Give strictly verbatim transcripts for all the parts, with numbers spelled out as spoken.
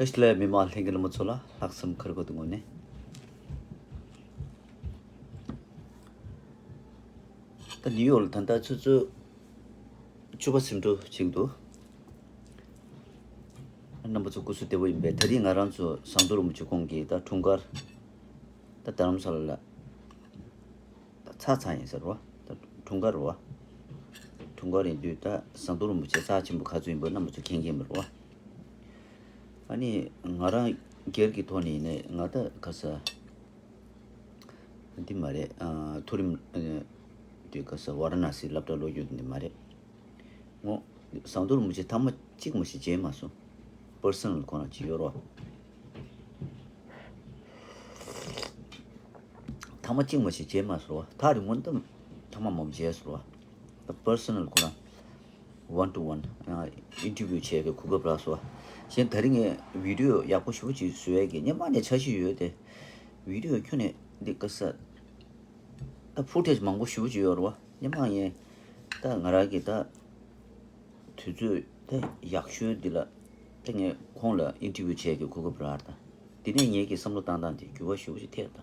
ལས་མི་མང་ལྷན་རྒྱས་ལ་མོ་ཚོ་ལ་ལྷག་བསམ་ཁར་གོ་དུ་ངོ་ནས། ད་ནིའུ་ཡོག་ལ་ད་ལྟ་ཆུ་ཚོད་བཅུ་པ་ཟིན་འགྲོ་ཅིག་འདུག་རྣམ་པ་ཚོ་སྐུ་གཟུགས་བདེ་པོ་ཡིན་པས། ད་རིང་ང་རང་ཚོ་ཟམ་གདོང་རིན་པོ་ཆེ་ཁོང་གི་ད་འཁྲུངས་སྐར་ད་རྡ་རམ་ས་ལ་ལ་ད་ཚར་ཚར་ཡིན་ཟེར་བ། ད་འཁྲུངས་སྐར་རེད་བ། འཁྲུངས་སྐར་ཡིན་དུས་ད་ཟམ་གདོང་རིན་པོ་ཆེ་རྩ་ཆེན་པོ་ག་ཚོད་ཡིན་པ་རྣམ་པ་ཚོ་མཁྱེན་མཁྱེན་པ་རེད་བ། ཨ་ནི་ང་རང་སྒེར་གྱི་ཐོག་ནས་ཡིན་ནའི་ང་ད་ག་ས་འདི་མ་རེད། ཨ་མཐོ་རིམ་ཨ་དེ་ག་ས་ཝཱ་ར་ཎ་སི་སློབ་གྲྭ་ལོག་རྒྱུ་འདི་མ་རེད། ངོ་། ཟམ་གདོང་རིན་པོ་ཆེ་ཐེངས་མ་གཅིག་མ་ཞིག་མཇལ་མ་སོང་། པར་སོ་ནལ་ཁོ་ན་ཅིག་ཡོད་རོ། ཐེངས་མ་གཅིག་མ་ཞིག་མཇལ་མ་སོང་བ། ཐག་རིང་མོ་ནས་ཐེངས་མ་མང་པོ་མཇལ་སོང་བ། པར་སོ་ནལ་ཁོ་ན་ཝན་ཊུ་ཝན་ཨིན་ཊར་བིའུ་བྱས་ཀྱི་གོ་སྐབས་རག་སོང་བ། གཞན་ད་རིང་ངས་བི་ཌིའོ་ཡག་པོ་ཞེ་པོ་ཅིག་བཟོ་ཡས་ཀྱི་སྔོན་མ་ནས་འཆར་གཞི་ཡོད་དེ། བི་ཌིའོ་ཁྱོན་ནས་འདི་ག་ས། ད་ཕུ་ཊེཇ་མང་པོ་ཞེ་པོ་ཅིག་ཡོད་རེད་བ། སྔོན་མ་ངས་ད་ང་རང་གི་ད་དུས་ཚོད་ད་ཡག་ཤོས་འདི་ལ་ད་ངས་ཁོང་ལ་ཨིན་ཊར་བིའུ་བྱས་ཀྱི་གོ་སྐབས་རག་ད། དེ་ནས་ངེད་ཀྱི་བསམ་བློ་བཏང་སྟངས་དེ་འགྱུར་བ་ཞེ་པོ་ཅིག་ཐེབས་ད།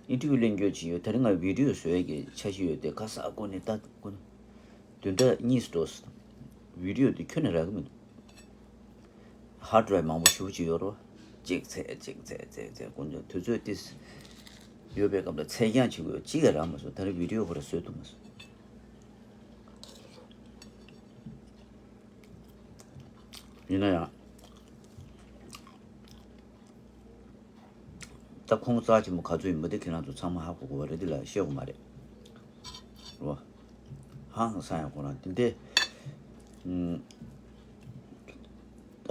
ཨིན་ཊར་བིའུ་ལེན་རྒྱུ་ཅིག་ཡོད། དེ་རིང་ང་བི་ཌིའོ་བཟོ་ཡས་ཀྱི་འཆར་གཞི་ཡོད་དེ། ཁ་ས་ཀོ་ནས་ད་ཀོ་ནས་བདུན་ཕྲག་གཉིས་སུ་འགྲོ་སོང་། བི་ཌིའོ་དེ་ཁྱོན་ནས་རག་གི་མི་འདུག་ཧར་ཌི་ཌི་རའིབ་མང་པོ་ཞེ་པོ་ཅིག་ཡོད་རེད། གཅིག་བཙལ་གཅིག་བཙལ་བཙལ་བཙལ་དཀོན་མཆོག་དུས་ཚོད་ཏིས་ཡོད་པའི་སྐབས་ལ་བཙལ་རྐྱང་བྱེད་དགོས། གཅིག་ཡང་རག་མ་སོང་། ད་རེས་བི་ཌིའོ་ཁོ་རང་བཟོས་ཐུབ་མ་སོང་། ཡིན་ན་ཡང་ད་ཁོང་རྩ་ཆེན་པོ་ག་ཚོད་ཡིན་པ་དེ་ཁྱེད་རང་ཚོ་ཚང་མ་ཧ་གོ་གོ་བ་རེད། དེ་ལ་བཤད་དགོས་མ་རེད། རོ། ཧང་སང་ཡང་ཁོ་རང་དེ་འདྲས། ཨུམ། ད་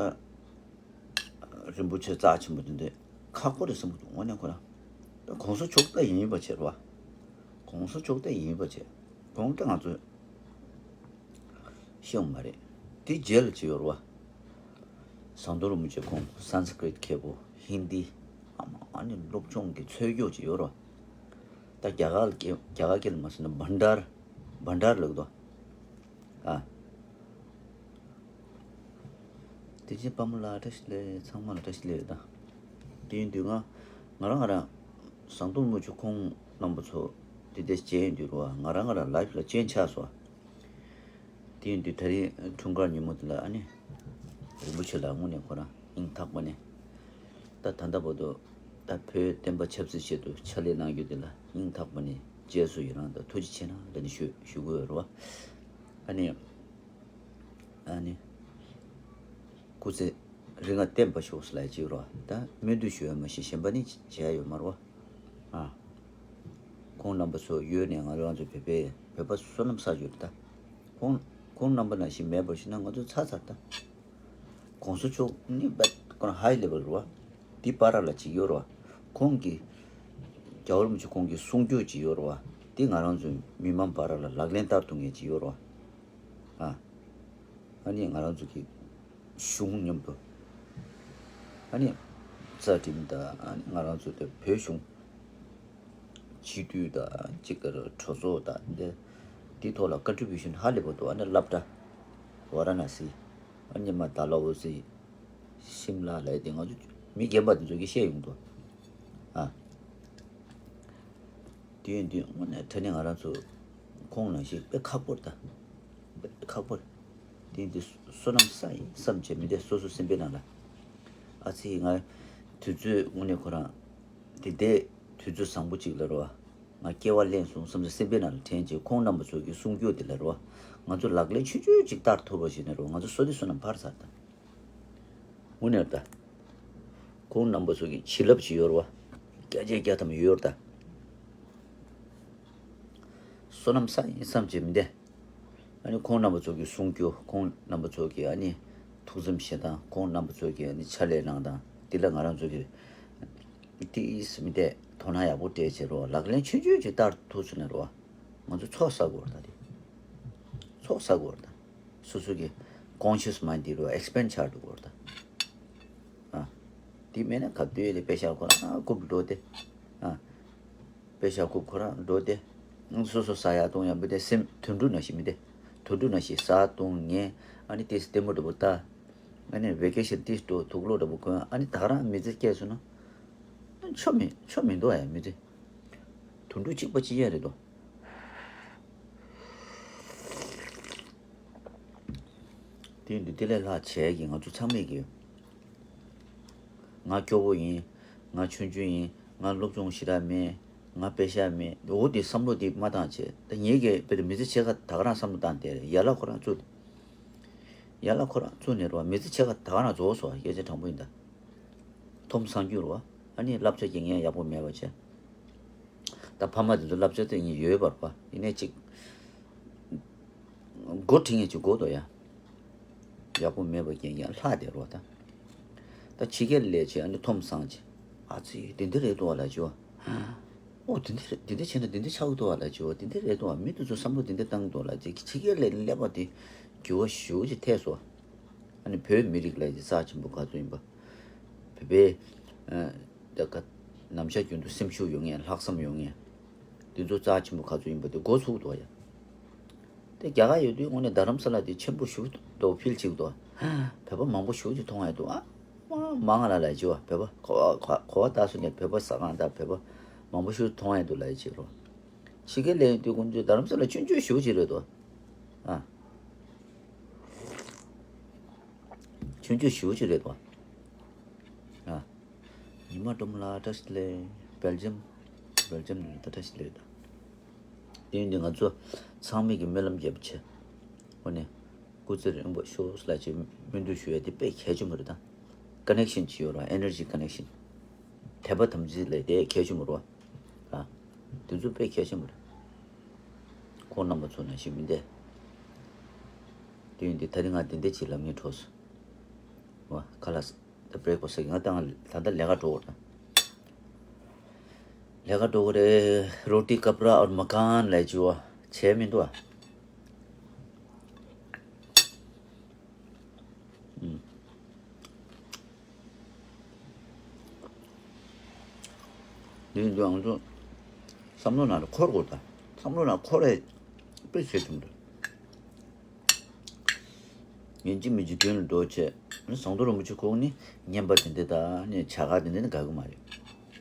རིན་པོ་ཆེ་རྩ་ཆེན་པོ་དེ་འདྲས་ཁག་པོ་རེད་བསམ་གྱི་འདུག་དངོས་གནས་ཁོ་རང་། ད་གོང་ས་མཆོག་ད་ཡིན་པ་བྱས་རོ། གོང་ས་མཆོག་ད་ཡིན་པ་བྱས། ཁོང་ད་ང་ཚོ་ཤེས་ཡོང་མ་རེད། དེ་རྗེས་ལ་ཅི་ཡོད་རོ། ཟམ་གདོང་རིན་པོ་ཆེ་ཁོང་སན་སི་ཀྲིཏ་མཁས་པོ། ཧིན་དི། ཨ་མ་ཨ་ནི་སློབ་སྦྱོང་གི་ཚོད་སྐྱོ་ཅིག་ཡོད་རོ། ད་རྒྱ་གར་ལ་སྐད་རྒྱ་གར་སྐད་ལ་མ་སོང་ན་བྷན་ཌར། བྷན་ཌར་ལབ་འདུག་ཨ། དེ་བཞིན་དཔའ་མོ་ལགས་བཀྲ་ཤིས་བདེ་ལེགས། ཚང་མ་ལ་བཀྲ་ཤིས་བདེ་ལེགས་དང་། དེ་ཡིན་དུས་ང་ང་རང་ང་རང་ཟམ་གདོང་རིན་པོ་ཆེ་ཁོང་རྣམ་པ་ཚོ་དེ་འདྲས་མཇལ་ཡོང་དུས་རོ། ང་རང་ང་རང་ལའིབ་ལ་སྤྱན་ཆགས་སོང་། དེ་ཡིན་དུས་ད་རིང་འཁྲུངས་སྐར་ཉིན་མོ་དེ་ལ་ཨ་ནི་རིན་པོ་ཆེ་ལགས་དངོས་གནས་ཁོ་རང་སྙིང་ཐག་པ་ནས་ད་ད་ལྟ་བར་དུ་ད་བོད་བསྟན་པ་ཆབ་སྲིད་ཆེད་དུ་ཕྱག་ལས་གནང་རྒྱུ་དེ་ལ་སྙིང་ཐག་པ་ནས་རྗེས་སུ་ཡི་རང་དང་ཐུགས་རྗེ་ཆེ་གནང་ལབ་ནས་ཞུ་ཞུ་དགོས་རེད་བ། ཨ་ནི་ཨ་ནི་སྐུ་ཚེ་རིང་ང་བརྟན་པར་ཤོག་ཟེར་ལབ་ཅིག་རོ། ད་སྨོན་འདུན་ཞུ་ཡ་མ་གཞི་གཞན་པ་ནི་བྱས་ཡོད་མ་རེད་བ། ཨ། ཁོང་རྣམ་པ་ཚོ་ཡོད་ནས་ང་རང་ཚོ་བོད་པའི་བོད་པ་བསོད་ནམས་བསགས་ཡོད་ད། ཁོང་ཁོང་རྣམ་པ་ནང་བཞིན་མེད་པར་ཞིག་ན་ང་ཚོ་ཚར་ཚར་ད། གོང་ས་མཆོག་ནི་བད་ཁོ་རང་ཧའི་ལེ་ཝལ་རེད་བ། དེ་བར་ལ་ཅིག་ཡོད་རེད་བ། ཁོང་གི་རྒྱལ་བ་རིན་པོ་ཆེ་ཁོང་གི་གསུང་སྒྱུར་ཅིག་ཡོད་རེད་བ། དེ་ང་རང་ཚོ་མི་མང་བར་ལ་ལག་ལེན་བསྟར་ཐུབ་མཁན་ཅིག་ཡོད་རེད་བ། ཨ། ཨ་ནི་ང་རང་ཚོ་གི་གཞུང་མཉམ་དུ་ཨ་ནི་རྩ་ཁྲིམས་དང་ཨ་ནི་ང་རང་ཚོ་དེ་བོད་གཞུང་སྤྱི་འཐུས་དང་གཅིག་ལྟར་གྲོས་ཚོགས་དང་དེ་དེ་ཐོག་ལ་ཀོན་ཊི་བྷུ་ཤན་ཧ་ལས་པ་འདུག་ཨ་ནི་སློབ་གྲྭ་ཝཱ་ར་ཎ་སི་ཨ་ནི་མ་ད་ལ་འོ་ཟི་ཤིམ་ལ་ལ་དེ་ང་ཚོ་མི་རྒན་པ་དེ་ཚོ་གིས་བཤད་ཡོང་འདུག་ཨ། དུས་ཡུན་དུས་དངོས་གནས་དྲང་གནས་ང་རང་ཚོ་ཁོང་ནང་བཞིན་དཔེ་ཁག་པོ་རེད་ད། དཔེ་ཁག་པོ་རེད། དེ་ཡིན་དུས་བསོད་ནམས་བསགས་ཡིན་བསམ་བྱས་མི་འདས་སོ་སོ་སེམས་པའི་ནང་ལ། ཨ་ཙི་ང་དུས་ཚོད་དངོས་གནས་ཁོ་རང་དེ་འདས་དུས་ཚོད་བཟང་པོ་ཅིག་ལ་རོ། ང་སྐྱེ་བ་ལེན་སོང་བསམ་ཚེ་སེམས་པའི་ནང་ལ་དྲན་རྗེས་ཁོང་རྣམ་པ་ཚོ་གི་གསུང་སྐྱོ་དེ་ལ་རོ། ང་ཚོ་ལག་ལེན་ཆུང་ཆུང་ཅིག་བསྟར་ཐུབ་པ་ཞིག་ནས་རོ། ང་ཚོ་བསོད་བདེ་བསོད་ནམས་འཕར་ཚར་ད། དངོས་གནས་ད། ཁོང་རྣམ་པ་ཚོ་གི་བྱིན་རླབས་ཅིག་ཡོད་རེད་བ། བརྒྱ་ཆ་བརྒྱ་ཐམ་ཡོད་རེད་ད། བསོད་ནམས་བསགས་ཡིན་བསམ་བྱས་མི་འདས། ཨ་ནི་ཁོང་རྣམ་པ་ཚོ་གི་གསུང་སྐྱོ། ཁོང་རྣམ་པ་ཚོ་གི་ཨ་ནི་ཐུགས་བསམ་བཞེས་སྟངས། ཁོང་རྣམ་པ་ཚོ་གི་ཨ་ནི་ཕྱག་ལས་གནང་སྟངས་དེ་ལ་ང་རང་ཚོ་གི་ཏིས་མི་འདས་དོ་སྣང་ཡག་པོ་སྤྲད་བྱས་རོ། ལག་ལེན་ཆུང་ཆུང་ཅིག་བསྟར་ཐུབ་ཚུལ་ནས་རོ། ང་ཚོ་ཚོགས་བསགས་དགོས་རེད་ད་དེ། ཚོགས་བསགས་དགོས་རེད་ད། སོ་སོ་གི་conscious mind དེ་རོ་expand ཆགས་འགྲོ་དགོས་རེད་ད། ཨ། དེ་མེད་ན་ག་དུས་ལས་དཔེ་ཤག་ཁོ་རང་རྐུབ་འགྲོ་སྟེ། ཨ། དཔེ་ཤག་རྐུབ་ཁོ་རང་འགྲོ་སྟེ། སོ་སོ་ཟ་ཡག་བཏུང་ཡག་མི་དེ་སེམས་དུད་འགྲོ་ནང་བཞིན་མི་དེ། དུད་འགྲོ་ནང་བཞིན་ཟ་བཏུང་ཉལ། ཨ་ནི་དེ་ལྟད་མོ་འདྲ་པོ་ལྟ། ཨ་ནི་བེ་ཀེ་ཤན་ཏིས་འགྲོ། དུག་ལོག་འདྲ་པོ་གོན། ཨ་ནི་ད་ག་རང་མི་ཚེ་སྐྱེལ་སོང་ན་ཆོ་མི་ཆོ་མི་འདུག་ཨ། མི་ཚེ་དུད་འགྲོ་གཅིག་པ་གཅིག་རྐྱང་རེད་དོ། དེ་འདི་དེ་ལས་ལྷག་བྱས་ཀྱི་ང་ཚོ་ཚང་མས་ཀྱི། ང་སྐྱོ་བོ་ཡིན། ང་ཆུང་ཆུང་ཡིན། ང་སློབ་སྦྱོང་ཞེ་དྲག་མེད། ང་པེ་ཤ་མེད། འོ་དེ་བསམ་བློ་དེ་མ་བཏང་བྱས། ད་ངེད་ཀྱིས་དཔེ་དེ་མི་ཚེ་ཕྱེད་ཀ་ད་ག་རང་བསམ་བློ་བཏང་བསྡད་རེད། ཡན་ལག་ཁོ་རང་བཙུགས། ཡན་ལག་ཁོ་རང་བཙུགས་ནས་རོ། མི་ཚེ་ཕྱེད་ཀ་ད་ག་རང་རྫོགས་སོང་། སྐད་ཆ་དྲང་པོ་ཡིན་ད། ཐོམ་སང་རྒྱུ་རོ། ཨ་ནི་བསླབ་བྱ་རྒྱག་མཁན་ཡག་པོ་མེད་པ་བྱས། ད་ཕ་མ་དེ་ཚོ་བསླབ་བྱ་དེ་ཡིན་ཡོད་པར་པ་ཡིན་ནའི་ཅིག་འགོ་ཁྲིད་མཁན་ཅིག་དགོས་དོ་ཡ། ཡག་པོ་མེད་པ་རྐྱང་རྐྱང་ལྷག་བསྡད་རོགས་ད། ད་ཕྱི་རྒྱལ་སླེབས་བྱས་ཨ་ནི་ཐོམ་སང་བྱས། ཨ་ཙི་དེ་འདྲ་རེད་འདུག་བ་ལ་ཅོ། ཨོ་དེ་འདྲ་དེ་འདྲ་བྱས་ན་དེ་འདྲ་ཆགས་འདུག་བ་ལ་ཅོ། དེ་འདྲ་རེད་འདུག་བ། མི་དེ་ཚོ་བསམ་བློ་དེ་འདྲ་བཏང་འདུག་ལ་ཅིག་ཕྱི་རྒྱལ་སླེབས་སླེབས་པ་དེ་འགྱུར་བ་ཞེ་པོ་ཅིག་ཐེབས་སོང་། ཨ་ནི་བོད་མི་རིགས་ལ་ཅིག་རྩ་ཆེན་པོ་ག་ཚོད་ཡིན་པ། བོད་པའི་ཨ་ད་ག་ནམ་ཞག་རྒྱུན་དུ་སེམས་ཤུགས་ཡོད་མཁན། ལྷག་བསམ་ཡོད་མཁན། དེ་ཚོ་རྩ་ཆེན་པོ་ག་ཚོད་ཡིན་པ་དེ་འགོ་ཚུགས་འདུག་ཡ། དེ་རྒྱ་གར་ཡོད་དུས་དངོས་གནས་རྡ་རམ་ས་ལ་དེ་ཆེན་པོ་ཞེ་པོ་འདུག་ཕིལ་བྱེད་ཀྱི་འདུག་བོད་པ་མང་པོ་ཞེ་པོ་ཅིག་མཐོང་ཡ་འདུག་ཨ་མ་མང་ང་ལ་ལ་ཅི་བ། བོད་པ་གོ་བ་གོ་བ་ལྟ་སོང་ནས་བོད་པ་ཟ་ཁང་དང་བོད་པ་མང་པོ་ཞེ་པོ་མཐོང་ཡ་འདུག་ལ་ཡ་བྱེད་རོགས། ཕྱི་རྒྱལ་སླེབས་ཡོང་དུས་ཁོང་ཚོས་རྡ་རམ་ས་ལ་ཆུང་ཆུང་ཞེ་པོ་ཅིག་རེད་འདུག་ཨ། ཆུང་ཆུང་ཞེ་པོ་ཅིག་རེད་དོ། ཨ། ཉི་མ་སྒྲོལ་མ་ལགས་བཀྲ་ཤིས་བདེ་ལེགས། སྦེལ་ཇམ། སྦེལ་ཇམ་ནས་ད་བཀྲ་ཤིས་བདེ་ལེགས་ད། དེ་ཡིན་དུས་ང་ཚོ་ཚང་མས་ཀྱི་སྨོན་ལམ་རྒྱབ་བྱས། འོ་ནས་སྐུ་ཚེ་རིང་པོ་ཤོག་ལ་ཅིག་སྨོན་འདུན་ཞུ་ཡ་དེ་དཔེ་གལ་ཆེན་པོ་རེད་ད། ཀ་ནེག་ཤན་ཅིག་ཡོད་ར། ཨེ་ནར་ཇི་ཀ་ནེག་ཤན། དད་པ་དམ་ཚིག་ལས་དེ་གལ་ཆེན་པོ་རེད་བ། ཨ། དེ་ཚོ་དཔེ་གལ་ཆེན་པོ་རེད། ཁོང་རྣམ་པ་ཚོ་ནང་བཞིན་མིན་ཏེ། དེ་ཡིན་དུས་ད་རིང་ང་དེ་འདྲ་ཅིག་ལབ་སྙིང་བྲོ་སོང་། བ་ཁ་ལག་ད་བྲེག་ཕ་སི་ང་ད་ད་ལྟ་ལས་ཀ་འགྲོ་དགོས་རེད། ལས་ཀ་འགྲོ་དགོས་རེད། རོ་ཏི་ཀ་པྲ་ཨོར་མ་ཀན་ལབ་ཅིག་བ་བྱས་མི་འདུག་ཨ། ཨུམ། འདི་འདི་ང་ཚོ་བསམ་བློ་ནང་ལ་འཁོར་དགོས་ད། བསམ་བློ་ནང་འཁོར་རེ་དཔེ་བྱེད་ཐུབ་འདུག་ཡིན་གཅིག་མིན་གཅིག་དོན་ལ་འགྲོ་བྱས། ཟངས་མདོག་རིན་པོ་ཆེ་ཁོང་ནི་རྔན་པ་དེ་འདྲ་དང་ནི་བྱ་དགའ་དེ་འདྲ་ནི་དགའ་གི་མ་རེད།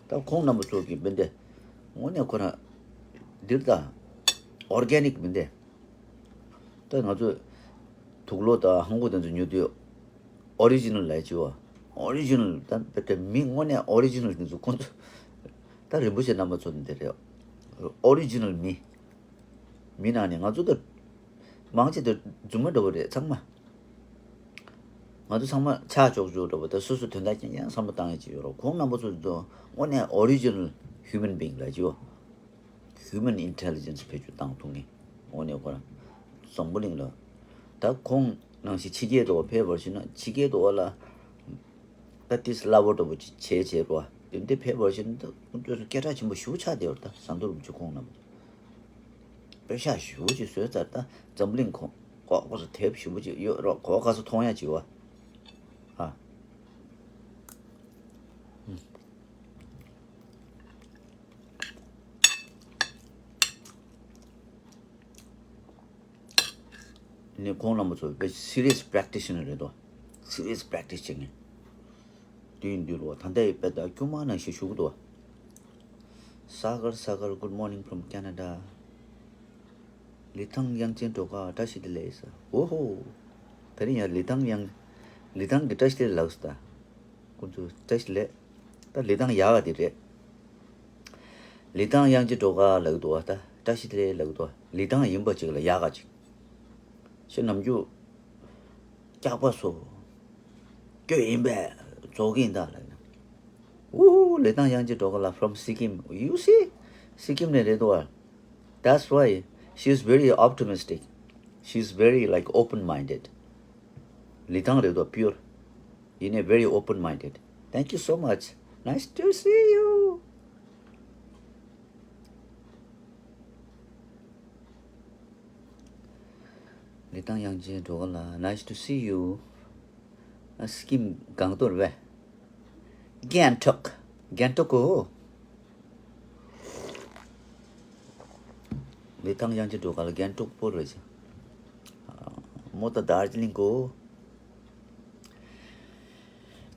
ད་ཁོང་རྣམ་པ་ཚོ་གི་མི་འདི་དངོས་གནས་ཁོ་རང་འདིར་ད་ཨོར་གེ་ནིག་མི་འདི། ད་ང་ཚོ་དུག་ལོག་དང་ཧང་གོ་དེ་ཚོ་ཉོ་དུས་ཨོ་རི་ཇི་ནལ་ལབ་ཅིག་བ། ཨོ་རི་ཇི་ནལ་ད་དཔེ་དེ་མི་དངོས་གནས་ཨོ་རི་ཇི་ནལ་དེ་ཚོ་ཁོང་ཚོ་ད་རིན་པོ་ཆེ་རྣམ་པ་ཚོ་འདི་རེད། ཨོ་རི་ཇི་ནལ་མི། མི་ནང་ནས་ང་ཚོ་ད་མང་ཆེ་ད་རྫུན་མ་འདྲ་བོ་རེད་ཚང་མ། ང་ཚོ་ཚང་མ་ཆ་ཅོག་ཅོག་འདྲ་བོ་ད་སོ་སོ་དོན་དག་རྐྱང་རྐྱང་བསམ་བློ་བཏང་ཡ་ཅིག་ཡོད་རེད། ཁོང་རྣམ་པ་ཚོ་ད་དངོས་གནས་ཨོ་རི་ཇི་ནལ་ཧིའུ་མན་བིང་ལབ་ཅིག་བ། Human intelligence བེད་སྤྱོད་བཏང་ཐུབ་མཁན་དངོས་གནས་ཁོ་རང་འཛམ་བུ་གླིང་ལ། ད་ཁོང་ནང་བཞིན་ཕྱི་རྒྱལ་དུ་ཕེབས་པར་ཞུ་ན་ཕྱི་རྒྱལ་དུ་ལ་ད་ཏིས་སླ་བོ་འདྲ་བོ་ཅིག་བྱས་བྱས་རོ། དེ་འདྲ་ཕེབས་པར་ཞུ་ན་ད་ཁོང་ཚོས་སྐད་གྲགས་ཆེན་པོ་ཞེ་པོ་ཆགས་བསྡད་ཡོད་རེད། ད་ཟངས་མདོག་རིན་པོ་ཆེ་ཁོང་རྣམས་པེ་ཤག་ཞེ་པོ་ཅིག་བཟོས་ཚར། ད་འཛམ་བུ་གླིང་ཁོང་ལྐོག་ལྐོག་ཏུ་དེབ་ཞེ་པོ་ཅིག་ཡོད་རོགས་གོ་ག་ས་མཐོང་ཡ་ཅིག་བ། ཨ། ནི་ཁོང་རྣམ་པ་ཚོ་དཔེ་སི་རི་ཡས་པྲེག་ཊི་ཤི་ནར་རེད་དོ། སི་རི་ཡས་པྲེག་ཊི་ཤི་བྱེད་མཁན། དུས་ཡིན་དུས་ལོ་ད་ལྟ་ཡི་དཔེ་ད་སྐྱུག་མ་ནང་བཞིན་བཞུགས་འདུག Sagar Sagar, good morning from Canada. ལི་ཐང་དབྱངས་ཅན་སྒྲོལ་དཀར་བཀྲ་ཤིས་བདེ་ལེགས། ཨོ་ཧོ། ད་རིང་ཡང་ལི་ཐང་དབྱངས་ལི་ཐང་གི་བཀྲ་ཤིས་བདེ་ལེགས་ལབ་སོང་ད། ཁོང་ཚོ་བཀྲ་ཤིས་བདེ་ལེགས། ད་ལི་ཐང་ཡག་ག་དེ་རེད། ལི་ཐང་དབྱངས་ཅན་སྒྲོལ་དཀར་ལབ་ཀྱི་འདུག་བ། ད་བཀྲ་ཤིས་བདེ་ལེགས་ལབ་ཀྱི་འདུག་བ། ལི་ཐང་ཡིན་པ་ཅིག་ལ་ཡག་ག་ཅིག་ཁྱེད་ནམ་རྒྱུན་སྐྱག་པ་བཟོ། སྐྱོ་ཡིན་པས་རྫོགས་ཀྱི་ཡིན་ད་ལབ་ན། ཨུ་ལི་ཐང་དབྱངས་ཅན་སྒྲོལ་དཀར་ལགས་from Sikkim. You see? སི་ཀིམ་ནས་རེད་འདུག་བ། That's why she's very optimistic. She's very, like, open minded. ལི་ཐང་རེད་དོ། Pure. ཡིན་ནའི་very open minded. Thank you so much. Nice to see you. ལི་ཐང་དབྱངས་ཅན་སྒྲོལ་དཀར་ལགས། Nice to see you. ཨ། སི་ཀིམ་སྒང་ཏོག་རེད་པས། གྷན་ཊོག་གྷན་ཊོག་གོ། ལི་ཐང་དབྱངས་ཅན་སྒྲོལ་དཀར་ལགས་གྷན་ཊོག་པོ་རེད་ཅེ། ཨ། མོ་ད་དར་ཇི་ལིང་གོ།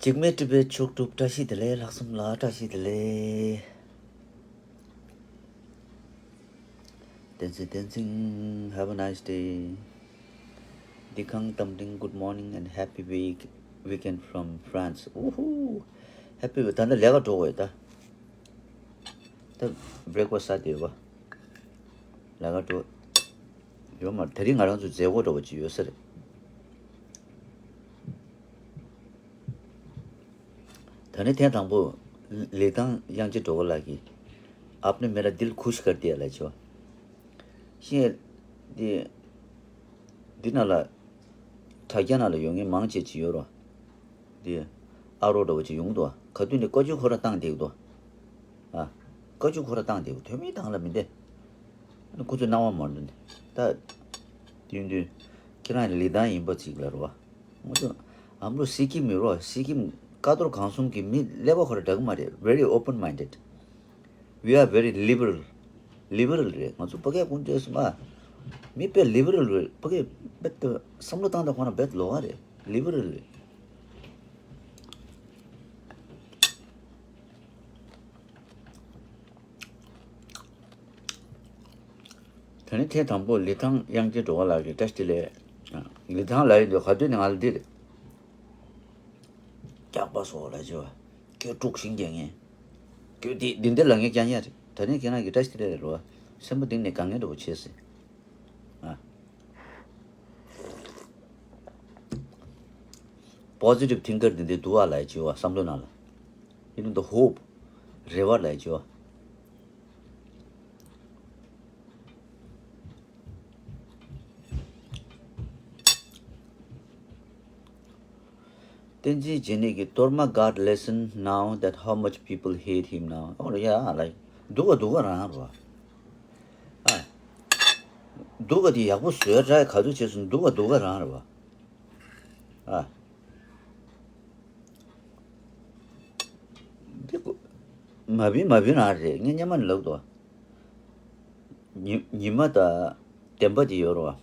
འཇིགས་མེད་སྤྲུལ་པའི་མཆོག་གྲུབ། བཀྲ་ཤིས་བདེ་ལེགས། ལྷག་བསམ་ལ་བཀྲ་ཤིས་བདེ་ལེགས། བསྟན་འཛིན། བསྟན་འཛིན། Have a nice day. འདི་ཁང་རྟ་མགྲིན། Good morning and happy week weekend from France. Woohoo. Happy week. ད་ནི་ལས་ཀ་འགྲོ་དགོས་ད། ད་breakfast ཟ་བསྡད་ཡོད་པ། ལས་ཀ་འགྲོ་ཡོད་མ་རེད། དེ་རིང་ང་རང་ཚོ་མཛད་སྒོ་འདྲ་བོ་ཅིག་ཡོད་ས་རེད། ད་ནི་ཐེངས་དང་པོ་ལི་ཐང་དབྱངས་ཅན་སྒྲོལ་དཀར་ལགས་ཀྱིས་आपने मेरा दिल खुश कर दिया ལབ་བྱས་པ། ཤེས། འདི་འདི་ནང་ལ་དྲ་རྒྱ་ནང་ལ་ཡོད་མཁན་མང་ཆེ་ཅིག་ཡོད་རོ། འདི་ཨ་རོགས་འདྲ་བོ་ཅིག་ཡོང་གི་འདུག་བ། ག་དུས་ནས་བཀའ་བཀྱོན་ཁོ་རང་བཏང་བསྡད་ཀྱི་འདུག་བ། ཨ། བཀའ་བཀྱོན་ཁོ་རང་བཏང་བསྡད་ཀྱི་འདུག་དོན་མེད་དང་ལ་མི་བསྡད། ཁོ་ཚོས་སྣང་བ་མ་འདུག་ནས་ད། དུས་དུས་ཁྱེད་རང་ལི་ཐང་ཡིན་པ་ཅིག་ལ་རོ། ང་ཚོ་हम लोग सिक्किम में रहो, सिक्किम ཀ་རྡོར་སྒང་གསུམ་གྱི་མི་ཀླད་པ་ཁོ་ར་འདྲ་གི་མ་རེད། Very open minded. We are very liberal. Liberal རེད། ང་ཚོ་ཕ་གིའི་ཀུན་སྤྱོད་སུ་མ། མི་དཔེ་liberal རེད། ཕ་གི་དཔེ་བསམ་བློ་བཏང་སྟངས་ཁོ་རང་དཔེ་ལོགས་ཀ་རེད། Liberal རེད། དེ་ནས་ཐེངས་དང་པོ་ལི་ཐང་དབྱངས་ཅན་སྒྲོལ་དཀར་ལགས་ཀྱིས་བཀྲ་ཤིས་བདེ་ལེགས། ལི་ཐང་ལ་ཡིན་དུས་ག་དུས་ནས་ང་ལ་འདི་རེད། སྐྱག་པ་སོགས་ལ་བྱེད་པ། ཁྱོད་དཀྲུག་ཤིང་རྒྱག་མཁན། ཁྱོད་འདི་འདི་འདི་ལ་ངས་རྐྱང་རྐྱང་རེད། ད་ནས་ཁྱེད་རང་གིས་བཀྲ་ཤིས་བདེ་ལེགས་རེད་བ། སེམས་པ་གཏིང་ནས་དགའ་མཁན་འདྲ་བོ་བྱས་སྲིད། ཨ། Positive thinker འདི་འདི་འདུག་ཨ་ལ་བྱེད་པ་བསམ་བློ་ནང་ལ། You know, the hope. རེ་བ་ལ་བྱེད་པ། བསྟན་འཛིན་རྗེ་ནི་གི་Torma got lesson now that how much people hate him now. Oh yeah, like, སྡུག་ག་སྡུག་ག་རང་རེད་བ། ཨ། སྡུག་ག་དེ་ཡག་པོ་བཟོས་ར་ག་ཚོད་བྱས་སོང་། སྡུག་ག་སྡུག་ག་རང་རེད་བ། ཨ། འདི་ཀོ། མ་བིན་མ་བིན་རང་རེད། ངས་སྔོན་མ་ནས་ལབ་འདུག་ཉི་ཉི་མ་དང་བདེན་པ་དེ་ཡོད་རེད་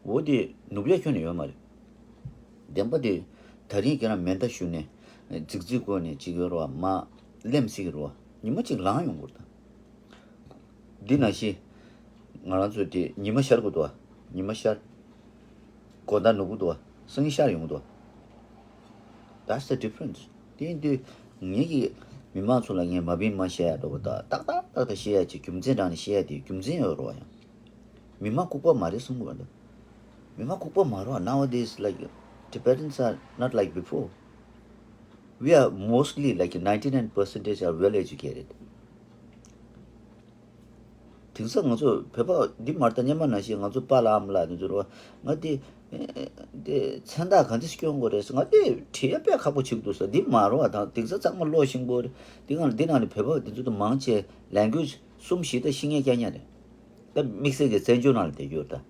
བ། འོ་དེ་ནུབ་ཡ་ཁྱོན་ནས་ཡོད་མ་རེད། བདེན་པ་དེ་དེ་རིང་ཁྱེད་རང་མེ་མདའ་གཞུས་ནས་རྫིག་རྫིག་བཀོལ་ནས་ཅིག་ཡོད་རེད་བ། མ་སླེབས་སྲིད་ཀྱི་རེད་བ། ཉི་མ་གཅིག་ལངས་ཡོང་དགོས་རེད་ད། འདི་ནང་བཞིན། ང་རང་ཚོ་དེ་ཉི་མ་ཤར་དགོས་འདུག་བ། ཉི་མ་ཤར། དགོང་དག་ནུབ་དགོས་འདུག་བ། སང་ཉིན་ཤར་ཡོང་གི་འདུག་བ། That's the difference. དེ་ཡིན་དུས་ངེད་ཀྱིས་མི་མང་ཚོ་ལ་ངས་མ་བིན་མ་བཤད་ཡ་འདྲ་བོ་དང་ཏག་ཏག་ཏག་ཏག་བཤད་ཡ་ཅིག་རྒྱུ་མཚན་དྲངས་ནས་བཤད་ཡ་དེ་རྒྱུ་མཚན་ཡོད་རེད་བ་ཡང་། མི་མང་ལྐུགས་པ་མ་རེད་གསུང་གི་འདུག་མི་མང་ལྐུགས་པ་མ་རེད་བ། Nowadays, like, Tibetans are not like before. We are mostly, like, ninety-nine percentage are well educated. དེང་སང་ང་ཚོ་བོད་པ་འདི་མ་རེད་ད། སྔོན་མ་ནང་བཞིན་ང་ཚོ་པཱ་ལགས་ཨ་མ་ལགས་དེ་ཚོ་རེད་བ། ང་དེ་དེ་མཚན་རྟགས་ག་འདྲ་སྐྱོན་དགོས་རེད་ཟེར། ང་དེ་བྲིས་ཡ་དཔེ་ཁག་པོ་བྱེད་ཀྱི་འདུག་ཟེར། འདི་མ་རེད་བ། ད་དེང་སང་ཚང་མ་ཀློག་ཤེས་ཀྱི་རེད། འདི་ང་འདི་ནང་ནས་བོད་པ་དེ་ཚོ་དང་མང་ཆེ་language གསུམ་བཞི་ད་ཤེས་མཁན་རྐྱང་རྐྱང་རེད། ད་དམིགས་བསལ་གྱི་བཙན་བྱོལ་ནང་ལ་བསྡད་ཀྱི་ཡོད་རེད་ད།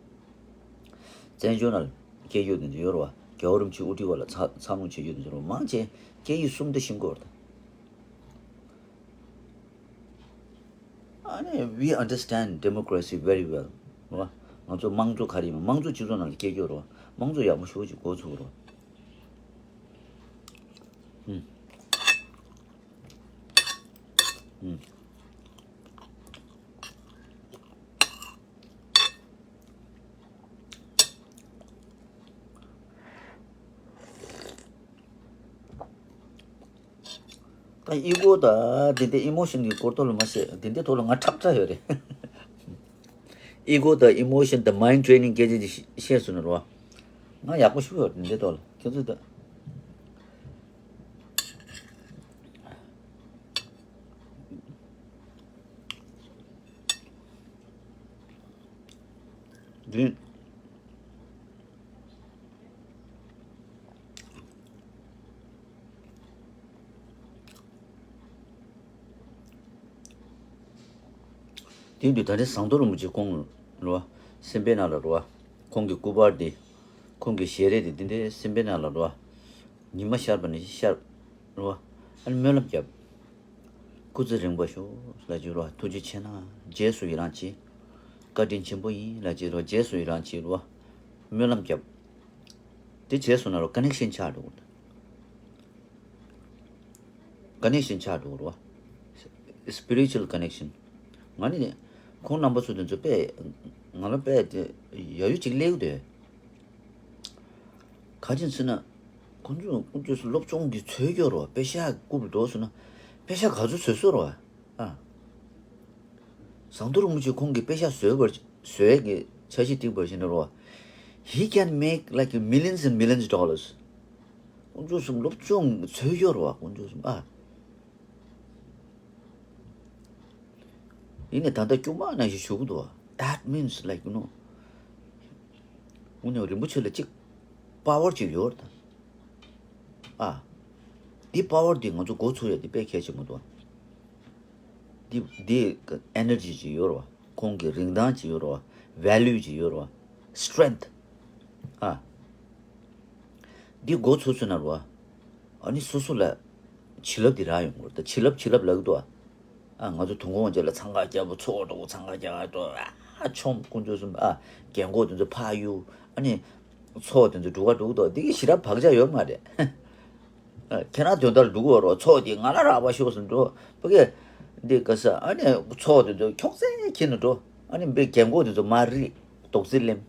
བཙན་བྱོལ་ནང་ལ་སྐྱེས་ཡོད་དེ་ཚོ་ཡོད་རེད་བ། རྒྱལ་བ་རིན་པོ་ཆེ་དབུ་ཁྲིད་བ་ལ་འཚར་འཚར་ལོངས་བྱེད་ཡོད་དེ་ཚོ་རེད་བ། མང་ཆེ་སྐད་ཡིག་གསུམ་ད་ཤེས་ཀྱི་ཡོད་རེད་ད། ཨ་ནི་we understand democracy very well. རེད་བ། ང་ཚོ་དམངས་གཙོ་ག་རེ་ཡིན་མིན། དམངས་གཙོ་སྤྱི་ཚོགས་ནང་ལ་སྐྱེས་ཡོད་རེད་བ། དམངས་གཙོ་ཡག་པོ་ཞེ་པོ་ཅིག་འགོ་ཚུགས་རེད་བ། ཨུམ། ཨུམ། ད་ego དང་འདི་འདྲའི་emotion གྱི་སྐོར་ཐོག་ལ་མ་བཤད། འདི་འདྲའི་ཐོག་ལ་ང་ཁྲག་ཁྲག་ཡོད་རེད། Ego དང་emotion དང་mind training སྐད་ཆ་ཅིག་བཤད་སོང་ན་རོ། ང་ཡག་པོ་ཞུ་ཡོད་འདི་འདྲའི་ཐོག་ལ། ཁྱེད་ཚོ་ད། འདི། དེ་དུས་ད་ལྟའི་ཟངས་མདོག་རིན་པོ་ཆེ་ཁོང་རོ། སེམས་པའི་ནང་ལ་རོ། ཁོང་གི་སྐུ་པར་དེ། ཁོང་གི་ཞལ་རས་དེ་འདི་འདྲའི་སེམས་པའི་ནང་ལ་རོ། ཉི་མ་ཤར་བ་ནས་ཤར་རོ། ཨ་ནི་སྨོན་ལམ་བརྒྱབ། སྐུ་ཚེ་རིང་པོ་ཤོག་ལ་ཅིག་རོ། ཐུགས་རྗེ་ཆེ་གནང་། རྗེས་སུ་ཡི་རང་བྱེད། བཀའ་དྲིན་ཆེན་པོ་ཡིན་ལ་ཅིག་རོ། རྗེས་སུ་ཡི་རང་བྱེད་རོ། སྨོན་ལམ་བརྒྱབ། དེ་བྱས་སོང་ན་རོ། ཀ་ནེག་ཤན་ཆགས་འགྲོ་གི་རེད། ཀ་ནེག་ཤན་ཆགས་འགྲོ་རོ། སི་པི་རི་ཅུ་ཨལ་ཀ་ནེག་ཤན། ང་ནི་ཁོང་རྣམ་པ་ཚོ་དེ་ཚོ་དཔེ་ང་ལ་དཔེ་དེ་ཡ་ཡུ་གཅིག་སླེབས་འདུག་ག་ཅིན་ཟེར་ན། ཁོང་ཚོ་ཁོང་ཚོ་སློབ་སྦྱོང་གི་འཚོལ་སྐྱོ་རོ། པེ་ཤ་རྐུབ་འགྲོ་སོང་ན། པེ་ཤ་ག་ཚོད་འཚོལ་སོང་རོ། ཨ། ཟངས་མདོག་རིན་པོ་ཆེ་ཁོང་གིས་པེ་ཤ་བཟོས་པར་བཟོས་ཀྱི་འཆར་གཞི་བཏིང་པར་བྱས་ན་རོ། He can make like millions and millions of dollars. ཁོང་ཚོ་གསུམ་སློབ་སྦྱོང་འཚོལ་སྐྱོ་རོ། ཁོང་ཚོ་གསུམ་ཨ། ཡིན་ནའི་ད་ལྟ་སྐྱུག་མ་ནང་བཞིན་བཞུགས་འདུག That means, like, you know, དངོས་གནས་རིན་པོ་ཆེ་ལ་གཅིག་པ་ཝར་གཅིག་ཡོད་རེད་ད། ཨ། འདི་པ་ཝར་འདི་ང་ཚོ་འགོ་ཚུགས་ཡ་འདི་དཔེ་གལ་ཆེན་པོ་འདུག་འདི་འདི་ཨེ་ནར་ཇི་ཅིག་ཡོད་རེད་བ། ཁོང་གི་རིན་ཐང་ཅིག་ཡོད་རེད་བ། ཝེ་ལུ་ཅིག་ཡོད་རེད་བ། སི་ཊེང་ཐི། ཨ། འདི་འགོ་ཚུགས་སོང་ན་རེད་བ། ཨ་ནི་སོ་སོ་ལ་བྱིན་རླབས་འདི་རག་ཡོང་གི་རེད་ད། བྱིན་རླབས་བྱིན་རླབས་ལབ་ཀྱི་འདུག་ཨ། ཨ། ང་ཚོ་དུས་འཁོར་དབང་ཆེན་ལ་འཚང་ཁ་རྒྱབ་པོ་ཚོགས་འགྲོ་འཚང་ཁ་རྒྱབ་འགྲོ། ཨ། ཆོམ་དཀོན་མཆོག་གསུམ། ཨ། རྒན་གོག་དེ་ཚོ་ཕར་གཡུག་ཨ་ནི་ཚོགས་དེ་ཚོ་འགྲོ་ག་འགྲོ་གི་འདུག་འདི་གི་ཞེ་དྲག་བག་ཆགས་ཡོད་མ་རེད། ཨ། ཁྱེད་རང་དོན་དག་འགྲོ་གི་ཡོད་རོ། ཚོགས་དེ་ང་ལ་རག་པ་ཤོག་ཟེར་འགྲོ་ཕ་གི། འདི་ག་ས་ཨ་ནི་ཚོགས་དེ་ཚོ་ཁྱོག་ཙེ་ཁྱེར་ནས་འགྲོ། ཨ་ནི་འབའི་རྒན་གོག་དེ་ཚོ་མར་རིད་རྡོག་རྫིས་ལེན།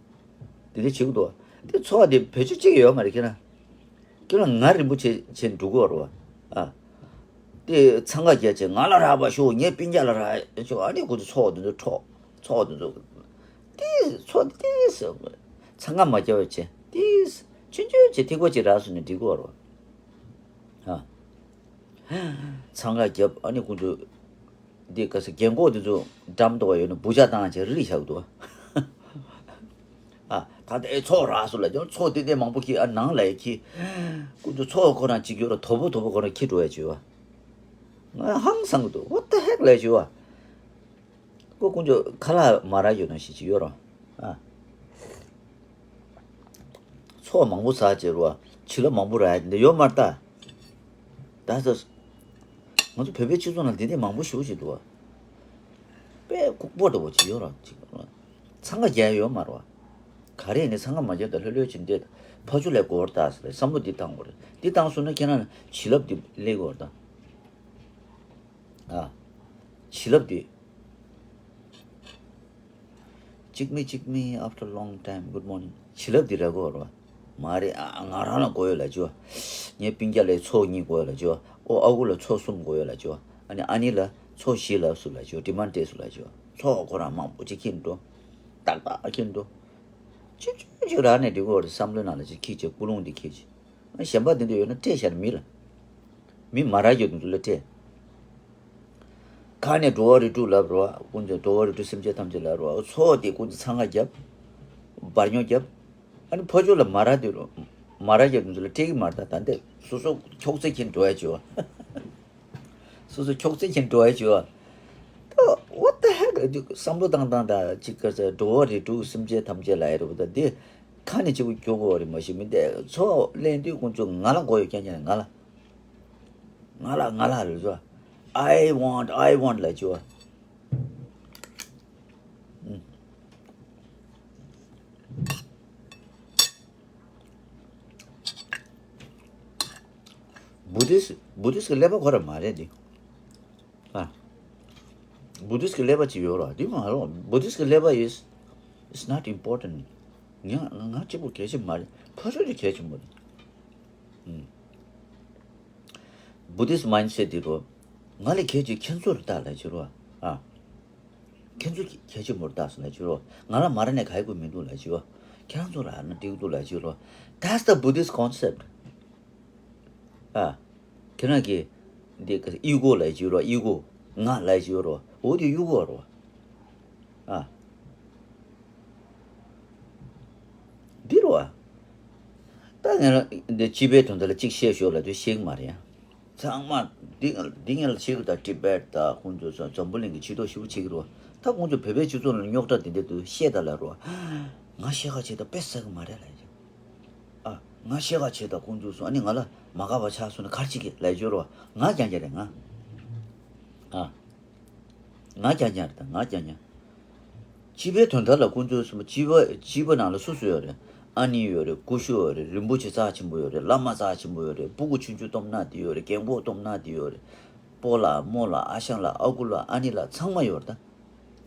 དེ་འདྲ་བྱེད་ཀྱི་འདུག་དེ་ཚོགས་དེ་བེད་སྤྱོད་བྱེད་ཀྱི་ཡོད་མ་རེད་ཁྱེད་རང་། ཁྱེད་རང་ང་རིན་པོ་ཆེ་ཆེ་འགྲོ་གི་ཡོད་རེད་བ། ཨ། དེ་འཚང་ཁ་རྒྱག་བྱས་ང་ལ་རག་པ་ཤོག་ངའི་སྤུན་ཀྱག་ལ་རག་ཤོག་ཨ་ནི་ཁོ་ཚོ་ཚོགས་དེ་ཚོ་འཕྲོག་ཚོགས་དེ་ཚོ། དེ་ཚོགས་དེ་འཚང་ཁ་མ་རྒྱག་པ་བྱས་དེ་ཆུང་ཆུང་བྱས་ཐིགས་པ་ཅིག་རག་སོང་ནས་འགྲིག་གི་ཡོད་རེད་བ། ཨ། འཚང་ཁ་རྒྱབ་ཨ་ནི་ཁོ་ཚོ། འདི་ག་ས་རྒན་གོག་འདི་ཚོ་འགྲམ་དུ་བ་ཡོད་ན་བུ་ཆ་བཏང་བྱས་རིལ་བཞག་འདུག་ཨ། ད་ལྟ་ཨེ་ཚོགས་རག་སོང་ལབ་ཀྱང་ཚོགས་ཏན་ཏན་མང་པོ་ཁྱེར། ཨ། ནང་ལ་ཡ་ཁྱེར། ཁོ་ཚོ་ཚོགས་ཁོ་རང་གཅིག་ཡོད་ར། དོ་པོ་དོ་པོ་ཁོ་རང་ཁྱེར་འགྲོ་ཡ་བྱོས་བ། ང་ཧང་སང་གི་འདུག What the heck ལབ་བྱོས་བ། ཁོ་དཀོན་མཆོག་ཁ་ལག་མ་རག་ཡོད་ན་ཞིག་ཅིག་ཡོད་ར། ཨ། ཚོགས་མང་པོ་ཟ་བྱས་ར་བྱིན་རླབས་མང་པོ་རག་ཡ་འདི་ཡོད་མ་རེད་ད། ད་ས། ང་ཚོ་བོད་པའི་སྤྱི་ཚོགས་ནང་འདི་འདྲ་མང་པོ་ཞེ་པོ་ཅིག་འདུག་བ། དཔེ་ལྐུགས་པ་འདྲ་པོ་ཅིག་ཡོད་ར་ཅིག་འཚང་ཁ་རྒྱག་ཡ་ཡོད་མ་རེད་བ། ག་རེ་ནས་འཚང་ཁ་མ་རྒྱག་ད་ལྷོད་ལྷོད་ཅིག་བསྡད། ཕ་ཆུ་ལས་སྒོར་ད་ཟེར་བསམ་བློ་འདི་བཏང་དགོས་རེད། འདི་བཏང་སོང་ན་ཁྱེད་རང་བྱིན་རླབས་འདི་སླེབས་དགོས་རེད་ད། ཨ། བྱིན་རླབས་འདི། Check me, check me after long time. Good morning. བྱིན་རླབས་འདི་རག་གི་ཡོད་རེད་བ། མ་རེད། ཨ། ང་རང་ལ་དགོས་ཡོད་ལབ་བྱས་བ། ངའི་སྤུན་ཀྱག་ལ་ཚོགས་གཉིས་དགོས་ཡོད་ལབ་བྱས་བ། ཨོ། ཨ་ཁུ་ལ་ཚོགས་གསུམ་དགོས་ཡོད་ལབ་བྱས་བ། ཨ་ནི་ཨ་ནི་ལ་ཚོགས་བཞི་ལབ་སོང་ལབ་བྱས་བ། ཌི་མན་ཌི་སྤྲད་སོང་ལབ་བྱས་བ། ཚོགས་ཁོ་རང་མང་པོ་ཅིག་ཁྱེར་འགྲོ། ཏག་ཏག་ཁྱེར་འགྲོ། ཆུང་ཆུང་ཅིག་རག་ནས་འགྲིག་གི་ཡོད་རེད། བསམ་བློའི་ནང་ལ་ཅིག་ཁྱེར་བྱས། ཀུ་ལུང་འདི་ཁྱེར་བྱས། གཞན་པ་འདི་འདྲ་ཡོད་ན་སྤྲད་བཞག་ནས་མི་ལ། མི་མ་རག་རྒྱུ་དེ་ཚོ་ལ་སྤྲད། ཁ་ནས་འགྲོ་བ་རིགས་དྲུག་ལབ་རོ། ཀུན་ཀྱང་འགྲོ་བ་རིགས་དྲུག་སེམས་ཅན་ཐམས་ཅད་ལབ་རོ། ཚོགས་དེ་ཀུན་གྱིས་འཚང་ཁ་རྒྱབ། འབར་ཉོ་རྒྱབ། ཨ་ནི་ཕ་ཆོས་ལ་མ་རག་དེ་རོ། མ་རག་རྒྱབ་དེ་ཚོ་ལ་སྤྲད་ཀྱི་མ་རེད་ད། ད་འདི་སོ་སོ་ཁྱོག་ཚད་ཁྱེར་འགྲོ་ཡ་བྱོས། སོ་སོ་ཁྱོག་ཚད་ཁྱེར་འགྲོ་ཡ་བྱོས། ད་what the heck བསམ་བློ་བཏང་བཏང་ད་ཅིག་ག་ས་འགྲོ་བ་རིགས་དྲུག་སེམས་ཅན་ཐམས་ཅད་ལ་ཡ་རེད་པ། ད་འདི་ཁ་ནས་གཅིག་པུ་སྐྱོ་གོ་རེད་མ་གཞི་མི་འདི་ཚོགས་ལེན་དུས་ཀུན་སྤྱོད་ང་ལ་མགོ་ཡོད་རྐྱང་རྐྱང་ང་ལ། ང་ལ་ང་ལ་རེད་ཟོ། I want, I want ལབ་བྱས་བ། བུ་དིས་བུ་དིས་ཀྱི་ཀླད་པ་ཁོ་ར་མ་རེད་འདི། ཨ། བུ་དིས་ཀྱི་ཀླད་པ་ཅིག་ཡོད་ར་འདི་མ་རོ། བུ་དིས་ཀྱི་ཀླད་པ is, is not important. ང་ང་གཅིག་པུ་གལ་ཆེན་མ་རེད། ཕ་ཆོས་ཀྱི་གལ་ཆེན་པོ་རེད། ཨུམ། Buddhist mindset དེ་རོ། ང་ལས་གལ་ཆེ་ཁྱེད་ཚོ་རེད་ད་ལབ་བྱས་རོ། ཨ། ཁྱེད་ཚོ་གལ་ཆེན་པོ་རེད་ད་ཟེར་ལབ་བྱས་རོ། ང་ལ་མ་རག་ན་ག་ཡི་དགོས་མི་འདུག་ལབ་བྱས་རོ། ཁྱེད་རང་ཚོ་ལ་ན་འགྲིག་འདུག་ལབ་བྱས་རོ། That's the Buddhist concept. ཨ། ཁྱེད་རང་གི་འདི་ཨི་གོ་ལབ་བྱས་རོ། ཨི་གོ། ང་ལབ་བྱས་རོ། འོ་དེ་ཨི་གོ་རོ། ཨ། འདི་རོ། ཨ། ད་ངས་འདི་སྤྱི་པའི་དོན་དག་ལ་གཅིག་བཤད་ཤོག་ལབ་དུས་ཤེས་ཀྱི་མ་རེད་ཡ། ཚང་མ་འདི་འདི་ངས་ལ་བྱེད་ཀྱི་ད་ཊི་བེཊ་ད་ཁོང་ཚོ་སོང་འཛམ་བུ་གླིང་གི་ཕྱི་ཐོག་ཞུ་བྱེད་ཀྱི་རོ། ད་ཁོང་ཚོ་བོད་པའི་སྤྱི་ཚོགས་ནང་རྙོག་དྲ་འདི་འདྲ་འདུག་བཤད་ད་ལབ་རོ། ང་བཤད་ཁ་བྱེད་ད་དཔེ་ཟ་གི་མ་རེད་ལབ་ཡ། ཨ། ང་བཤད་ཁ་བྱེད་ད་ཁོང་ཚོ་སོང་ཨ་ནི་ང་ལ་མ་དགའ་བ་ཆགས་སོང་ན་ག་རེ་བྱེད་ཀྱི་ལབ་བྱས་རོ། ང་རྐྱང་རྐྱང་རེད་ང་། ཨ། ང་རྐྱང་རྐྱང་རེད་ད་ང་རྐྱང་རྐྱང་། སྤྱི་པའི་དོན་དག་ལ་ཁོང་ཚོས་སོང་སྤྱི་པ་སྤྱི་པ་ནང་ལ་སུ་སུ་ཡོད་རེད། ཨ་ནི་ཡོད་རེད། སྐུ་ཞབས་ཡོད་རེད། རིན་པོ་ཆེ་རྩ་ཆེན་པོ་ཡོད་རེད། བླ་མ་རྩ་ཆེན་པོ་ཡོད་རེད། སྤུ་གུ་ཆུང་ཆུང་སྟོབས་ན་དེ་ཡོད་རེད། རྒན་གོག་སྟོབས་ན་དེ་ཡོད་རེད། སྤོ་ལགས་རྨོ་ལགས་ཨ་ཞང་ལགས་ཨ་ཁུ་ལགས་ཨ་ནི་ལགས་ཚང་མ་ཡོད་རེད་ད།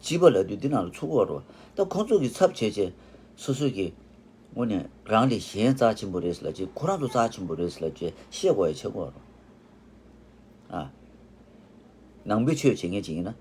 སྤྱི་པ་ལབ་དུས་འདི་ནང་ལ་ཚུད་ཀྱི་ཡོད་རེད་བ། ད་ཁོང་ཚོ་གི་ཚབ་བྱས་བྱས་སོ་སོ་གི་དངོས་གནས་རང་ལས་གཞན་རྩ་ཆེན་པོ་རེད་ཟེར་ལབ་བྱས། ཁོ་རང་ཚོ་རྩ་ཆེན་པོ་རེད་ཟེར་ལབ་བྱས་བཤད་དགོས་ཡ་ཆགས་ཀྱི་ཡོད་རེད། ཨ། ནང་པའི་ཆོས་བྱེད་མཁན་ཅིག་ཡིན་ན།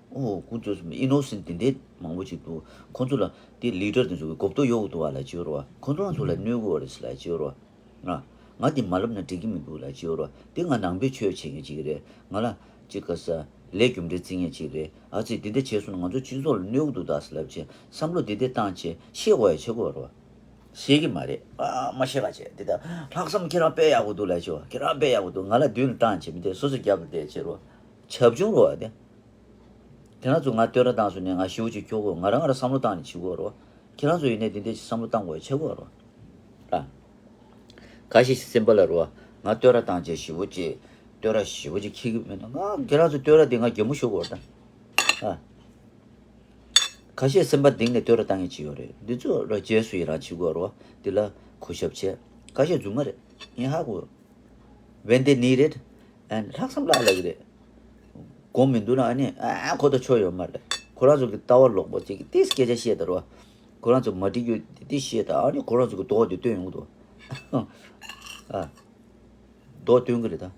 ཨོ་ཁོང་ཚོ་ཨི་ནོ་སེན་ཊི་དེ་འདྲའི་མང་པོ་ཅིག་འདུག་ཁོང་ཚོ་ལ་དེ་ལི་ཌར་དེ་ཚོ་གི་གོ་རྟོགས་ཡོད་འདུག་བ་ལབ་བྱས་ཡོད་རེད་བ། ཁོང་ཚོ་རང་ཚོ་ལ་གནོད་ཀྱི་ཡོད་རེད་ཟེར་ལབ་བྱས་ཡོད་རེད་བ། ང་ང་འདི་མ་ལབ་ན་འགྲིག་གི་མི་འདུག་ལབ་བྱས་ཡོད་རེད་བ། དེ་ང་ནང་པའི་ཆོས་བྱེད་མཁན་ཅིག་རེད། ང་ལ་ཅིག་ག་ས་ལས་རྒྱུ་འབྲས་བརྩི་མཁན་ཅིག་རེད། ཨ་ཙི་འདི་འདྲ་བྱས་སོང་ན་ང་ཚོ་སྤྱི་ཚོགས་ལ་གནོད་ཀྱི་འདུག་ད་ཟེར་ལབ་བྱས་བསམ་བློ་འདི་འདྲ་བཏང་བྱས་བཤད་དགོས་ཡ་ཆགས་ཀྱི་ཡོད་རེད་བ། ཤེས་ཀྱི་མ་རེད། ཨ་མ་ཤེས་པ་བྱས་དེ་ལྟར་ལྷག་བསམ་ཁྱེད་རང་དཔེ་ཡག་པོ་འདུག་ལབ་ཤོག་ཁྱེད་རང་དཔེ་ཡག་པོ་འདུག་ང་ལ་མདུན་ལ་བཏང་བྱས་མི་དེ་སོ་སོ་རྒྱབ་ལ་བསྡད་བྱས་རོ། བྱབ་ཆུང་རོ་བ་དེ། ཁྱེད་རང་ཚོ་ང་བསྟོད་ར་བཏང་སོང་ནས་ང་ཞེ་པོ་ཅིག་ཁྱོ་གོ་ང་རང་ང་རང་བསམ་བློ་བཏང་ནས་བྱེད་དགོས་རོ། ཁྱེད་རང་ཚོ་ཡིན་ནའི་དེ་འདྲ་ཅིག་བསམ་བློ་བཏང་དགོས་བྱེད་དགོས་རོ། ཨ། ཁ་ཤས་ཤིག་སེམས་པ་ལ་རོ། ང་བསྟོད་ར་བཏང་བྱས་ཞེ་པོ་ཅིག་བསྟོད་ར་ཞེ་པོ་ཅིག་འཁྱེར་གི་མེད་ན་ང་ཁྱེད་རང་ཚོ་བསྟོད་ར་དེ་ང་གད་མོ་ཤོར་དགོས་ར་ད། ཨ། ཁ་ཤས་སེམས་པ་གཏིང་ནས་བསྟོད་ར་བཏང་མཁན་ཅིག་ཡོད་རེད། འདི་ཚོ་ལ་རྗེས་སུ་ཡི་རང་བྱེད་དགོས་རེད་བ། འདི་ལ་གུས་ཞབས་བྱེད། ཁ་ཤས་རྫུན་མ་རེད། ངས་ཧ་གོ། When they need it and ལྷག་བསམ་ལྷག་ལབ་ཀྱི་རེད། དགོངས་མི་འདུག་ན་ཨ་ནི་ཨ་ཁོ་ད་ཆོ་ཡོད་མ་རེད། ཁོ་རང་ཚོ་གི་ལྟ་བ་ལོག་པ་ཅིག་གི་ཏིས་སྐད་ཆ་བཤད་ད་རེད་བ། ཁོ་རང་ཚོ་མ་འགྲིག་རྒྱུ་ཏིས་བཤད་ད་ཨ་ནི་ཁོ་རང་ཚོ་གི་རྡོག་དེ་བཏོན་ཡོང་གི་འདུག་ཨ། རྡོག་བཏོན་གི་རེད་ད།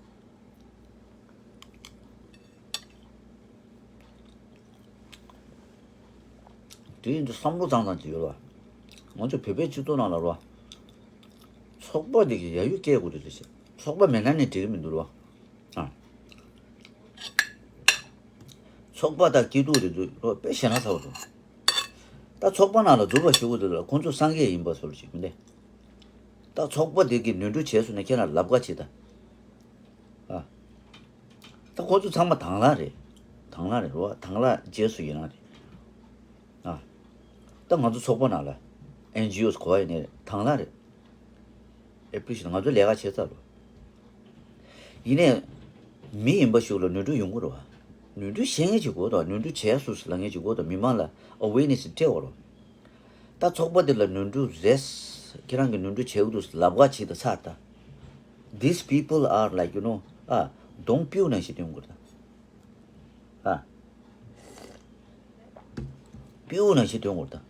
དེ་ཡིན་དུས་བསམ་བློ་བཏང་སྟངས་ཅིག་ཡོད་རེད་བ། ང་ཚོ་བོད་པའི་སྤྱི་ཚོགས་ནང་ལ་རེད་བ། ཚོགས་པ་འདི་གི་ཡ་ཡུ་སྐད་དགོས་རེད་ཟེར། ཚོགས་པ་མེད་ན་ནི་འགྲིག་གི་མི་འདུག་རེད་བ། ཨ། ཚོགས་པ་དང་སྐྱིད་སྡུག་རེད་འདུག་རེད་བ། དཔེ་ཞེ་དྲག་ཚ་བ་འདུག་ད་ཚོགས་པ་ནང་ལ་འཛུལ་བ་ཞུ་གི་འདུག་ལ་ཁོང་ཚོ་སངས་རྒྱས་ཡིན་པ་བཟོ་འདྲ་ཅིག་མི་འདུག་ད་ཚོགས་པ་འདི་གི་ནོར་འཁྲུལ་བྱས་སོང་ན་ཁྱེད་རང་ལབ་དཀའ་བྱེད་ད། ཨ། ད་ཁོ་ཚོ་ཚང་མ་དང་བླངས་རེད། དང་བླངས་རེད་རོ། དང་བླངས་རྗེས་སུ་ཡི་རང་རེད། ཨ། ད་ང་ཚོ་ཚོགས་པ་ནང་ལ་ཨེན་ཇི་ཨོ་གོ་བ་ཡིན་ནའི་དང་བླངས་རེད། ཨེ་པི་ཤི་ང་ཚོ་ལས་ཀ་བྱེད་ཚར་རོ། ཡིན་ནའི་མི་ཡིན་པ་ཞིག་ལ་ནོར་འཁྲུལ་ཡོང་གི་རེད་བ། ནོར་འཁྲུལ་བཤད་མཁན་ཅིག་དགོས་དང་ནོར་འཁྲུལ་བྱས་སོང་ཟེར་ལབ་མཁན་ཅིག་དགོས་དང་མི་མང་ལ་ཨ་ཝེར་ནེ་སི་སྤྲད་དགོས་རེད་བ། ད་ཚོགས་པ་འདི་ལ་ནོར་འཁྲུལ་རེད། ཁྱེད་རང་གིས་ནོར་འཁྲུལ་བྱེད་ཀྱི་འདུག་ལབ་ག་བྱེད་ད་ཚར་ད། These people are like, you know, ཨ། གདོང་སྤུ་ནང་བཞིན་སྟོན་དགོས་རེད་ད། ཨ། སྤུ་ནང་བཞིན་སྟོན་དགོས་རེད་ད།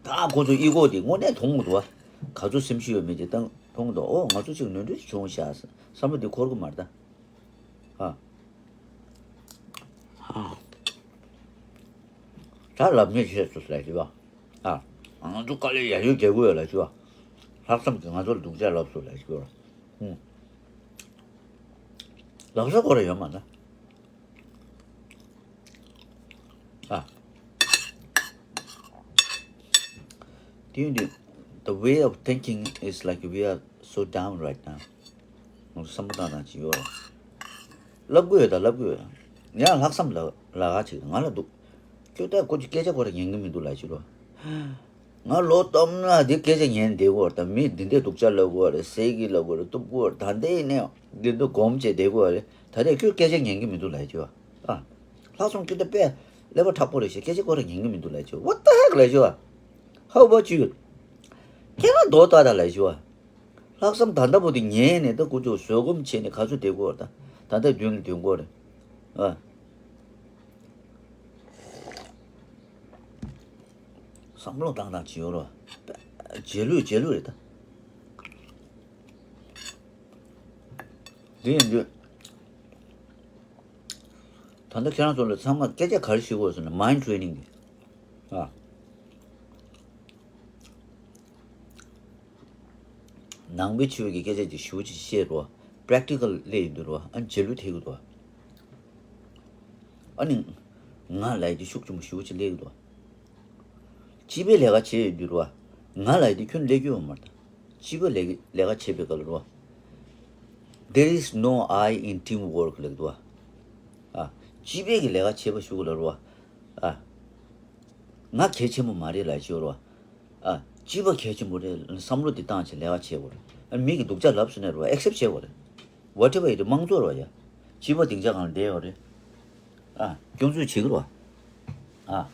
ད་ཁོ་ཚོ་ཨི་གོ་དེ་དངོས་གནས་མཐོང་གི་འདུག་བ། ག་ཚོད་སེམས་ཤུགས་ཡོད་མེད་ཅིག་བཏང་མཐོང་གི་འདུག་ཨོ་ང་ཚོ་ཅིག་ནོར་འཁྲུལ་བྱུང་ཤག་བསམ་བློ་དེ་འཁོར་གི་མ་རེད་ད། ཨ། ད་ལབ་མཁན་བྱས་སོང་ཟེར་གྱི་བ། ཨ། ང་ཚོ་དཀའ་ལས་ཡ་ཡོད་རྒྱག་གི་ཡོད་ལབ་ཀྱི་བ། ལྷག་བསམ་གྱིས་ང་ཚོ་ལ་སྡུག་ཅག་ལབ་སོང་ལབ་ཀྱི་བ། ཨུ། ལབ་ས་ཁོ་ར་ཡོད་མ་ན། ཨ། དེ་ཡིན་དུས། The way of thinking is like we are so down right now. ང་ཚོ་བསམ་བློ་བཏང་སྟངས་ཅིག་ཡོད་རེད། ལབ་དགོས་ཡོད་ད་ལབ་དགོས་ཡོད། ཡང་ལྷག་བསམ་ལ་ལ་ག་ཅིག་ང་ལ་འདུག་ཁྱོད་ལྟ་ཁོ་ཅིག་སྐད་ཆ་ཁོ་ར་ཉན་གི་མི་འདུག་ལབ་ཅིག་རོ། ང་ལོ་སྟོང་ན་འདི་སྐད་ཆ་ཉན་བསྡད་གོ་རེད་ད། མི་འདི་འདྲས་སྡུག་ཅག་ལབ་གོ་རེད། ཟས་ཀྱི་ལབ་གོ་རེད། གཏུབ་གོ་རེད། ད་འདི་ཡིན་ནའི་འདི་འདུག་སྒོམ་བྱས་བསྡད་གོ་རེད། ད་ལྟ་ཁྱོད་སྐད་ཆ་ཉན་གི་མི་འདུག་ལབ་ཅིག་བ། ཨ། ལྷག་བསམ་ཁྱོད་ད་དཔེ་ཀླད་པ་མཁྲེགས་པོ་རེད་ཤག་སྐད་ཆ་ཁོ་ར་ཉན་གི་མི་འདུག་ལབ་ཅིག What the heck ལབ་ཅིག་བ། How about you? ཁྱེད་རང་རྡོག་ལྟ་ད་ལབ་ཅིག་བ། ལྷག་བསམ་ད་ལྟ་བུ་དེ་ཉན་ནས་ད་ཁོ་ཚོ་བཟོད་སྒོམ་བྱས་ནས་ག་ཚོད་བསྡད་གོ་རེད་ད། ད་ལྟ་མདུན་ལ་སྡོད་གོ་རེད། ཨ། བསམ་བློ་བཏང་སྟངས་ཅིག་ཡོད་རོ། རྗེས་ལུས་རྗེས་ལུས་རེད་ད། དེ་ཡིན་དུས། ད་ལྟ་ཁྱེད་རང་ཚོ་ལ་ཚང་མ་སྐད་ཆ་ག་རེ་ཤེས་དགོས་ཟེར་ན་mind training་གི། ཨ། ནང་པའི་ཆོས་ཀྱི་སྐད་ཆ་ཅིག་ཞུ་ཅིག་བཤད་རོ། པྲེག་ཊི་ཀལ་སླེབས་ཡོང་དུས་རོ། ཨ་ནི་རྗེས་ལུས་ཐེབས་ཀྱི་འདུག་ཨ་ནི། ང་ལབ་ཡ་དེ་ཤུགས་ཆེན་པོ་ཞེ་པོ་ཅིག་སླེབས་ཀྱི་འདུག་སྤྱི་པའི་ལས་ཀ་བྱེད་ཡོང་དུས་རོ། ང་ལབ་ཡ་དེ་ཁྱོན་སླེབས་ཀྱི་ཡོད་མ་རེད། སྤྱི་པའི་ལས་ཀ་ལས་ཀ་བྱེད་པའི་སྐབས་ལ་རོ། There is no I in teamwork ལབ་ཀྱི་འདུག་ཨ། སྤྱི་པའི་གི་ལས་ཀ་བྱེད་པ་ཞུ་གི་ལ་རོ། ཨ། ང་གལ་ཆེན་པོ་མ་རེད་ལབ་ཅིག་རོ། ཨ། སྤྱི་པ་གལ་ཆེན་པོ་རེད། བསམ་བློ་འདི་བཏང་བྱས་ལས་ཀ་བྱེད་དགོས་རེད། ཨ། མི་གིས་སྡུག་ཅག་ལབ་སོང་ན་རོ། ཨེག་སེབ་བྱེད་དགོས་རེད། Whatever it is དམངས་གཙོ་རོ་ཡ། སྤྱི་པ་སྡིངས་ཆ་སྒང་ལ་བསྡད་ཡོད་རེད། ཨ། སྐྱོན་འཛུགས་བྱེད་ཀྱི་རོ། ཨ།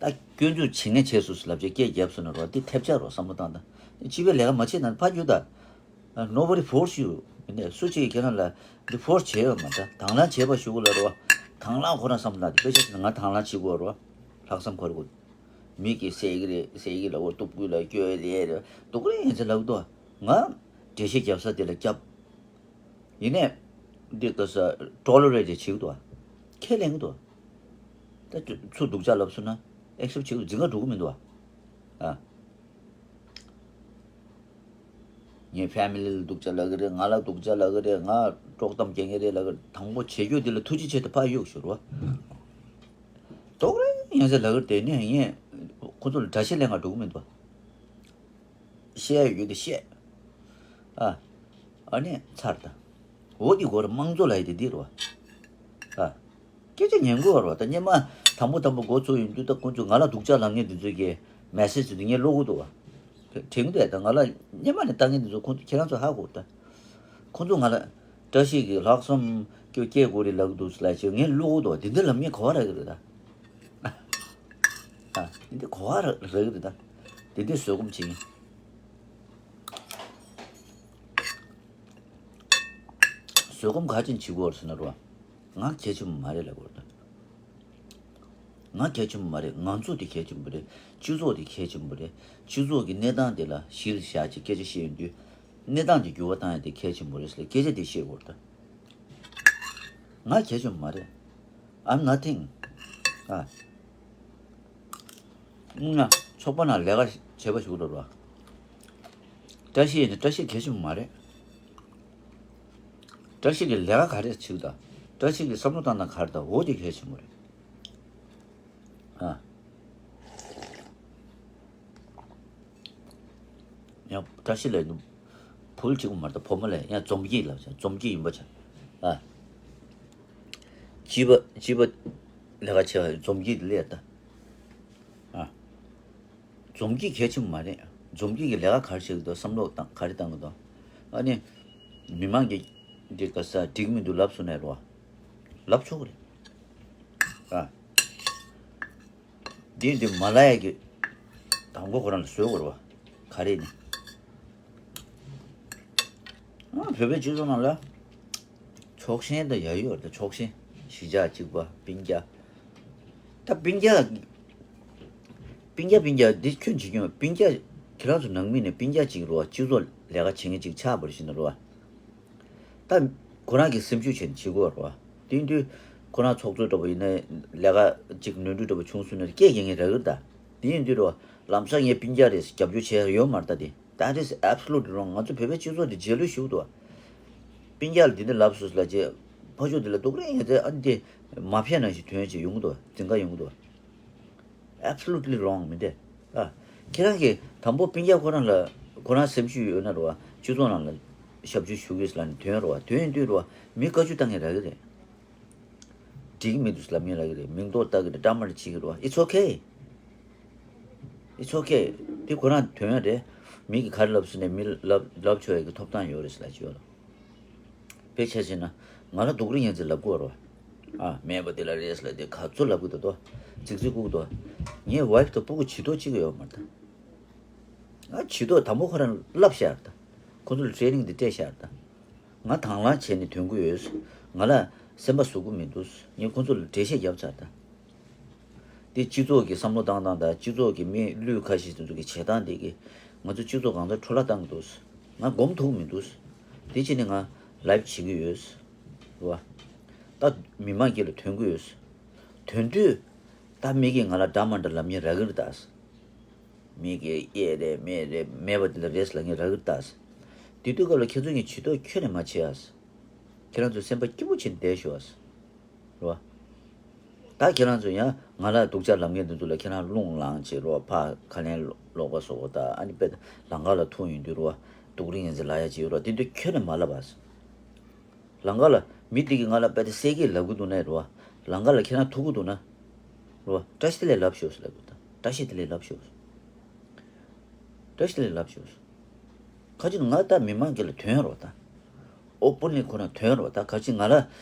ད་སྐྱོན་འཛུགས་བྱེད་ངེས་བྱས་སོང་ལབ་བྱས་སྐད་བརྒྱབ་སོང་ན་རོ། འདི་ཐེབས་ཆག་རོ། བསམ་བློ་བཏང་ད། སྤྱི་པའི་ལས་ཀ་མ་བྱེད་ན་ཕར་རྒྱུགས་ད། Nobody force you. ནས་སུ་གཅིག་གིས་ཁྱེད་རང་ལ་འདི་ཕོར་སི་བྱས་ཡོད་མ་རེད། དང་བླངས་བྱས་པ་ཞུ་དགོས་ལ་རོ། དང་བླངས་ཁོ་རང་བསམ་བློ་བཏང་དེ་དཔེ་ཆ་ཟེར་ན་ང་དང་བླངས་བྱེད་དགོས་རོ། ལྷག་བསམ་ཁོ་རེ་དགོས། མི་གིས་ཟེར་གི་རེད་ཟེར་གི་ལ་འོ་སྟུག་པོ་ལ་སྐྱོ་ཡ་རེད་རེད་སྡུག་རེད་ཡིན་ཟེར་ལབ་འདུག་ང་འགྲེལ་བཤད་རྒྱབ་ས་དེ་ལ་རྒྱབ། ཡིན་ནས། འདི་ལྟ་ས་ཊོ་ལེ་རེ་ཊི་བྱེད་ཀྱི་འདུག་ཁས་ལེན་གྱི་འདུག་ད་ཚུར་སྡུག་ཅག་ལབ་སོང་ན་ཨེག་སེབ་བྱེད་ཀྱི་འདུག་འཛིན་གྲྭ་འགྲོ་གི་མི་འདུག་ཨ། ངའི་ཕེ་མི་ལི་ལ་སྡུག་ཅག་ལབ་ཀྱི་རེད། ང་ལ་སྡུག་ཅག་ལབ་ཀྱི་རེད། ང་དཀྲོག་གཏམ་རྒྱག་མཁན་རེད་ལབ་ཀྱི་རེད། དང་པོ་བྱེད་རྒྱུ་འདི་ལ་ཐུགས་རྗེ་ཆེ་དང་ཕར་གཡུག་ཞུ་རོགས། ཏོག་རེ་ཡང་ཟེར་ལབ་ཀྱི་རེད། དེ་ནས་ངས་ཁོ་ཚོ་ལ་འདྲ་བཤད་ལེན་ག་འགྲོ་གི་མི་འདུག་བཤད་ཡ་ཡོད་དེ་བཤད། ཨ། ཨ་ནི་ཚར་ད། འོ་དེ་གོ་ར་དམངས་གཙོ་ལབ་ཡ་དེ་འདི་རེད་བ། ཨ། སྐད་ཆ་ཉན་དགོས་བ་རེད་བ། ད་སྔོན་མ་དང་པོ་དང་པོ་འགོ་ཚུགས་ཡོང་དུས་ད་ཁོང་ཚོས་ང་ལ་སྡུག་ཅག་ལབ་མཁན་དེ་ཚོ་གི་མེ་སེ་ཇི་དེ་ངས་ཀློག་གི་འདུག་བ། དྲན་གྱི་འདུག་ད་ང་ལ་སྔོན་མ་ནས་ལྟ་མཁན་དེ་ཚོ་ཁོང་ཚོ་ཁྱེད་རང་ཚོ་ཧ་གོ་ད། ཁོང་ཚོ་ང་ལ་བཀྲ་ཤིས་ཀྱིས་ལྷག་བསམ་སྐྱོ་སྐྱེ་དགོས་རེད་ལབ་གི་འདུག་ལབ་བྱས་ངས་ཀློག་གི་འདུག་བ། དེ་འདྲ་ལབ་མཁན་ག་བ་རག་གི་རེད་ད། ཨ། དེ་འདྲ་ག་བ་རག་རག་གི་རེད་ད། དེ་འདྲ་བཟོད་སྒོམ་བྱེད་མཁན། བཟོད་སྒོམ་ག་ཅན་བྱེད་དགོས་རེད་ཟེར་ན་རོ། ང་གལ་ཆེན་པོ་མ་རེད་ལབ་དགོས་རེད། ང་གལ་ཆེན་པོ་མ་རེད། ང་ཚོ་དེ་གལ་ཆེན་པོ་རེད། སྤྱི་ཚོགས་དེ་གལ་ཆེན་པོ་རེད། སྤྱི་ཚོགས་ཀྱི་གནས་སྟངས་དེ་ལ་གཞི་ལ་བཞག་ཅིག་སྐད་ཆ་བཤད་ཡོང་དུས། གནས་སྟངས་དེ་འགྱུར་བ་བཏང་ཡ་དེ་གལ་ཆེན་པོ་རེད་ཟེར་སྐད་ཆ་དེ་བཤད་དགོས་རེད། ང་གལ་ཆེན་པོ་མ་རེད། I'm nothing. ཨ། ང་ཚོགས་པ་ནང་ལས་ཀ་བྱེད་པ་ཞིག་རེད་རོ། བཀྲ་ཤིས་ནི་བཀྲ་ཤིས་གལ་ཆེན་པོ་མ་རེད། བཀྲ་ཤིས་ཀྱི་ལས་ཀ་ག་རེ་བྱེད་དང་། བཀྲ་ཤིས་ཀྱི་བསམ་བློ་བཏང་སྟངས་ག་རེ་དང་འོ་དེ་གལ་ཆེན་པོ་རེད། ཨ། ཡང་བཀྲ་ཤིས་ལ་ནི་བུ་གཅིག་པུ་མ་རེད་ད། བུ་མོ་ལ་ཡང་འཛོམས་སྐྱིད་ལབ་བྱ། འཛོམས་སྐྱིད་ཡིན་པ་བྱ། ཨ། སྤྱི་པ་སྤྱི་པ་ལས་ཀ་བྱེད་པ་འཛོམས་སྐྱིད་ལས་ད། ཨ། འཛོམས་སྐྱིད་གལ་ཆེན་པོ་མ་རེད། འཛོམས་སྐྱིད་ཀྱི་ལས་ཀ་ག་རེ་བྱེད་ཀྱི་འདུག་བསམ་བློ་བཏང་ག་རེ་བཏང་གི་འདུག་ཨ་ནི། མི་མང་གིས་འདི་ག་ས་འགྲིག་མི་འདུག་ལབ་སོང་ན་རོ། ལབ་ཆོག་གི་རེད། ཨ། འདི་འདི་མ་ལབ་ཡ་གི། དང་པོ་ཁོ་རང་ལ་བཟོད་དགོས་རེད་བ། ག་རེ་ནི། ཨ། བོད་པའི་སྤྱི་ཚོགས་ནང་ལ། ཕྱོགས་ཞེན་དང་ཡ་ཡོད་དང་ཕྱོགས་ཞེན། གཞིས་ཆགས་གཅིག་པ་སྤུན་ཀྱག་ད་སྤུན་ཀྱག་སྤུན་ཀྱག་སྤུན་ཀྱག་འདི་ཁྱོད་བྱེད་ཀྱི་ཡོད། སྤུན་ཀྱག་ཁྱེད་རང་ཚོ་ནང་མི་ནས་སྤུན་ཀྱག་ཅིག་རེད་བ། སྤྱི་ཚོགས་ལས་ཀ་བྱེད་མཁན་ཅིག་ཆགས་པར་བཞིན་རེད་བ། ད་ཁོ་རང་གི་སེམས་ཤུགས་བྱས་ནས་བྱེད་དགོས་རེད་བ། དེ་ཡིན་དུས་ཁོ་རང་ཚོགས་གཙོ་འདྲ་པོ་ཡིན་ན་ལས་ཀ་ཅིག་ནོར་འཁྲུལ་འདྲ་པོ་བྱུང་སོང་ན་སྐད་རྒྱག་མཁན་རག་གི་རེད་ད། དེ་ཡིན་དུས་རེད་བ། ལམ་སང་ངའི་སྤུན་ཀྱག་རེད་ཟེར་རྒྱབ་སྐྱོར་བྱས་ཡོད་མ་རེད་ད་དེ། That is absolutely wrong. ང་ཚོ་བོད་པའི་སྤྱི་ཚོགས་འདི་རྗེས་ལུས་ཞུགས་འདུག་སྤུན་ཀྱག་ལ་འདི་འདྲ་ལབ་སོང་ལབ་རྗེས་ཕ་ཕྱོགས་འདི་ལ་སྡུག་རུས་ཡོད་ཚད་ཨ་ནི་དེ་མ་ཕྱེ་ནང་བཞིན་ཐོན་བྱས་ཡོང་གི་འདུག་འཛིན་ག་ཡོང་གི་འདུག Absolutely wrong མི་འདི། ཨ། ཁྱེད་རང་གིས་དང་པོ་སྤུན་ཀྱག་ཁོ་རང་ལ་ཁོ་རང་སེམས་ཤུགས་ཡོད་ན་རེད་བ། སྤྱི་ཚོགས་ནང་ལ་ཞབས་ཞུ་ཞུ་གི་ཡོད་ལབ་ནས་ཐོན་རེད་བ། ཐོན་དུས་རེད་བ། མི་བཀའ་བཀྱོན་བཏང་མཁན་རག་གི་རེད། འགྲིག་མི་འདུག་ལབ་མཁན་རག་གི་རེད། མིང་འདོགས་བཏགས་ཀྱི་རེད། འདྲ་མ་འདྲ་བྱེད་ཀྱི་རེད་བ། It's okay. It's okay. དེ་ཁོ་རང་དོན་རེད། མི་གིས་ག་རེ་ལབ་སོང་ནས་མི་ལབ་ལབ་ཆོག་ཡ་གི་ཐོབ་ཐང་ཡོད་རེད་ཟེར་ལབ་ཀྱི་ཡོད་ལ། དཔེ་ཆ་བཞག་ན་ང་ལ་སྡུག་རུས་ཡིན་ཟེར་ལབ་དགོས་རེད་བ། ཨ། མེད་པ་དེ་ལ་རེད་ཟེར་ལབ་དེ་ག་ཚོད་ལབ་གི་འདུག་དོ། རྫིག་རྫིག་སྐུག་གི་འདུག་ངའི་ཝའིཕ་དང་སྤུ་གུ་བྱི་དོར་གཅིག་ཡོད་མ་རེད་ད། ང་བྱི་དོར་དང་པོ་ཁོ་རང་བསླབ་ཤག་རེད་ད། ཁོ་ཚོ་ལ་ཊེ་རེ་ནིང་དེ་སྤྲད་ཤག་རེད་ད། ང་དང་བླངས་བྱས་ནས་ཐོན་གི་ཡོད། ང་ལ་སེམས་པ་ཟུག་གི་མི་འདུག་ངས་ཁོ་ཚོ་ལ་འགྲེལ་བཤད་བརྒྱབ་ཚར་ད། དེ་སྤྱི་ཚོགས་ཀྱི་བསམ་བློ་བཏང་སྟངས་དང་སྤྱི་ཚོགས་ཀྱི་མི་ལུས་ཁ་ཤས་དེ་ཚོ་གི་བྱེད་སྟངས་དེ་གིས་ང་ཚོ་སྤྱི་ཚོགས་གང་ཚ་འཕྲོ་བརླག་བཏང་གི་འདུག་ང་སྒོམ་ཐུབ་མི་འདུག་དེ་བྱས་ནས་ང་ལའིབ་བྱེད་ཀྱི་ཡོད། རེད་བ། ད་མི་མང་དཀྱིལ་ལ་ཐོན་གྱི་ཡོད། ཐོན་དུས་ད་མི་གིས་ང་ལ་འདྲ་མ་འདྲ་ལབ་མཁན་རག་གི་རེད་ད། མི་གིས་གཡས་རེད་མེད་རེད་མེད་པ་དེ་ལ་རེད་ལབ་མཁན་རག་གི་རེད་ད། དེ་དུས་སྐབས་ལ་ཁྱེད་ཚོ་གཉིས་བྱི་དོར་ཁྱོན་ནས་མ་བྱེད་ཨ། ཁྱེད་རང་ཚོ་སེམས་པ་སྐྱིད་པོ་བྱས་ནས་བསྡད་ཤོག་ཨ། རེད་བ། ད་ཁྱེད་རང་ཚོ་ཡང་ང་ལ་སྡུག་ཅག་ལབ་མཁན་དེ་ཚོ་ལ་ཁྱེད་རང་རླུང་ལངས་བྱས་རེད་བ། ཕར་ཁ་ལན་ལོག་པ་བཟོ་བ་ད་ཨ་ནི་དཔེ་ལམ་ཁ་ལ་ཐུག་ཡོང་དུས་རེད་བ། སྡུག་རུས་ཡིན་ཟེར་ལབ་ཡ་ཅིག་ཡོད་རེད་བ། དེ་དུས་ཁྱོན་ནས་མ་ལབ་ཨ། ལམ་ཁ་ལ་མི་དེ་གིས་ང་ལ་དཔེ་དེ་གསལ་གྱིས་ལབ་གི་འདུག་ན་རེད་བ། ལམ་ཁ་ལ་ཁྱེད་རང་ཐུག་གི་འདུག་ན། རེད་བ། བཀྲ་ཤིས་བདེ་ལེགས་ལབ་ཤོག་ཟེར་ལབ་གི་འདུག་བཀྲ་ཤིས་བདེ་ལེགས་ལབ་ཤོག་བཀྲ་ཤིས་བདེ་ལེགས་ལབ་ཤོག་ཁ་ཅིག་ང་ད་མི་མང་གི་ལ་ཐོན་རོགས་ད། ཨོ་པོ་ནི་ཁོ་ན་ཐོན་རོགས་ད། ཁ་ཅིག་ང་ལ་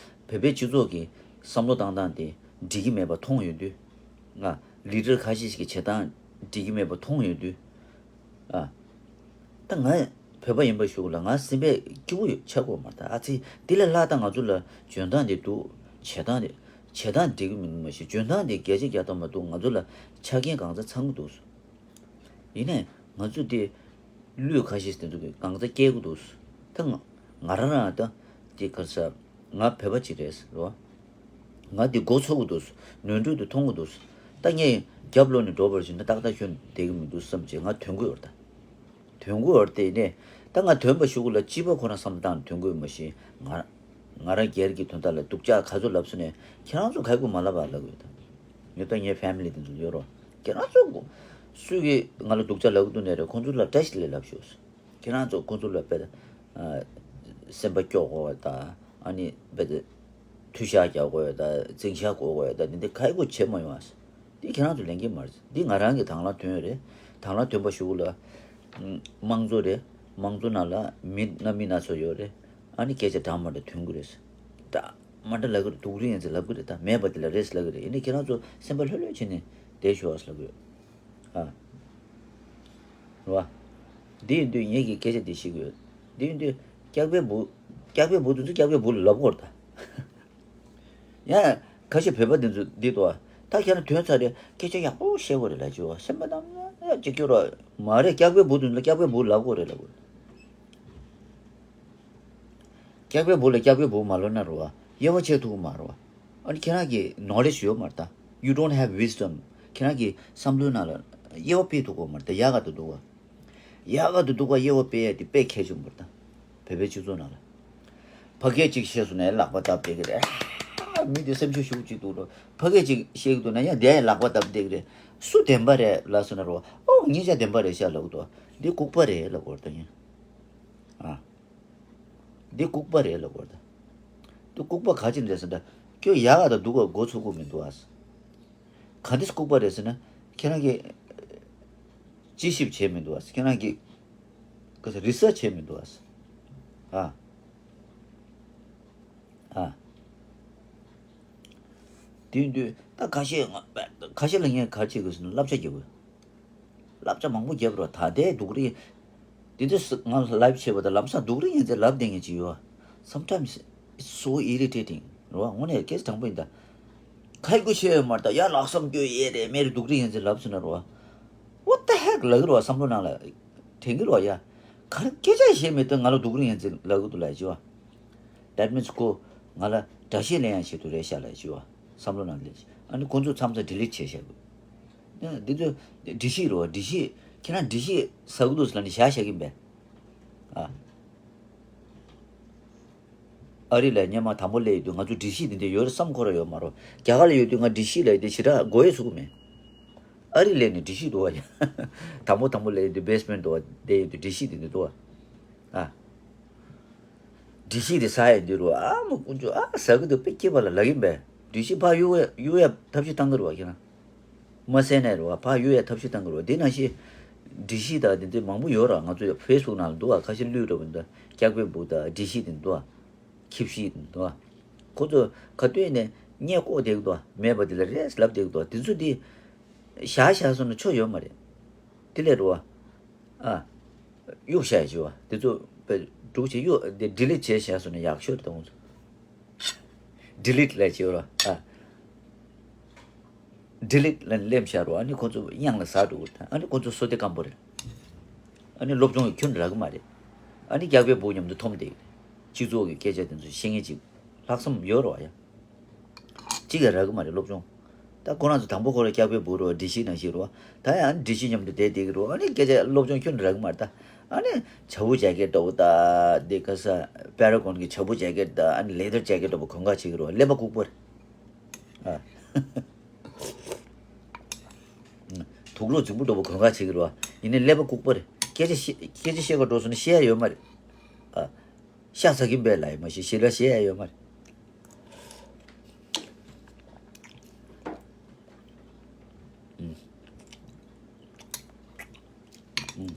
བོད་པའི་སྤྱི་ཚོགས་ཀྱི་བསམ་བློ་བཏང་སྟངས་དེ་འགྲིག་གི་མེད་པ་མཐོང་ཡོང་དུས། ང་ ལི་ཌར་ཁ་ཤས་ཤིག་གི་བྱེད་སྟངས་འགྲིག་གི་མེད་པ་མཐོང་ཡོང་དུས། ཨ། ད་ང་བོད་པ་ཡིན་པ་ཞུ་གི་ལ། ང་སེམས་པས་སྐྱིད་པོ་ཆགས་ཀྱི་ཡོད་མ་རེད་ད། ཨ་ཙི། དེ་ལས་ལྷག་ད་ང་ཚོ་ལ་འཇོན་ཐང་དེ་འདུག་བྱེད་སྟངས་དེ། བྱེད་སྟངས་འགྲིག་གི་མིན་མ་གཞི། འཇོན་ཐང་དེ་བརྒྱ་ཆ་བརྒྱ་ཐམ་པ་འདུག་ང་ཚོ་ལ་ཆ་རྐྱེན་གང་ཚང་ཚང་གི་འདུག་ཡིན་ནའི་ང་ཚོ་དེ་ལུས་ཁ་ཤས་དེ་ཚོ་གི་གང་ཚང་སྐྱེ་གི་འདུག་ད་ང་ང་རང་རང་ད་དེ་ག་ས་ང་བོད་པ་ཅིག་རེད་རོ། ང་འདི་མགོ་ཚོས་ཀྱི་འདུག་ནོར་འཁྲུལ་དེ་མཐོང་གི་འདུག་ད་ངས་རྒྱབ་ལོག་ནས་འགྲོ་བར་ཞུ་ན་ཏག་ཏག་ཁྱོན་བསྡད་ཀྱི་མི་འདུག་བསམ་བྱས་ང་ཐོན་གྱི་ཡོད་རེད་ད། ཐོན་གྱི་ཡོད་རེད་དེ་ནས། ད་ང་ཐོན་པ་ཞུ་གི་ལ། སྤྱི་པ་ཁོ་རང་བསམ་བློ་བཏང་ནས་ཐོན་གྱི་ཡོད་མ་གཞི། ང་ང་རང་སྒེར་གྱི་དོན་དག་ལ་སྡུག་ཅག་ག་ཚོད་ལབ་སོང་ནས་ཁྱེད་རང་ཚོ་ག་གུ་མ་ལབ་པ་ལབ་གི་ཡོད་ད། ངས་ད་ངའི་ཕེ་མི་ལི་དེ་ཚོ་ཡོད་རོ། ཁྱེད་རང་ཚོ་སུས་ཀྱིས་ང་ལ་སྡུག་ཅག་ལབ་གི་འདུག་ནས་རེད། ཁོང་ཚོ་ལ་བཀྲ་ཤིས་བདེ་ལེགས་ལབ་ཤོག་ཁྱེད་རང་ཚོ་ཁོང་ཚོ་ལ་དཔེ་ད་སེམས་པ་སྐྱོ་དགོས་པ་དང་། ཨ་ནི་དཔེ་ད་མཐུ་ཞག་རྒྱག་དགོས་ཡོད་ད། འཛིང་ཞག་དགོས་དགོས་ཡོད་ད། འདི་འདི་ག་གུ་བྱེད་མ་ཡོང་ཨ། འདི་ཁྱེད་རང་ཚོ་ལེན་གྱི་མ་རེད། འདི་ང་རང་གི་དང་བླངས་ཐོན་ཡོད་རེད། དང་བླངས་ཐོན་པ་ཞུ་གི་ལ། དམངས་གཙོ་རེད། དམངས་གཙོ་ནང་ལ་མི་སྣ་མི་སྣ་ཚོ་ཡོད་རེད། ཨ་ནི་སྐད་ཆ་འདྲ་མ་འདྲ་ཐོན་གི་རེད། འདྲ་མ་འདྲ་ལབ་གི་རེད། སྡུག་རུས་ཡིན་ཚེ་ལབ་གི་རེད་ད། མེད་པ་དེ་ལ་རེད་ལབ་གི་རེད། ཡིན་ནའི་ཁྱེད་རང་ཚོ་སེམས་པ་ལྷོད་ལྷོད་བྱས་ནས་བསྡད་ཤོག་ཨ་ལབ་གི་ཡོད། ཨ། རེད་བ། འདི་ཡིན་དུས་ངེད་ཀྱིས་སྐད་ཆ་འདི་བཤད་གི་ཡོད། འདི་ཡིན་དུས་སྐྱག་པའི་འབུ། སྐྱག་པའི་འབུ་དེ་ཚོ་སྐྱག་པའི་འབུ་ལ་ལབ་དགོས་རེད་ད། ཡང་ཁ་ཤས་བོད་པ་འདི་ཚོ་འདི་འདུག་ཨ། ད་ཁྱེད་རང་ཐོན་ཚར་རེད། སྐད་ཆ་ཡག་པོ་བཤད་དགོས་རེད་ལབ་བྱས་བ། སེམས་པ་ནང་ན་ཅིག་སྐྱོ་ར་མ་རེད། སྐྱག་པའི་འབུ་དེ་ཚོ་ལ་སྐྱག་པའི་འབུ་ལབ་དགོས་རེད་ལབ་དགོས། སྐྱག་པའི་འབུ་ལ་སྐྱག་པའི་འབུ་མ་ལབ་ན་རེད་བ། དབྱེ་བ་ཕྱེ་ཐུབ་ཀྱི་མ་རེད་བ། ཨ་ནི་ཁྱེད་རང་གི་ནོ་ལེ་ཇི་ཡོད་མ་རེད་ད། You don't have wisdom. ཁྱེད་རང་གི་བསམ་བློའི་ནང་ལ་དབྱེ་བ་ཕྱེ་ཐུབ་ཀྱི་མ་རེད་ད། ཡག་ག་དུ་འདུག་བ། ཡག་ག་དུ་འདུག་ག་དབྱེ་བ་ཕྱེ་ཡ་དེ་དཔེ་གལ་ཆེན་པོ་རེད་ད། བོད་པའི་སྤྱི་ཚོགས་ནང་ལ། ཕ་སྐད་ཅིག་བཤད་སོང་ན་ལག་པ་བརྡབ་བསྡད་ཀྱི་རེད། ཨ། མི་དེ་སེམས་ཤུགས་ཤུགས་ཅིག་འདུག་རོ། ཕ་སྐད་ཅིག་བཤད་ཀྱི་འདུག་ན་ཡང་དེ་ཡང་ལག་པ་བརྡབ་བསྡད་ཀྱི་རེད། སུ་བདེན་པ་རེད་ལབ་སོང་ན་རོ། ཨོ་ངེད་ཅག་བདེན་པ་རེད་ཤག་ལབ་གི་འདུག་འདི་ལྐུགས་པ་རེད་ལབ་དགོས་རེད་ད་ཡིན། ཨ། འདི་ལྐུགས་པ་རེད་ལབ་དགོས་རེད་ད། འདི་ལྐུགས་པ་ག་ཅི་རེད་ཟེར་ན། ཁྱོད་ཡག་ག་དང་སྡུག་ག་མགོ་ཚོས་ཀྱི་མི་འདུག་ཨ། ག་འདྲས་ལྐུགས་པ་རེད་ཟེར་ན། ཁྱེད་རང་གིས་དཔྱད་ཞིབ་བྱས་མི་འདུག་ཨ། ཁྱེད་རང་གིས་ག་ས་རི་སར་ཆི་བྱས་མི་འདུག་ཨ། ཨ། ཨ། དེ་ཡིན་དུས་ད་ཁ་ཤས་ང་ཁ་ཤས་ལ་ངས་ག་རེ་བྱེད་དགོས་ཟེར་ན་བསླབ་བྱ་རྒྱག་དགོས། བསླབ་བྱ་མང་པོ་བརྒྱབ་རོགས། ད་ལྟའི་སྡུག་རུས། དེ་དུས་སུ་ང་ལའིབ་བྱས་པ་དང་ལམ་སང་སྡུག་རུས་ཡིན་ཚེ་ལབ་བསྡད་མཁན་ཅིག་ཡོད། Sometimes it's so irritating རོ། དངོས་གནས་སྐད་ཆ་དྲང་པོ་ཡིན་ད། ཁ་ཡི་གུ་ཤེས་ཡོད་མ་རེད་ད། ཡ་ལྷག་བསམ་སྐྱོ་ཡས་རེད། མེ་རི་སྡུག་རུས་ཡིན་ཚེ་ལབ་སོང་ན་རོ། What the heck ལབ་ཀྱི་རོ། བསམ་བློ་ནང་ལ་དྲན་གྱི་རོ་ཡ། ག་རེ་སྐད་ཆ་བཤད་མེད་དུས་ང་ལ་སྡུག་རུས་ཡིན་ཚེ་ལབ་ཀྱི་འདུག་ལབ་ཀྱི་བ། That means ཁོ་ང་ལ་དགྲ་ཤ་ལེན་ཡང་བྱེད་དུ་རེད་ཤག་ལབ་ཀྱི་བ། བསམ་བློ་ནང་ལ་སླེབས། ཨ་ནི་ཁོ་ཚོ་མཚམས་མཚམས་ཌི་ལིཊ་བྱས་བཞག་དགོས། འདི་ཚོ་འགྲེལ་བཤད་རེད་བ། འགྲེལ་བཤད། ཁྱེད་རང་འགྲེལ་བཤད་ཟ་གི་འདུག་ཟེར་ལབ་ནས་བཞག་བཞག་གིན་པས། ཨ། ཨ་རི་ལ་སྔོན་མ་དང་པོ་སླེབས་ཡོད་དུས་ང་ཚོ་འགྲེལ་བཤད་འདི་འདྲ་ཡོད་རེད་བསམ་ཁོ་རང་ཡོད་མ་རེད། རྒྱ་གར་ལ་ཡོད་དུས་ང་འགྲེལ་བཤད་ལབ་ཡོད་དུས་ཞེ་དྲག་མགོ་ཡེ་ཚུགས་མེད། ཨ་རི་སླེབས་ནས་འགྲེལ་བཤད་འདུག་བ་ཡ། དང་པོ་དང་པོ་སླེབས་ཡོད་དུས་བེ་སི་མེན་ཊི་འདུག་བ། བསྡད་ཡོད་དུས་འགྲེལ་བཤད་འདི་འདྲ་འདུག་བ། ཨ། འགྲེལ་བཤད་དེ་ཟ་ཡ་འདི་རུ་ཨ་མ་དཀོན་མཆོག་ཨ་ཟ་གི་འདུག་དཔེ་སྐྱིད་པ་ལ་ལབ་ཡིན་པས། འགྲེལ་བཤད་ཕར་གཡུག་ཡ་གཡུག་ཡ་ཐབས་ཤེས་བཏང་གི་རེད་བ་ཁྱེད་རང་། མ་གསན་ནའི་རེད་བ། ཕར་གཡུག་ཡ་ཐབས་ཤེས་བཏང་གི་རེད་བ། དེ་ནང་བཞིན་འགྲེལ་བཤད་དང་དེ་འདྲ་མང་པོ་ཡོད་ར། ང་ཚོ་ཡ་ཕེ་སི་བུག་ནང་ལ་འདུག་བ། ཁ་ཤས་བླུགས་འགྲོ་བ་འདུག་སྐྱག་པའི་འབུ་དང་འགྲེལ་བཤད་དེ་འདུག་བ། ཁྱི་བཤད་དེ་འདུག་བ། ཁོ་ཚོ་ག་དུས་ནས་བརྙན་བཀོག་བསྡད་ཀྱི་འདུག་བ། མེད་པ་དེ་ལ་རེས་ལབ་བསྡད་ཀྱི་འདུག་བ། དེ་ཚོ་དེ་བཞག་བཞག་སོང་ན་ཆོ་ཡོད་མ་རེད། དེ་ལས་རེད་བ། ཨ། གཡུག་བཞག་བྱས་བ། དེ་ཚོ་དཔེ་སྒྲུག་བྱས་གཡུག་དེ་ཌི་ལིཊ་བྱས་བཞག་སོང་ན་ཡག་ཤོས་རེད་ད་ཁོང་ཚོ། ཌི་ལིཊ་ལབ་བྱས་ར། ཨ། ཌི་ལིཊ་ལབ་སླེབས་བཞག་ར། ཨ་ནི་ཁོང་ཚོ་གཡང་ལ་ཟག་འགྲོ་གི་རེད། ཨ་ནི་ཁོང་ཚོ་བསོད་བདེ་སྐམ་པོ་རེད། ཨ་ནི་སློབ་སྦྱོང་གི་ཁྱོན་ནས་རག་གི་མ་རེད། ཨ་ནི་སྐྱག་པའི་འབུ་མཉམ་དུ་འཐོམ་བསྡད་ཀྱི་རེད། སྤྱི་ཚོགས་ཀྱི་སྐད་ཆ་དེ་ཚོ་བཤད་མཁན་ཅིག་ལྷག་བསམ་ཡོད་རེད་བ་ཡ། གཅིག་ཀྱང་རག་གི་མ་རེད་སློབ་སྦྱོང་། ད་ཁོ་རང་ཚོ་དང་པོ་ཁོ་རང་སྐྱག་པའི་འབུ་རེད་བ། ཌི་ཤི་ནང་བཞིན་རེད་བ། ད་ཡང་ཌི་ཤི་མཉམ་དུ་བསྡད་བསྡད་ཀྱི་རེད་བ། ཨ་ནི་སྐད་ཆ་སློབ་སྦྱོང་ཁྱོན་ནས་རག་གི་མ་རེད་ད། ཨ་ནི་བྱ་ཕོ་ཇེ་ཀེཊ་འདྲ་བོ་ད། འདི་ག་ས་པེ་ར་གོན་གྱི་བྱ་ཕོ་ཇེ་ཀེཊ་ད། ཨ་ནི་ལེ་དར་ཇེ་ཀེཊ་འདྲ་བོ་གོན་ག་བྱེད་ཀྱི་རེད་བ། ཀླད་པ་ལྐུགས་པ་རེད། ཨ། དུག་ལོག་རྫིག་པོ་འདྲ་བོ་གོན་ག་བྱེད་ཀྱི་རེད་བ། ཡིན་ནའི་ཀླད་པ་ལྐུགས་པ་རེད། སྐད་ཆ་བཤད་སྐད་ཆ་བཤད་ག་འགྲོ་སོང་ན་བཤད་ཡ་ཡོད་མ་རེད། ཨ། ཤ་ཚ་གིན་པས་ལབ་ཡ་མ་གཞི་ཞེ་དྲག་བཤད་ཡ་ཡོད་མ་རེད། ཨུམ། ཨུམ།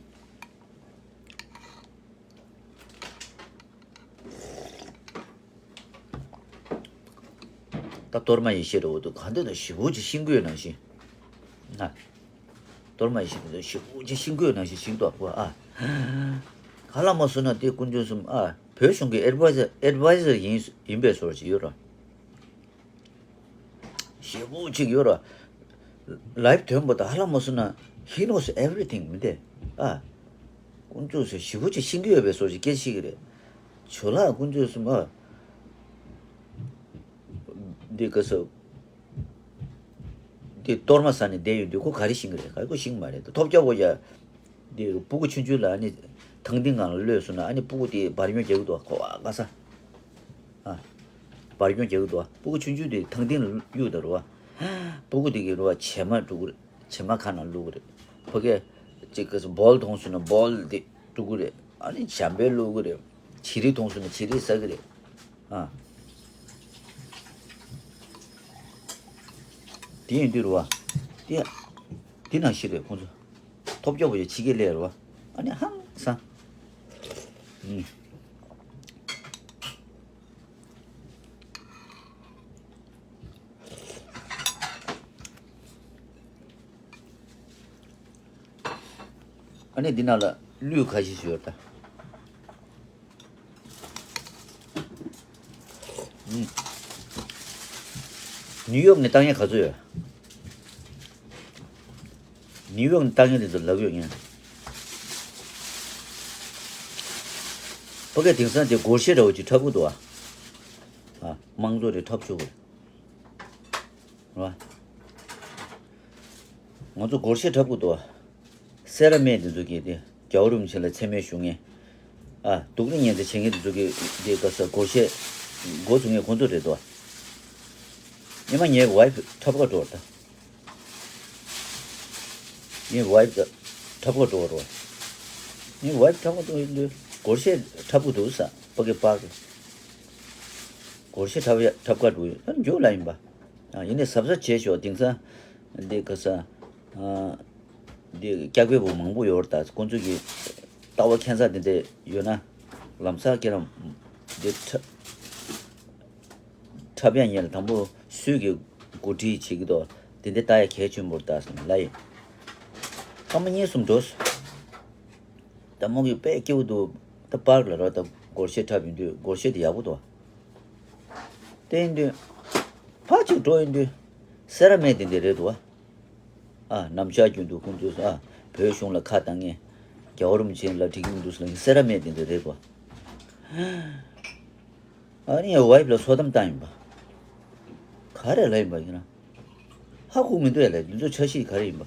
ད་གཏོར་མ་ཡེ་ཤེས་འདྲ་བོ་འདུག་ག་འདི་ན་ཞེ་པོ་ཅིག་ཤིང་ཀུན་ནང་བཞིན། ན། གཏོར་མ་ཡི་ཞིག་ཞེ་པོ་ཅིག་ཤིང་བརྐོས་ནང་བཞིན་ཤིང་ཏོག་པོ་ཨ། ཧ་ལམ་མ་སོང་ན་དེ་དཀོན་མཆོག་གསུམ་ཨ། བོད་གཞུང་གི་ཨེ་ཌི་ཝའི་ཛར་ཨེ་ཌི་ཝའི་ཛར་ཡིན་ཡིན་པའི་བཟོ་ཅིག་ཡོད་ར། ཞེ་པོ་ཅིག་ཡོད་ར། ལའེབ་ཐོན་པ་དང་ཧ་ལམ་མ་སོང་ན། He knows everything མི་དེ། ཨ། དཀོན་མཆོག་ཟེར་ཞེ་པོ་ཅིག་ཤིང་གི་ཡོད་པའི་བཟོ་ཅིག་སྐད་ཤིག་གི་རེད། ཇོ་ལགས་དཀོན་མཆོག་གསུམ་ཨ། འདི་ག་ས། འདི་གཏོར་མ་ཟ་ནས་བསྡད་ཡོད་དུས་ཁོ་ག་རེ་ཤིང་གི་རེད། ག་རེ་ཁོ་ཤིང་མ་རེད། ཐོབ་རྒྱག་གོ་ཡ། འདི་སྤུ་གུ་ཆུང་ཆུང་ལ་ཨ་ནི་ཐང་ཐིང་སྒང་ལ་གློད་སོང་ན་ཨ་ནི་སྤུ་གུ་དེ་འབར་གྱོང་རྒྱག་གི་འདུག་ཁོ་ཨ་ག་ས། ཨ། འབར་གྱོང་རྒྱག་གི་འདུག་སྤུ་གུ་ཆུང་ཆུང་དེ་ཐང་ཐིང་ལ་གཡུག་ད་རུ་བ། སྤུ་གུ་དེ་གི་རུ་བ་བྱེ་མ་འགྲོ་གི་རེད། བྱེ་མ་ཁ་ནང་བླུག་གི་རེད། ཕ་གི་ཅིག་གི་སྦོལ་མཐོང་སོང་ན་སྦོལ་དེ་འགྲོ་གི་རེད། ཨ་ནི་འཇམ་དཔལ་བླུག་གི་རེད། བྱི་རིལ་མཐོང་སོང་ན་བྱི་རིལ་ཟ་གི་རེད། ཨ། དེ་ཡིན་དུས་རུ་བ། དེ་དེ་ནང་བཞིན་རེད་ཁོང་ཚོ། ཐོབ་རྒྱག་པོ་ཡོད་ཕྱི་རྒྱལ་སླེབས་རུ་བ། ཨ་ནི་ཧང་སང་། ཨུམ། ཨ་ནི་འདི་ནང་ལ་གླུད་ཁ་ཤས་ཤིག་ཡོད་ད། ཨུམ། ནིའུ་ཡོག་ནས་བཏང་ཡས་ག་ཚོད་ཡོད། ནིའུ་ཡོག་ནས་བཏང་ཡས་དེ་ཚོ་ལབ་ཡོད་ངས། ཕ་གི་དེང་སང་དེ་སྒོར་གཞས་འདྲ་བོ་ཅིག་འཁྲབ་གི་འདུག་ཨ། ཨ། དམངས་གཙོ་རེ་འཁྲབ་ཆོག་གི་རེད། རེད་བ། ང་ཚོ་སྒོར་གཞས་འཁྲབ་གི་འདུག་ཨ། སེ་ར་སྨད་དེ་ཚོ་གིས་དེ་རྒྱལ་བ་རིན་པོ་ཆེ་ལ་མཚན་སྨད་ཞུ་མཁན། ཨ། སྡུག་རུས་ཉེན་ཚེ་བྱེད་མཁན་དེ་ཚོ་གིས་དེ་ག་ས་སྒོར་གཞས་འགོ་ཚུགས་མཁན་ཁོང་ཚོ་རེད་དོ། སྔོན་མ་ངའི་ཝའི་ཕི་འཁྲབ་ག་འགྲོ་བ་ད། ངའི་ཝའི་ཕི་འཁྲབ་ག་འགྲོ་བ་རོ། ངའི་ཝའི་ཕི་འཁྲབ་ག་འགྲོ་ཡིན་དུས་སྒོར་གཞས་འཁྲབ་གི་འདུག་ས་ཕ་གི་པ་གི། སྒོར་གཞས་འཁྲབ་ཡ་འཁྲབ་ག་འགྲོ་ཡོད་ཨ་མགྱོགས་ལ་ཡིན་པ། ཨ། ཡིན་ནའི་གཟབ་གཟབ་བྱས་ཤོག་དེང་སང་། འདི་ག་ས། ཨ། འདི་སྐྱག་པའི་བུ་མང་པོ་ཡོད་རེད་ད། ཁོང་ཚོ་གི་ལྟ་བ་ཁྱད་མཚར་དེ་འདྲ་ཡོད་ན། ལམ་སང་ཁྱེད་རང་འདི་འཁྲབ་འཁྲབ་ཡ་ཉེ་ལ་དང་པོ་སུས་ཀྱི་འགོ་ཁྲིད་བྱེད་ཀྱི་འདུག་དེ་འདྲ་ལྟ་ཡ་གལ་ཆེན་པོ་རེད་ད་ཟེར་ལ་ཡིན། སྐར་མ་གཉིས་གསུམ་འགྲོ་སོང་། ད་མོ་གི་དཔེ་སྐྱིད་པོ་འདུག་ད་པར་ལ་རོ་ད་སྒོར་གཞས་འཁྲབ་ཡོང་དུས་སྒོར་གཞས་དེ་ཡག་པོ་འདུག་དེ་ཡིན་དུས་ཕར་ཅིག་འགྲོ་ཡོང་དུས་སེ་ར་སྨད་དེ་འདྲ་རེད་འདུག་ཨ། ནམ་ཞག་རྒྱུན་དུ་ཁོང་ཚོས་ཨ། བོད་གཞུང་ལ་ཁ་བཏང་ངེས། རྒྱལ་བ་རིན་པོ་ཆེ་ལ་འགྲིག་གི་མི་འདུག་ཟེར་ལ་སེ་ར་སྨད་དེ་འདྲ་རེད་འདུག་ཨ། ཨ་ནི་ཝའི་ཕི་ལ་སོ་ཏམ་བཏང་ཡིན་པ། ག་རེ་ལབ་ཡིན་པ་ཡིན་ན། ཧ་གོ་མི་འདུག་ཡ་ལས་འདི་ཚོ་འཆར་གཞི་ག་རེ་ཡིན་པ།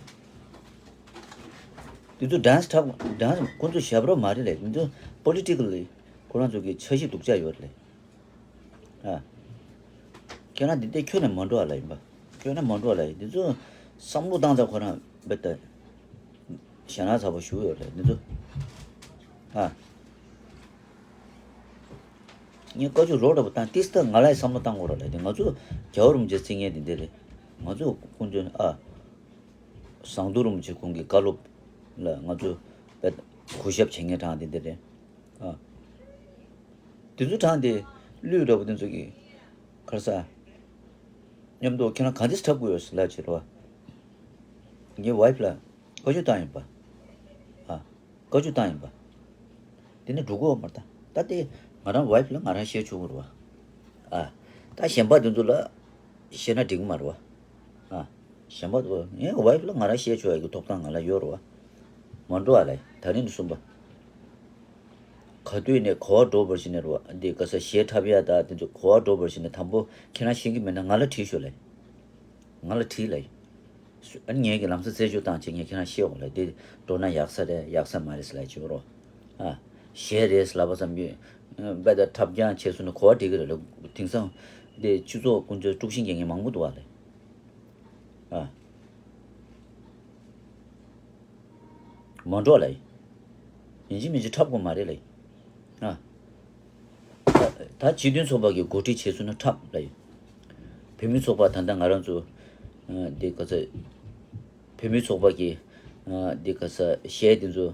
འདི་ཚོ་ཌན་སི་འཁྲབ་ཌན་སི་ཁོང་ཚོ་ཞབས་རོགས་མ་རེད་ལས་འདི་ཚོ་པོ་ལི་ཊི་ཀལ་ལི་ཁོ་རང་ཚོ་གི་འཆར་གཞི་སྡུག་ཅག་ཡོད་རེད་ལས། ཨ། ཁྱེད་རང་འདི་འདྲ་ཁྱོན་ནས་མ་འགྲོ་བ་ལ་ཡིན་པ། ཁྱོན་ནས་མ་འགྲོ་བ་ལ་ཡིན་འདི་ཚོ་བསམ་བློ་བཏང་ཙང་ཁོ་རང་རྦད་དེ་ཞེད་སྣང་ཚ་པོ་ཞུ་ཡོད་རེད་འདི་ཚོ། ཨ། ངས་བཀའ་བཅུ་རོགས་འདྲ་པོ་བཏང་ཏིས་ཏ་ང་ལ་ཡི་བསམ་བློ་བཏང་དགོས་ར་ལ་དེ་ང་ཚོ་རྒྱལ་བ་རིན་པོ་ཆེ་བརྩི་མཁན་དེ་འདྲ་རེད། ང་ཚོ་ཁོང་ཚོ་ཨ། ཟངས་མདོག་རིན་པོ་ཆེ་ཁོང་གི་བཀའ་སློབ་ལ་ང་ཚོ་དཔེ་གུས་ཞབས་བྱེད་མཁན་གྲངས་དེ་འདྲ་རེད། ཨ། དེ་ཚོ་གྲངས་དེ་གླུད་འདྲ་པོ་དེ་ཚོ་གི་ཁར་ས་མཉམ་དུ་ཁྱེད་རང་གང་འདྲས་འཁྲབ་དགོས་ཡོད་ལབ་བྱེད་རོགས། ངའི་ཝའི་ཕི་ལ་བཀའ་བཅུ་བཏང་ཡིན་པ། ཨ། བཀའ་བཅུ་བཏང་ཡིན་པ། དེ་ནས་འགྲོ་གི་ཡོད་མ་རེད་ད། ད་དེ་ང་རང་ཝའི་ཕི་ལ་ང་རང་བཤད་ཆོག་གི་རེད་བ། ཨ། ད་གཞན་པ་དེ་ཚོ་ལ་བཤད་ན་འགྲིག་གི་མ་རེད་བ། ཨ། གཞན་པ་དེ་ཚོ་ངའི་ཝའི་ཕི་ལ་ང་རང་བཤད་ཆོག་ཡ་གི་ཐོབ་ཐང་ང་ལ་ཡོད་རེད་བ། མ་འགྲོ་བ་ལ་ད་རིང་ནས་གསུམ་པ། ག་དུས་ནས་གོ་བ་འགྲོ་བར་ཞིག་ནས་རེད་བ། འདི་ག་ས་གཞས་འཁྲབ་ཡ་ད་དེ་ཚོ་གོ་བ་འགྲོ་བར་ཞིག་ནས་དང་པོ་ཁྱེད་རང་ཤེས་ཀྱི་མེད་ན་ང་ལ་དྲིས་ཤོག་ལེ། ང་ལ་དྲིས་ལེ། སུ་ཨ་ནི་ངས་ཀྱི་ལམ་སང་རྩད་གཅོད་བཏང་བྱས་ངས་ཁྱེད་རང་བཤད་འོང་ལ་དེ་འགྲོ་ན་ཡག་ས་རེད་ཡག་ས་མ་རེད་ཟེར་ལ་བྱེད་རོགས། ཨ། གཞས་རེད་ཟེར་ལབ་པ་ཙམ་གྱིས། དཔེ་ད་འཁྲབ་རྐྱང་བྱས་སོང་ན་གོ་བ་འགྲིག་གི་རེད་ལ་དེང་སང་དེ་སྤྱི་ཚོགས་ཀུན་སྤྱོད་དཀྲུག་ཤིང་རྒྱག་མཁན་མང་པོ་འདུག་བ་ལེ། ཨ། མ་འགྲོ་ལེ། ཡིན་གཅིག་མིན་གཅིག་འཁྲབ་དགོས་མ་རེད་ལེ། ཨ། ད་སྤྱི་མཐུན་ཚོགས་པ་གི་འགོ་ཁྲིད་བྱས་སོང་ན་འཁྲབ་ལ་ཡོད། བོད་མི་ཚོགས་པ་ད་ལྟ་ང་རང་ཚོ་འདི་ག་ས་བོད་མི་ཚོགས་པ་གི་འདི་ག་ས་གཞས་འདི་ཚོ་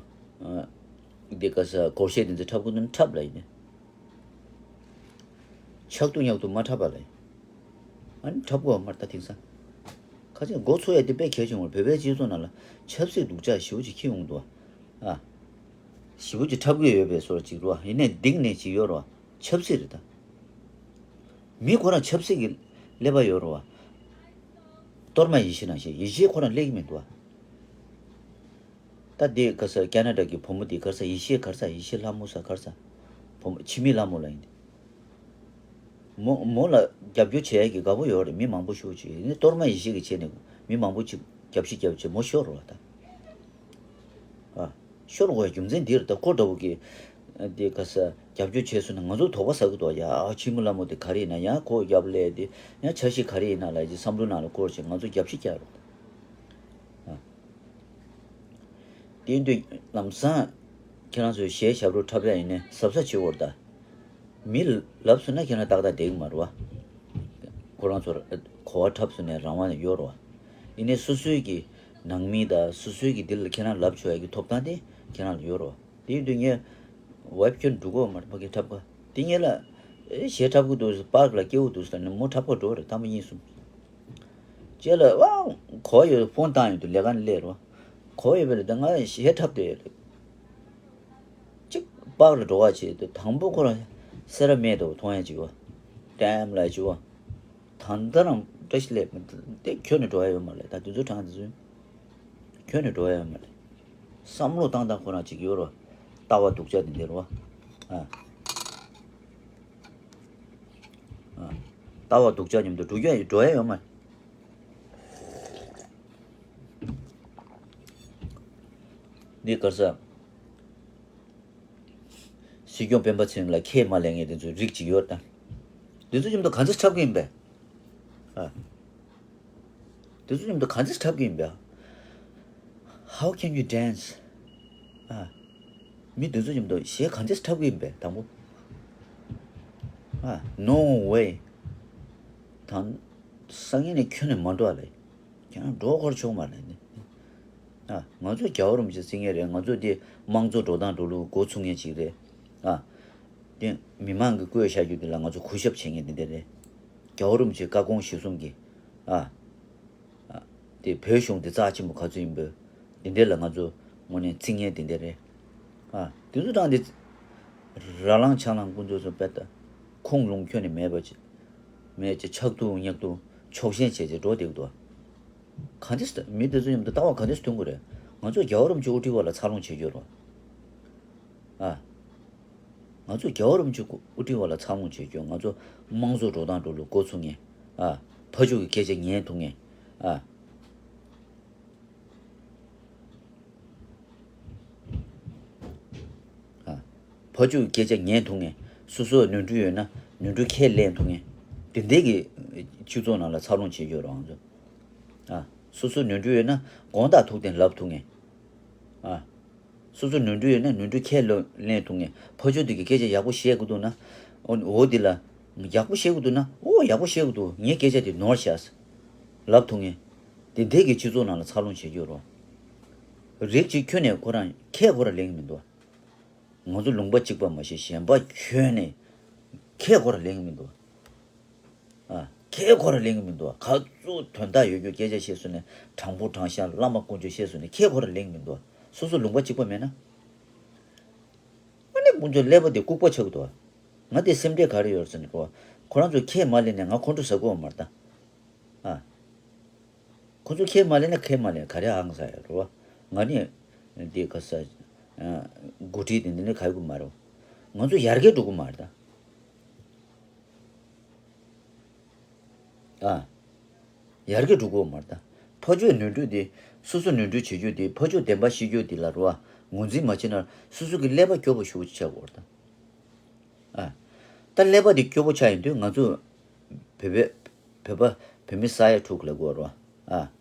འདི་ག་ས་སྒོར་གཞས་འདི་ཚོ་འཁྲབ་དགོས་ན་འཁྲབ་ལ་ཡིན། ཆག་ཏུ་ཉག་ཏུ་མ་འཁྲབ་པ་ལ་ཡིན། ཨ་ནི་འཁྲབ་དགོས་མ་རེད་ད་དེང་སང་། ཁ་ཅིག་མགོ་ཚོས་ཡ་དེ་དཔེ་གལ་ཆེན་པོ་རེད། བོད་པའི་སྤྱི་ཚོགས་ནང་ལ་ཆབ་སྲིད་སྡུག་ཅག་ཞེ་པོ་ཅིག་འཁྱེར་ཡོང་འདུག་ཨ། ཞེ་པོ་ཅིག་འཁྲབ་ཀྱི་ཡོད་པའི་བཟོ་ཅིག་རེད་བ། ཡིན་ནའི་གཏིང་ནས་ཅིག་ཡོད་རེད་བ། ཆབ་སྲིད་རེད་ད། མི་ཁོ་རང་ཆབ་སྲིད་ཀྱི་ཀླད་པ་ཡོད་རེད་བ། གཏོར་མ་ཡེ་ཤེས་ནང་བཞིན་ཡེ་ཤེས་ཁོ་རང་སླེབས་ཀྱི་མི་འདུག་ཨ། ད་འདི་ག་ས་ཁ་ན་ཌ་གི་བུ་མོ་འདི་ག་ས་ཡེ་ཤེས་ག་ས་ཡེ་ཤེས་ལྷ་མོ་ས་ག་ས། བུ་མོ་འཆི་མེད་ལྷ་མོ་ལ་ཡིན་ཏེ། མོ་མོ་ལ་རྒྱབ་སྐྱོར་བྱེད་ཡ་གི་དགའ་པོ་ཡོད་རེད། མི་མང་པོ་ཤོག་ཅིག་ནི་གཏོར་མ་ཡེ་ཤེས་ཀྱི་བྱས་ནས་མི་མང་པོ་ཅིག་རྒྱབ་ཤི་རྒྱབ་བྱས་མོ་ཤོར་རོགས་ད། ཨ། ཤོར་དགོས་རྒྱུ་མཚན་འདི་རེད་ད། ཁོ་འདྲ་བོ་གི་འདི་ག་ས་རྒྱབ་སྐྱོར་བྱས་སོང་ན་ང་ཚོ་དོགས་པ་ཟ་གི་འདུག་ཡ། ཨ་འཆི་མེད་ལྷ་མོ་དེ་ག་རེ་ཡིན་ན་ཡང་ཁོ་རྒྱབ་ལས་དེ་ཡང་འཆར་གཞི་ག་རེ་ཡིན་ན་ལ་ཡི་བསམ་བློ་ནང་ལ་འཁོར་བྱས་ང་ཚོ་རྒྱབ་ཤི་རྒྱག་རོགས་ད། ཨ། དེ་དུས་ལམ་སང་ཁྱེད་རང་ཚོས་གཞས་ཞབས་བྲོ་འཁྲབ་ཡ་ཡིན་ནའི་གཟབ་གཟབ་བྱེད་དགོས་རེད་ད། མི་ལབ་སོང་ན་ཁྱེད་རང་ཏག་ཏག་བསྡད་ཀྱི་མ་རེད་བ། ཁོ་རང་ཚོར་གོ་བ་འཁྲབ་སོང་ནའི་རང་དབང་ཡོད་རེད་བ། ཡིན་ནའི་སོ་སོའི་གི་ནང་མི་དང་སོ་སོའི་གི་འདི་ལ་ཁྱེད་རང་ལབ་ཆོག་ཡ་གི་ཐོབ་ཐང་དེ་ཁྱེད་རང་ལ་ཡོད་རེད་བ། དེ་ཡིན་དུས་ངས་ཝའིབ་ཁྱོད་འགྲོ་གོ་མ་རེད་ཕ་གི་འཁྲབ་ག་དེ་ངས་ལ་ཨེ་གཞས་འཁྲབ་གི་འདུག་པཱརྐ་ལ་སྐྱིད་པོ་འདུག་ཟེར་ནས་མོ་འཁྲབ་ག་འགྲོ་རེད། ཐ་མ་གཉིས་གསུམ། ཅེ་ལ་ཨ་གོ་ཡོད་ཕོན་བཏང་ཡོད་དུ་ལས་ཀ་ནས་སླེབས་རོ། གོ་ཡོད་པས་ལ་ད་ང་གཞས་འཁྲབ་དེ་གཅིག་པཱརྐ་ལ་འགྲོ་བ་བྱེད་དུ་དང་པོ་ཁོ་རང་སེ་ར་སྨད་དུ་མཐོང་ཡ་ཅིག་བ། ལྡེམ་ལ་ཅིག་བ། ད་ལྟ་རང་བཀྲ་ཤིས་ལེགས་མི་དེ་ཁྱོན་ནས་འགྲོ་ཡ་ཡོད་མ་རེད། ད་དུས་ཚོད་གྲངས་དེ་ཚོ་ཁྱོན་ནས་འགྲོ་ཡ་ཡོད་མ་རེད། བསམ་བློ་བཏང་སྟངས་ཁོ་རང་ཅིག་ཡོད་རོ། ལྟ་བ་སྡུག་ཅག་དེ་འདྲ་རོ། ཨ། ལྟ་བ་སྡུག་ཅག་མཉམ་དུ་འགྲོ་རྒྱུ་འགྲོ་ཡ་ཡོད་མ་རེད། འདི་ག་རེ་ཟེར། སྲིད་སྐྱོང་སྤེན་པ་ཚེ་རིང་ལ་ཁས་མ་ལེན་མཁན་དེ་ཚོའི་རིགས་ཅིག་ཡོད་ད། འདི་ཚོ་མཉམ་དུ་ག་འདྲ་འཁྲབ་གི་ཡིན་པས། ཨ། དེ་ཚོ་མཉམ་དུ་ག་འདྲ་འཁྲབ་ཀྱི་ཡིན་པས། How can you dance? ཨ། མི་དེ་ཚོ་མཉམ་དུ་གཞས་ག་འདྲ་འཁྲབ་ཀྱི་ཡིན་པས་དང་པོ། ཨ། No way. ད་སང་ཉིན་ནས་ཁྱོན་ནས་མ་འགྲོ་བ་ལས། ཁྱེད་རང་འགྲོ་འཁོར་ཆོག་མ་རེད་ནི། ཨ། ང་ཚོ་རྒྱལ་བ་རིན་པོ་ཆེ་བརྩི་མཁན་རེད། ང་ཚོ་འདི་དམངས་གཙོ་འགྲོ་སྟངས་འགྲོ་ལུགས་འགོ་ཚུགས་མཁན་ཅིག་རེད། ཨ། དེ་མི་མང་གིས་བསྐོས་བཞག་རྒྱུ་འདི་ལ་ང་ཚོ་གུས་ཞབས་བྱེད་མཁན་དེ་འདྲ་རེད། རྒྱལ་བ་རིན་པོ་ཆེའི་བཀའ་དགོངས་གཞིར་བཟུང་གིས། ཨ། ཨ། དེ་བོད་གཞུང་དེ་རྩ་ཆེན་པོ་ག་ཚོད་ཡིན་པའི་དེ་འདྲ་ལ་ང་ཚོ་དངོས་གནས་བརྩི་མཁན་དེ་འདྲ་རེད། ཨ། དེ་ཚོ་དང་དེ་ར་ལང་ཆ་ལང་ཀུན་ཚོད་ཚོ་དཔེ་ལྟ། ཁུངས་ལུང་ཁྱོན་ནས་མེད་པ་ཅིག་མེད་ཅིག་ཆག་ཐུག་ཉག་ཐུག་ཕྱོགས་ཞེན་བྱས་བྱས་འགྲོ་བསྡད་ཀྱི་འདུག་ག་འདྲས་མི་དེ་ཚོ་མཉམ་དུ་ལྟ་བ་ག་འདྲས་མཐུན་གྱི་རེད། ང་ཚོ་རྒྱལ་བ་རིན་པོ་ཆེ་དབུ་ཁྲིད་པ་ལ་འཚར་ལོངས་བྱེད་རྒྱུ་རེད། ཨ། ང་ཚོ་རྒྱལ་བ་རིན་པོ་ཆེ་དབུ་ཁྲིད་པ་ལ་འཚར་ལོངས་བྱེད་རྒྱུ། ང་ཚོ་དམངས་གཙོ་འགྲོ་སྟངས་འགྲོ་ལུགས་འགོ་ཚུགས་མཁན། ཨ། ཕ་ཕྱུགས་ཀྱི་སྐད་ཆ་ཉན་ཐུབ་མཁན། ཨ། ཨ། ཕ་ཕྱུགས་ཀྱི་སྐད་ཆ་ཉན་ཐུབ་མཁན། སོ་སོར་ནོར་འཁྲུལ་ཡོད་ན་ནོར་འཁྲུལ་ཁས་ལེན་ཐུབ་མཁན། དེ་འདྲའི་གི་སྤྱི་ཚོགས་ནང་ལ་འཚར་ལོངས་བྱེད་རྒྱུ་རེད་ང་ཚོ། ཨ། སོ་སོ་ནོར་འཁྲུལ་ཡོད་ན་དགོངས་དག་ཐུགས་བདེན་ལབ་ཐུབ་མཁན། ཨ། སོ་སོ་ནོར་འཁྲུལ་ཡོད་ན་ནོར་འཁྲུལ་ཁས་ལེན་ལེན་ཐུབ་མཁན། ཕ་ཕྱུགས་དེ་གི་སྐད་ཆ་ཡག་པོ་བཤད་དགོས་འདུག་ན། ཨོ་འོ་དེ་ལ་ཡག་པོ་བཤད་དགོས་འདུག་ན། ཨོ་ཡག་པོ་བཤད་དགོས་འདུག་ངའི་སྐད་ཆ་དེ་ནོར་ཤག་ལབ་ཐུབ་མཁན། དེ་འདྲའི་གི་སྤྱི་ཚོགས་ནང་ལ་འཚར་ལོངས་བྱེད་རྒྱུ་རེད། རིགས་གཅིག་ཁྱོན་ནས་ཁོ་རང་ཁས་ཁོ་རང་ལེན་གི་མི་འདུག་ང་ཚོ་ལུང་པ་གཅིག་པ་མ་ཤེས་གཞན་པ་ཁྱོན་ནས་ཁས་ཁོ་རང་ལེན་གི་མི་འདུག་ཨ། ཁས་ཁོ་རང་ལེན་གི་མི་འདུག་ག་ཚོད་དོན་དག་ཡོད་རྒྱུ་སྐད་ཆ་བཤད་སོང་ནས་དྲང་པོ་དྲང་བཞག་བླ་མ་དཀོན་མཆོག་བཤད་སོང་ནས་ཁས་ཁོ་རང་ལེན་གི་མི་འདུག་སོ་སོ་ལུང་པ་གཅིག་པ་མེད་ན། ཨ་ནི་དཀོན་མཆོག་ཀླད་པ་དེ་ལྐུགས་པ་ཆགས་འདུག་ང་དེ་སེམས་ཁྲལ་ག་རེ་ཡོད་ཟེར་ནས་གོ། ཁོ་རང་ཚོ་ཁས་མ་ལེན་ནས་ང་ཁོང་ཁྲོ་ཟ་དགོས་མ་རེད་ད། ཨ། ཁོ་ཚོ་ཁས་མ་ལེན་ན་ཁས་མ་ལེན་ག་རེ་ཧང་སང་ཡོད་རེད་བ། ང་ནི་འདི་ག་ས་འགོ་ཁྲིད་དེ་འདི་ནི་ག་ཡོད་གི་མ་རེད། ང་ཚོ་ཡར་རྒྱས་འགྲོ་གི་མ་རེད་ད། ཨ། ཡར་རྒྱས་འགྲོ་གི་མ་རེད་ད། ཕ་ཕྱོགས་ནོར་འཁྲུལ་དེ་སོ་སོ་ནོར་འཁྲུལ་བྱེད་རྒྱུ་དེ་ཕ་ཕྱོགས་བདེན་པ་བཤད་རྒྱུ་དེ་ལ་རེད་བ། ངོས་འཛིན་མ་བྱས་ན་སོ་སོ་གི་ཀླད་པ་སྐྱོ་པོ་ཞེ་པོ་ཅིག་ཆགས་ཀྱི་ཡོད་རེད་ད། ཨ། ད་ཀླད་པ་དེ་སྐྱོ་པོ་ཆགས་ཡོང་དུས་ང་ཚོ་བོད་པའི་བོད་པ་བོད་མི་ས་ཡ་དྲུག་ལབ་དགོས་རེད་བ། ཨ།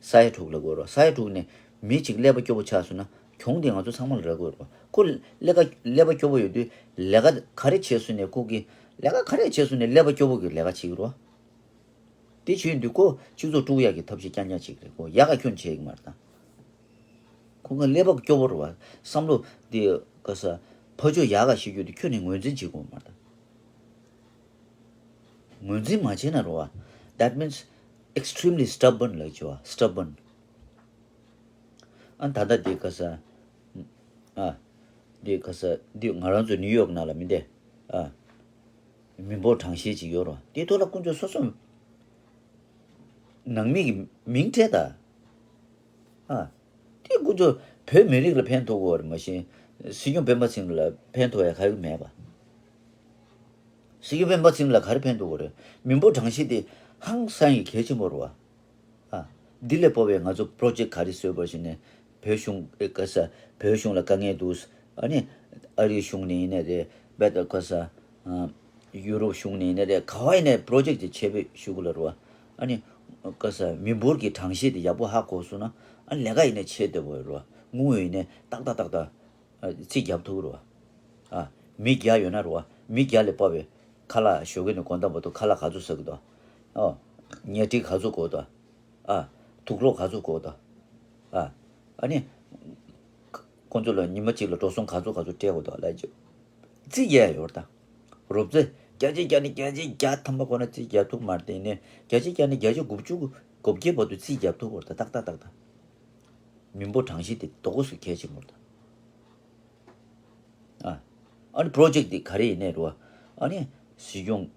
ས་ཡ་དྲུག་ལབ་དགོས་རེད་བ། ས་ཡ་དྲུག་ནས་མི་གཅིག་ཀླད་པ་སྐྱོ་པོ་ཆགས་སོང་ན་གྱོང་དེ་ང་ཚོ་ཚང་མ་ལ་རག་དགོས་རེད་བ། ཁོ་ཀླད་ཀ་ཀླད་པ་སྐྱོ་པོ་ཡོད་དུས་ལས་ཀ་ག་རེ་བྱས་སོང་ནས་ཁོ་གི་ལས་ཀ་ག་རེ་བྱས་སོང་ནས་ཀླད་པ་སྐྱོ་པོ་གི་ལས་ཀ་བྱེད་ཀྱི་རེད་བ། དེ་བྱེད་ཡོང་དུས་ཁོ་སྤྱི་ཚོགས་དཀྲུག་ཡག་གི་ཐབས་ཤེས་རྐྱང་རྐྱང་བྱེད་ཀྱི་རེད། ཁོ་ཡག་ག་ཁྱོན་བྱེད་ཀྱི་མ་རེད་ད། ཁོ་གི་ཀླད་པ་སྐྱོ་པོ་རེད་བ། བསམ་བློ་འདི་ག་ས་ཕ་ཕྱོགས་ཡག་ག་ཤེས་རྒྱུ་དེ་ཁྱོན་ནས་ངོས་འཛིན་བྱེད་དགོས་མ་རེད་ད། ངོས་འཛིན་མ་བྱས་ན་རེད་བ། That means extremely stubborn ལབ་བྱས་པ། stubborn། ཨ་ད་ལྟ་འདི་ག་ས། ཨ། འདི་ག་ས་འདི་ང་རང་ཚོ་ནིའུ་ཡོག་ནང་ལ་མི་འདི། ཨ། མི་འབོར་གྲངས་བཤེར་ཅིག་ཡོད་རེད། དེ་ཐོག་ལ་དཀོན་མཆོག་སོ་སོ་ནང་མི་གི་མིང་བྲིས་ད། ཨ། དེ་དཀོན་མཆོག་བོད་མི་རིགས་ལ་ཕན་ཐོགས་ཀྱི་ཡོད་རེད། མ་གཞི་སྲིད་སྐྱོང་སྤེན་པ་ཚེ་རིང་ལ་ཕན་ཐོགས་ཡ་ག་ཡོད་མེད་པ། སྲིད་སྐྱོང་སྤེན་པ་ཚེ་རིང་ལ་ག་རེ་ཕན་ཐོགས་ཀྱི་རེད། མི་འབོར་གྲངས་བཤེར་དེ་ཧང་སང་ཡི་གལ་ཆེན་པོ་རེད་བ། ཨ། འདི་ལས་སྤོ་བའི་ང་ཚོ་པོ་རོ་ཇེག་ག་རེ་བཟོས་པར་ཞིག་ནས་བོད་གཞུང་ཨེ་ག་ས་བོད་གཞུང་ལ་དཀའ་ངལ་འདུག་ཨ་ནི་ཨ་རིའི་གཞུང་ནས་ཡིན་ནའི་རེད། བེད་ག་ས་ཨ་ཡུ་རོབ་གཞུང་ནས་ཡིན་ནའི་རེད། ག་བ་ཡིན་ནའི་པོ་རོ་ཇེག་དེ་ཆེ་བོད་ཞུ་དགོས་ལ་རེད་བ། ཨ་ནི་ག་ས་མི་འབོར་གྱི་གྲངས་བཤེར་དེ་ཡག་པོ་ཧ་གོ་སོང་ན་ཨ་ནི་ལས་ཀ་ཡིན་ནའི་ཆེ་བསྡད་པ་རེད་བ། དངུལ་ཡིན་ནའི་ཏག་ཏག་ཏག་ཏག་ཨ་རྩིས་རྒྱབ་ཐུབ་རེད་བ། ཨ། མི་བརྒྱ་ཡོད་ན་རེད་བ། མི་བརྒྱ་ལས་སྤོ་བའི་ཁ་ལག་ཞོགས་ཀས་ནས་དགོང་དག་བར་དུ་ཁ་ལག་ག་ཚོད་ཟ་གི་འདུག་ཨོ། ཉལ་ཁྲི་ག་ཚོད་དགོས་འདུག་ཨ། དུག་སློག་ག་ཚོད་དགོས་འདུག་ཨ། ཨ་ནི། ཁོང་ཚོ་ལ་ཉི་མ་གཅིག་ལ་འགྲོ་སོང་ག་ཚོད་ག་ཚོད་སྤྲད་དགོས་འདུག་ལབ་ཅིག་རྩིས་རྒྱག་ཡ་ཡོད་རེད་ད། རོབ་ཙེ་བརྒྱ་ཆ་བརྒྱ་ནས་བརྒྱ་ཆ་བརྒྱ་ཐམ་པ་ཁོ་ན་རྩིས་རྒྱག་ཐུབ་མ་རེད་དེ། ཡིན་ནའི་བརྒྱ་ཆ་བརྒྱ་ནས་བརྒྱ་ཆ་དགུ་བཅུ་གོ་བརྒྱད་བར་དུ་རྩིས་རྒྱག་ཐུབ་པ་རེད་ད། ཏག་ཏག་ཏག་ཏག་མི་འབོར་གྲངས་བཤེར་དེ་དོ་གོ་སུ་གལ་ཆེན་པོ་རེད་ད། ཨ། ཨ་ནི་པོ་རོ་ཇེག་འདི་ག་རེ་ཡིན་ནའི་རེད་བ། ཨ་ནི་སྲིད་སྐྱོང་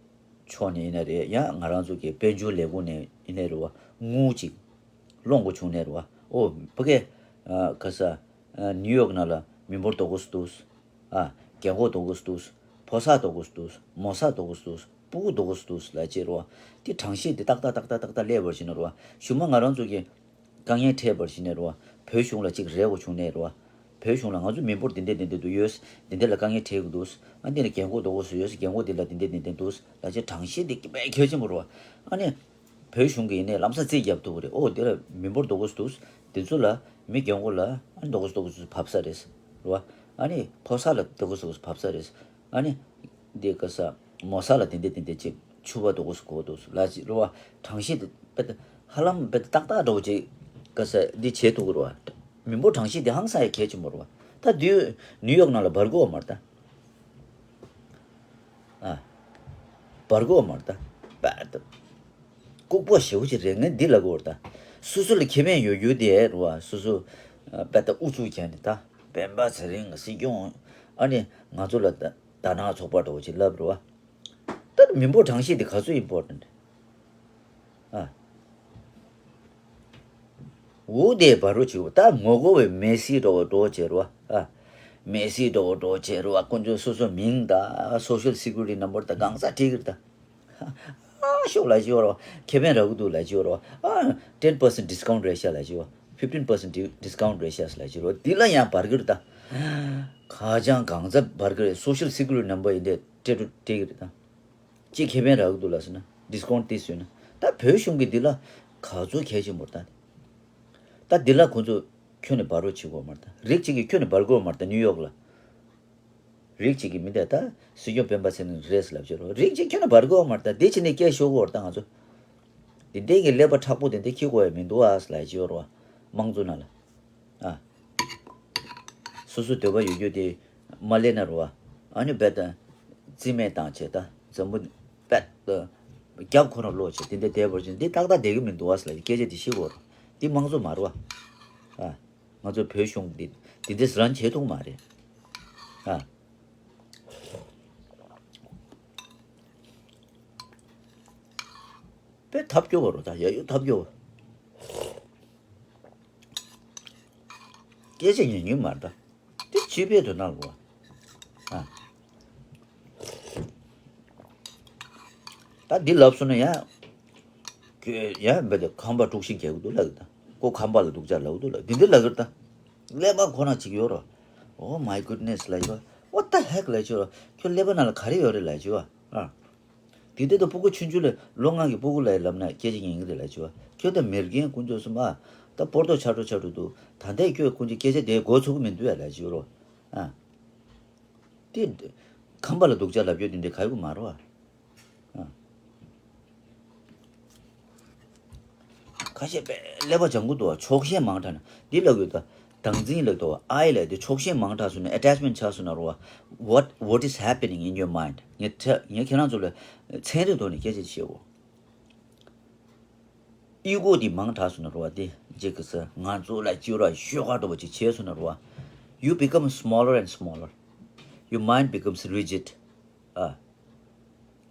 མཆོག་ནས་ཡིན་ན་རེད། ཡང་ང་རང་ཚོ་གི་དཔལ་འབྱོར་ལས་ཁུངས་ནས་ཡིན་ནའི་རེད་བ། དངུལ་ཅིག་སློང་དགོས་བྱུང་ནའི་རེད་བ། ཨོ་ཕ་གི། ཨ་ག་ས། ཨ་ནིའུ་ཡོག་ནང་ལ་མི་འབོར་དོ་གོ་སུ་འདུག་ཨ། རྒན་གོག་དོ་གོ་སུ་འདུག་ཕོ་གསར་དོ་གོ་སུ་འདུག་མོ་གསར་དོ་གོ་སུ་འདུག་སྤུ་གུ་དོ་གོ་སུ་འདུག་ལབ་བྱས་རེད་བ། དེ་གྲངས་བཤེར་དེ་ཏག་ཏག་ཏག་ཏག་ཏག་ཏག་སླེབས་པར་བྱས་ན་རེད་བ། གཞུག་མ་ང་རང་ཚོ་གི་དཀའ་ངལ་འཕྲད་པར་ཞིག་ནས་རེད་བ། བོད་གཞུང་ལ་གཅིག་རེ་དགོས་བྱུང་ནས་རེད་བ། བོད་གཞུང་ལ་ང་ཚོ་མི་འབོར་འདི་འདྲས་འདི་འདྲས་འདུག་ཡོད། འདི་འདྲས་ལ་དཀའ་ངལ་འཕྲད་ཀྱི་འདུག་ཨ་འདི་ལ་རྒན་གོག་དོ་གོ་སུ་ཡོད། རྒན་གོག་འདི་ལ་འདི་འདྲས་འདི་འདྲས་འདུག་ལབ་བྱས་གྲངས་བཤེར་འདི་དཔེ་གལ་ཆེན་པོ་རེད་བ། ཨ་ནི། བོད་གཞུང་གི་ཡིན་ནའི་ལམ་སང་རྩིས་རྒྱབ་ཐུབ་ཀྱི་རེད། ཨོ་འདི་ལ་མི་འབོར་དོ་གོ་སུ་འདུག་འདི་ཚོ་ལ་མི་རྒན་གོག་ལ་ཨ་ནི་དོ་གོ་སུ་དོ་གོ་སུ་བབས་ས་རེད། རེད་བ། ཨ་ནི་ཕོ་གསར་ལ་དོ་གོ་སུ་དོ་གོ་སུ་བབས་ས་རེད། ཨ་ནི། འདི་ག་ས། མོ་གསར་ལ་དེ་འདྲས་དེ་འདྲས་ཅིག་ཕྱུ་པ་དོ་གོ་སུ་གོ་དོ་སུ་ལ་ཅིག་རེད་བ། གྲངས་བཤེར་དེ་དཔེ་ཧ་ལམ་དཔེ་ཏག་ཏག་འདྲ་བོ་ཅིག་ག་ས་འདི་བྱེད་ཐུབ་ཀྱི་རེད་བ། མི་འབོར་གྲངས་བཤེར་དེ་ཧང་སང་ཡ་གལ་ཆེན་པོ་རེད་བ། ད་འདི་ནིའུ་ཡོག་ནང་ལ་འབར་གོ་བ་མ་རེད་ད། ཨ། འབར་གོ་བ་མ་རེད་ད། དཔེ་ད། ལྐུགས་པ་ཞེ་པོ་ཅིག་རེད། ངས་འདི་ལབ་དགོས་རེད་ད། སོ་སོ་ལ་ཁེ་ཕན་ཡོད་རྒྱུ་དེ་རེད་བ། སོ་སོ་དཔེ་ད་ཨུ་ཚུགས་བྱས་ནས་ད་སྤེན་པ་ཚེ་རིང་སྲིད་སྐྱོང་ཨ་ནི་ང་ཚོ་ལ་ད་དར་ནག་ཚོགས་པ་འདྲ་བོ་ཅིག་ལབ་རེད་བ། ད་མི་འབོར་གྲངས་བཤེར་དེ་ག་ཚོད་ཨིམ་པོར་ཊན་ཊི་རེད། ཨ། འོ་དེ་བར་རོ་ཆེ་བོ་ད་ངོ་རྒོལ་བའི་མེ་སི་འགྲོ་བ་འགྲོ་བྱེད་རོ། ཨ། མེ་སི་འགྲོ་བ་འགྲོ་བྱེད་རོ། ཨ་དཀོན་མཆོག་སོ་སོ་མིང་དང་སོ་ཤལ་སི་ཀུ་རི་ཊི་ནམ་བར་དང་གང་ཟག་བྲིས་ཀྱི་རེད་ད། ཨ་ཤོག་ལ་ཅི་བ་རོ། ཁེ་ཕན་རག་གི་འདུག་ལ་ཅི་བ་རོ། ཨ་ten percent discount རེད་ཤག་ལ་ཅི་བ། fifteen percent discount རེད་ཤག་ལ་ཅི་རོ། འདི་ལ་ཡང་འབར་གི་རེད་ད། ཁ་བྱང་གང་ཟག་འབར་གི་རེད། སོ་ཤལ་སི་ཀུ་རི་ཊི་ནམ་བར་ཡིན་དེ་སྤྲད་འགྲོ་སྤྲད་གི་རེད་ད། ཅིག་ཁེ་ཕན་རག་གི་འདུག་ལ་ཟེར་ན་ཌི་སི་ཀའུན་ཊི་ཏིས་ཡོད་ན། ད་བོད་གཞུང་གི་འདི་ལ་ག་ཚོད་གལ་ཆེན་པོ་རེད་ད། ད་འདི་ལ་ཁོ་ཚོ་ཁྱོན་ནས་བར་རོ་བྱེད་དགོས་མ་རེད་ད། རིགས་གཅིག་གིས་ཁྱོན་ནས་བར་དགོས་མ་རེད་ད། ནིའུ་ཡོག་ལ། རིགས་གཅིག་གིས་མི་འདས་ད་སྲིད་སྐྱོང་སྤེན་པ་ཚེ་རིང་རེད་ཟེར་ལབ་བྱེད་རོགས། རིགས་གཅིག་ཁྱོན་ནས་བར་དགོས་མ་རེད་ད། འདི་བྱས་ནས་སྐད་ཤོར་གོ་རེད་ད་ང་ཚོ། འདི་འདྲའི་གི་ཀླད་པ་མཁྲེགས་པོ་དེ་འདྲ་འཁྱེར་དགོས་ཡ་མི་འདུག་ཨ་ཟེར་ལབ་བྱེད་རོགས། དམངས་གཙོ་ནང་ལ། ཨ། སོ་སོ་འདོད་པ་ཡོད་རྒྱུ་དེ་མ་ལེན་ན་རོ། ཨ་ནི་རྦད་དེ་རྩིས་མེད་བཏང་བྱས་ད་འཛམ་བུ་རྦད་དེ་རྒྱབ་ཁོ་ན་ལོག་བྱས་དེ་འདྲ་བསྡད་པར་བྱས་འདི་ཏག་ཏག་བསྡད་ཀྱི་མི་འདུག་ཨ་ཟེར་ལབ་སྐད་ཆ་དེ་བཤད་དགོས་རེད། འདི་དམངས་གཙོ་མ་རེད་བ། ཨ། ང་ཚོ་བོད་གཞུང་འདི་འདི་འདྲ་རང་བྱེད་ཐུབ་མ་རེད། ཨ། དཔེ་ཐབས་སྐྱོ་བ་རེད་ད། ཡ་ཡོ་ཐབས་སྐྱོ་བ། སྐད་ཆ་ཉན་ཉན་མ་རེད་ད། དེ་ཕྱི་པའི་དོན་དག་ལ། ཨ། ད་འདི་ལབ་སོང་ན་ཡ། ཁྱོད་ཡ་འབད་དེ་ཁམས་པ་དཀྲུག་ཤིང་རྒྱག་གི་འདུག་ལབ་གི་ད། ཁོ་ཁམས་པ་ལ་སྡུག་ཅག་ལབ་གི་འདུག་ལབ་འདི་འདི་ལབ་གི་ད། ཀླད་པ་ཁོ་ན་ཅིག་ཡོད་རོ། Oh my goodness ལབ་ཡོད། What the heck ལབ་ཡོད་རོ། ཁྱོད་ཀླད་པ་ནང་ལ་ག་རེ་ཡོད་རེད་ལབ་ཡོད། ཨ། དེ་དུས་དུ་སྤུ་གུ་ཆུང་ཆུང་ལ་ལོ་ལྔ་གི་སྤུ་གུ་ལ་ལབ་ན་སྐད་ཆ་ཉན་གི་རེད་ལབ་བྱས། ཁྱོད་ད་མེར་རྒན་དཀོན་མཆོག་གསུམ་ཨ། ད་སྤོར་ཏོ་ཆགས་འགྲོ་ཆགས་འགྲོ་འདུག་ད་ལྟའི་ཁྱོད་དཀོན་མཆོག་སྐད་ཆ་དེ་གོ་ཚུགས་ཀྱི་མི་འདུག་ཡ་ལབ་བྱས་རོ། ཨ། དེ་ཁམས་པ་ལ་སྡུག་ཅག་ལབ་རྒྱུ་དེ་འདྲ་ག་ཡོད་མ་རེད་བ། ཨ། ཁ་ཤས་པས་ཀླད་པ་སྦྱང་གི་འདུག་བ། ཕྱོགས་ཞེན་མང་དྲགས་ནས་འདི་ལབ་ཡོད་ད། བདག་འཛིན་ལབ་འདུག་བ། I ལབ་དེ་ཕྱོགས་ཞེན་མང་དྲགས་སོང་ན་ཨེ་ཊེཆ་མེན་ཊི་ཆགས་སོང་ན་རོ་བ། What what is happening in your mind? ངས་ཁྱེད་ངས་ཁྱེད་རང་ཚོ་ལ་ཚན་རིག་ཐོག་ནས་སྐད་ཆ་ཞིག་བཤད་གོ། ཨི་གོ་དེ་མང་དྲགས་སོང་ན་རེད་བ། དེ་གཅིག་གི་ས་ང་ཚོ་ལ་ཅིག་ར་ཤོག་ཁ་འདྲ་བོ་ཅིག་བྱས་སོང་ན་རེད་བ། You become smaller and smaller. Your mind becomes rigid. ཨ།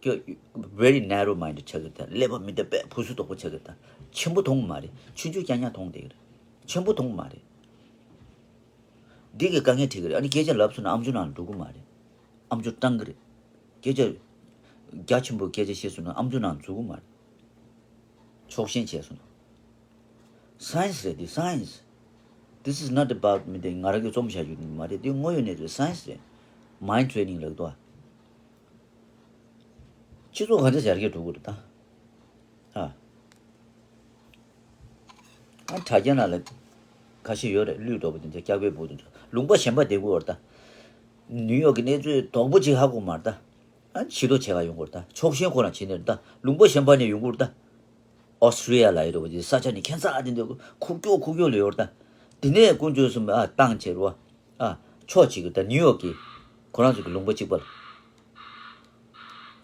ཁྱོད་very narrow minded ཆགས་ཀྱི་རེད་ད། ཀླད་པ་མི་འདྲ་བའི་བུ་སུ་དོག་པོ་ཆགས་ཀྱི་རེད་ད། ཆེན་པོ་མཐོང་གི་མ་རེད། ཆུང་ཆུང་རྐྱང་རྐྱང་མཐོང་བསྡད་ཀྱི་རེད། ཆེན་པོ་མཐོང་གི་མ་རེད། འདི་གི་དཀའ་ངལ་འཕྲད་ཀྱི་རེད། ཨ་ནི་སྐད་ཆ་ལབ་སོང་ན་ཨམ་ཅོག་ནང་ལ་འགྲོ་གི་མ་རེད། ཨམ་ཅོག་བཏང་གི་རེད། སྐད་ཆ་རྒྱ་ཆེན་པོ་སྐད་ཆ་བཤད་སོང་ན་ཨམ་ཅོག་ནང་འཛུལ་གི་མ་རེད། ཕྱོགས་ཞེན་བྱས་སོང་ན། Science རེད་འདི། Science. This is not about མི་དེ་ང་རང་གིས་རྩོམ་བཞག་རྒྱུ་མ་རེད། འདི་དངོས་ཡོད་གནས་ཚུལ། Science རེད། Mind training ལབ་འདུག་ཨ། སྤྱི་ཚོགས་ག་འདྲ་ཡར་རྒྱས་འགྲོ་གི་རེད་ད། ཨ། ཨ། དྲ་རྒྱ་ནང་ལ་ཁ་ཤས་ཡོད་རེད། གླུད་འགྲོ་བ་དེ་འདྲ། སྐྱག་པའི་འབུ་དེ་འདྲ། ལུང་པ་གཞན་པ་བསྡད་དགོས་རེད་ད། ནིའུ་ཡོག་གི་གནས་ཚུལ་དོག་པོ་ཅིག་ཧ་གོ་མ་རེད་ད། ཨ། ཕྱི་ལོགས་བྱེད་ག་ཡོང་དགོས་རེད་ད། ཕྱོགས་ཞེན་ཁོ་རང་བྱེད་ནི་རེད་ད། ལུང་པ་གཞན་པ་ནས་ཡོང་དགོས་རེད་ད། ཨོ་སི་ཊྲེ་ལི་ཡ་ལ་ཡོད་རེད་བ། དེ་ས་ཆ་ནི་ཁྱད་མཚར་དེ་འདྲ་ཁུག་ཀྱོག་ཁུག་ཀྱོག་ལ་ཡོད་རེད་ད། དེ་ནས་དཀོན་མཆོག་གསུམ་ཨ་བཏང་བྱས་རེད་བ། ཨ། ཕྱོགས་གཅིག་གི་ད་ནིའུ་ཡོག་གི་ཁོ་རང་ཚོ་གི་ལུང་པ་གཅིག་པ་ལ།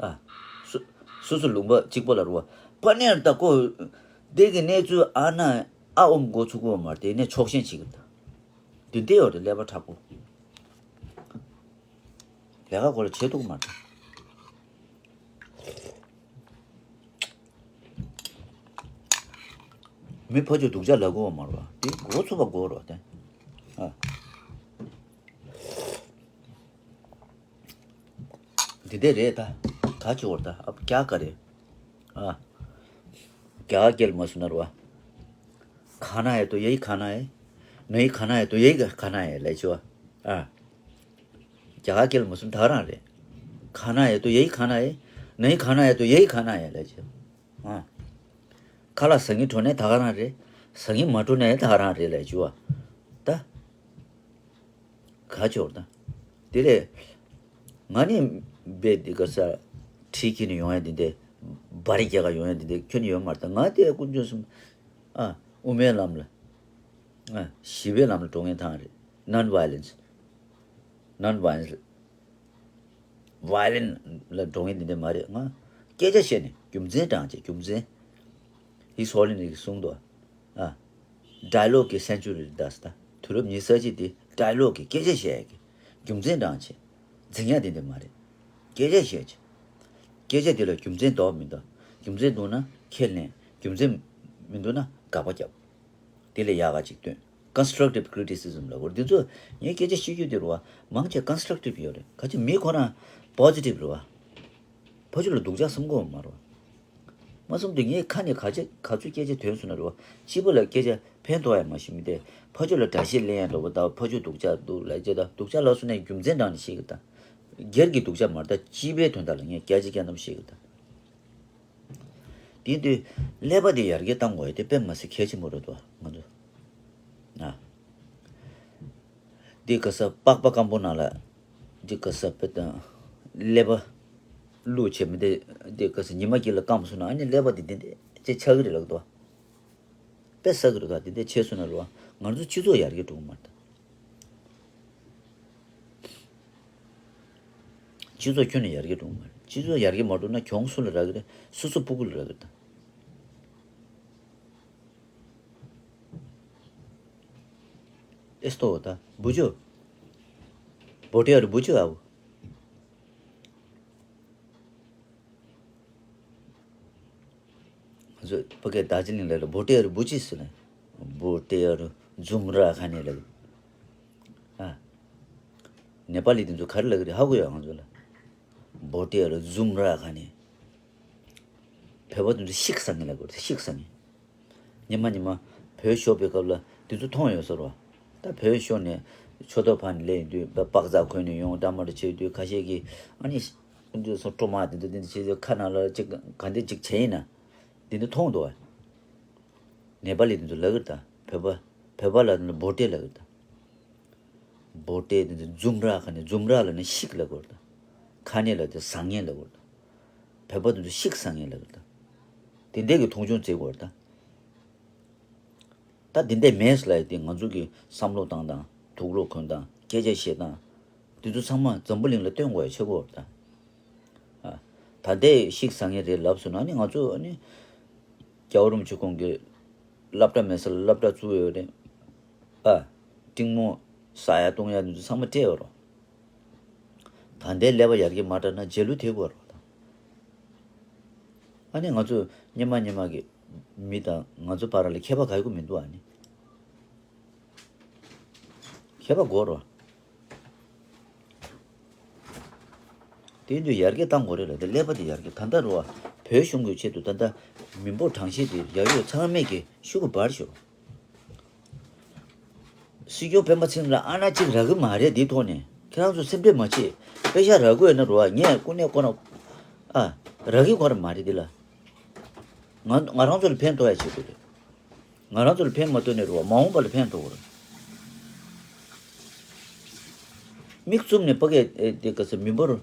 ཨ། སོ་སོ་སོ་ལུང་པ་གཅིག་པ་ལ་རེད་བ། ཕ་ནས་ད་ཁོ་དེ་གི་གནས་ཚུལ་ཨ་ན་ཨ་འོ་མ་འགོ་ཚུགས་ཀྱི་ཡོད་མ་རེད། དེ་ནས་ཕྱོགས་ཞེན་བྱེད་ཀྱི་རེད་ད། དེ་འདྲ་ཡོད་རེད། ཀླད་པ་མཁྲེགས་པོ། ལས་ཀ་ཁོ་ལ་བྱེད་ཐུབ་མ་རེད། མི་ཕ་ཆོས་སྡུག་ཅག་ལབ་དགོས་པ་མ་རེད་བ། དེ་འགོ་ཚུགས་པ་དགོས་རེད་བ་དེ། ཨ། འདི་འདྲ་རེད་ད། ག་ཅི་བར་ད། ཨ། ཀྱ་ག་རེད། ཨ། རྒྱ་གར་སྐད་ལ་མ་སུ་ན་རེད་བ། खाना है तो यही खाना है, नहीं खाना है तो यही खाना है ལབ་ཀྱི་བ། ཨ། རྒྱ་གར་སྐད་ལ་མ་སུ་ན་ད་ག་རང་རེད། खाना है तो यही खाना है, नहीं खाना है तो यही खाना है ལབ་ཀྱི། ཨ། ཁ་ལག་ཟ་སྙིང་བྲོ་ནའི་ད་ག་རང་རེད། ཟ་སྙིང་མ་བྲོ་ནའི་ད་ག་རང་རེད་ལབ་ཀྱི་བ། ད། ག་ཅོར་ད། དེ་ལས། ང་ནི་བེད་དེ་ག་ས། ཁྲིད་ཁྱེར་ནས་ཡོང་ཡ་དེ་འདྲ། སྦ་རི་རྒྱག་ག་ཡོང་ཡ་དེ་འདྲ་ཁྱོན་ནས་ཡོད་མ་རེད་ད། ང་དེ་དཀོན་མཆོག་གསུམ། ཨ། དབུ་མའི་ལམ་ལ། ཨ། ཞི་བའི་ལམ་ལ་འགྲོ་མཁན་ཐང་རེད། Non violence. Non violence. Violence ལ་འགྲོ་མཁན་དེ་འདྲ་མ་རེད། ང་སྐད་ཆ་བཤད་ནས་རྒྱུ་མཚན་དྲངས་བྱས། རྒྱུ་མཚན། His Holiness གིས་གསུངས་འདུག་ཨ། Dialogue གི་century རེད་ད་ཟེར་ད། དུས་རབས་ཉི་ཤུ་རྩ་གཅིག་དེ་dialogue གི་སྐད་ཆ་བཤད་ཡག་གི། རྒྱུ་མཚན་དྲངས་བྱས། འཛིང་ཡག་དེ་འདྲ་མ་རེད། སྐད་ཆ་བཤད་བྱས། སྐད་ཆ་དེ་ལ་རྒྱུ་མཚན་འདུག་མི་འདུག་རྒྱུ་མཚན་འདུག་ན་ཁས་ལེན། རྒྱུ་མཚན་མི་འདུག་ན་དགག་པ་རྒྱབ། དེ་ལས་ཡག་ག་ཅིག་སྟོན། Constructive criticism ལབ་དགོས་རེད། འདི་ཚོ་ངའི་སྐད་ཆ་བཤད་རྒྱུ་དེ་རེད་བ། མང་ཆེ་constructive ཡོད་རེད། ག་ཅི་མི་ཁོ་རང་positive རེད་བ། ཕ་ཆོས་ལ་སྡུག་ཅག་བསམ་གྱི་ཡོད་མ་རེད་བ། མ་བསམ་དུས་ངས་ཁ་ནས་ག་ཅི་ག་ཚོད་སྐད་ཆ་ཐོན་སོང་ན་རེད་བ། སྤྱི་པ་ལ་སྐད་ཆ་ཕན་ཐོགས་ཡ་མ་ཤེས་མི་དེ། ཕ་ཆོས་ལ་དགྲ་ཤ་ལེན་ཡ་འདྲ་བོ་དང་། ཕ་ཆོས་སྡུག་ཅག་འདུག་ལབ་ཀྱི་ད། སྡུག་ཅག་ལབ་སོང་ན་རྒྱུ་མཚན་དྲངས་ནས་བཤད་ཀྱི་ད། སྒེར་གྱི་སྡུག་ཅག་མ་རེད་ད། སྤྱི་པའི་དོན་དག་ལ་ངས་སྐད་ཆ་སྐད་གཏམ་བཤད་ཀྱི་ད། དེ་དུས་ཀླད་པ་དེ་ཡར་རྒྱས་གཏང་དགོས་ཡ་དེ་དཔེ་མ་སྲིད་གལ་ཆེན་པོ་རེད་དོ། ང་ཚོ། ཨ། འདི་ག་ས་པགས་པ་སྐམ་པོ་ནང་ལ། འདི་ག་ས་དཔེ་དང་། ཀླད་པ་བླུགས་བྱས་མི་དེ། འདི་ག་ས་ཉི་མ་དཀྱིལ་ལ་སྐམ་སོང་ན། ཨ་ནི་ཀླད་པ་དེ་འདི་འདྲ་ཅིག་ཆགས་ཀྱི་རེད་ལབ་དོ། དཔེ་ཟ་གི་རེད་དོ། འདི་འདྲ་བྱས་སོང་ན་རེད་བ། ང་ཚོ་སྤྱི་ཚོགས་ཡར་རྒྱས་འགྲོ་གི་མ་རེད། སྤྱི་ཚོགས་ཁྱོན་ནས་ཡར་རྒྱས་འགྲོ་གི་མ་རེད། སྤྱི་ཚོགས་ཡར་རྒྱས་མ་འགྲོ་ན་གྱོང་སུ་ལ་རག་གི་རེད། སོ་སོ་སྤུ་གུ་ལ་རག་གི་རེད་ད། Esto está bucho. Botear bucho au. ང་ཚོ་ཕ་གིའི་རྡོ་རྗེ་གླིང་ལ་ལ་བོ་ཏེ་ཡར་བུ་ཅི་ཟེར་ནས། བོ་ཏེ་ཡར་འཛུམ་ར་ཁ་ནས་ལ། ཨ། ནེ་པ་ལི་དེ་ཚོ་ག་རེ་ལབ་ཀྱི་རེད་ཧ་གོ་ཡོད་ང་ཚོ་ལ། བོ་ཏེ་ཡར་འཛུམ་ར་ཁ་ནས། བོད་པ་དེ་ཚོ་ཤིག་ཟ་མཁན་ལབ་དགོས་རེད། ཤིག་ཟ་མཁན། ཉི་མ་ཉི་མ་བོད་ཤོར་བའི་སྐབས་ལ་དེ་ཚོ་མཐོང་ཡོད་ཟེར་བ། ད་བོད་ཤོར་ནས་མཆོད་གཏོར་ཕར་ནས་སླེབས་དུས། པ་པགས་ཚག་གོན་ནས་ཡོང་། འདྲ་མ་འདྲ་བྱེད་དུས། ཁ་ཤས་ཀྱིས་ཨ་ནི་འདི་ཚོ་སྤྲོ་མ་དེ་ཚོ་དེ་འདྲ་བྱེད་དུས། ཁ་ནང་ལ་ཅིག་ག་འདྲ་ཅིག་བྱས་ཡིན་ན། འདི་འདྲ་མཐོང་འདུག་བ། ནེ་པ་ལི་དེ་ཚོ་ལབ་ཀྱི་རེད་ད། བོད་པ། བོད་པ་ལ་བོ་ཏེ་ལབ་ཀྱི་རེད་ད། བོ་ཏེ་དེ་ཚོ་འཛུམ་ར་ཁ་ནས། འཛུམ་ར་ལབ་ན་ཤིག་ལབ་དགོས་རེད་ད། ཁ་ནས་ལབ་དུས་ཟ་མཁན་ལབ་དགོས་རེད་ད། བོད་པ་དེ་ཚོ་ཤིག་ཟ་མཁན་ལབ་དགོས་རེད་ད། དེ་འདྲས་ཀྱི་མཐོང་ཆུང་བྱེད་དགོས་རེད་ད། ད་དེ་འདྲས་མེད་ཟེར་ལབ་ཡ་དེ་ང་ཚོ་གི་བསམ་བློ་བཏང་སྟངས། དུག་ལོག་གོན་སྟངས། སྐད་ཆ་བཤད་སྟངས། དེ་ཚོ་ཚང་མ་འཛམ་བུ་གླིང་ལ་སྟོན་དགོས་ཡ་ཆེ་བོ་རེད་ད། ཨ། ད་ལྟའི་ཤིག་ཟ་མཁན་རེད་ལབ་སོང་ན་ནི་ང་ཚོ་ནི་ རྒྱལ་བ་རིན་པོ་ཆེ་ཁོང་གི་སློབ་གྲྭ་མེད་ས་ལ་སློབ་གྲྭ་བཙུགས་ཡོད་རེད། ཨ། སྤྲིང་མོ་ཟ་ཡ་བཏུང་ཡ་འདི་ཚོ་ཚང་མ་སྤྲད་ཡོད་རོ། ད་ལྟའི་ཀླད་པ་ཡར་རྒྱས་མ་དྲགས་ན་རྗེས་ལུས་ཐེབས་དགོས་རོ། ཨ་ནི་ང་ཚོ་སྔོན་མ་སྔོན་མ་གི་མི་དང་ང་ཚོ་བར་ལ་ཁྱད་པར་ག་ཡོད་མི་འདུག་ཨ་ནི། ཁྱད་པར་དགོས་རོ། དེ་དུས་ཡར་རྒྱས་བཏང་དགོས་རེད་ལ། དེ་ཀླད་པ་དེ་ཡར་རྒྱས། ད་ལྟ་རོ། བོད་གཞུང་གི་ཆེད་དུ་ད་ལྟ་མི་འབོར་གྲངས་བཤེར་དེ་ཡ་ཡོད་ཚང་མས་ཀྱི་ཤུ་གུ་འབར་ཤོག་སྲིད་སྐྱོང་སྤེན་པ་ཚེ་རིང་ལ་ཨ་ན་གཅིག་རག་གི་མ་རེད། དེའི་ཐོག་ནས་ཁྱེད་རང་ཚོ་སེམས་ཁྲལ་མ་བྱེད། པེ་ཤག་རག་གི་ཡོད་ན་རོ། ངས་ཀུན་ནས་ཁོ་རང་ཨ་རག་གི་ཁོ་རང་མ་རེད། འདི་ལ་ང་ང་རང་ཚོ་ལ་ཕན་ཐོགས་ཡ་བྱེད་དགོས་རེད། ང་རང་ཚོ་ལ་ཕན་མ་ཐོགས་ནས་རོ། མ་འོངས་པ་ལ་ཕན་ཐོགས་རོ། མིག་བཙུམ་ནས་ཕ་གི་དེ་ག་ས་མི་འབོར་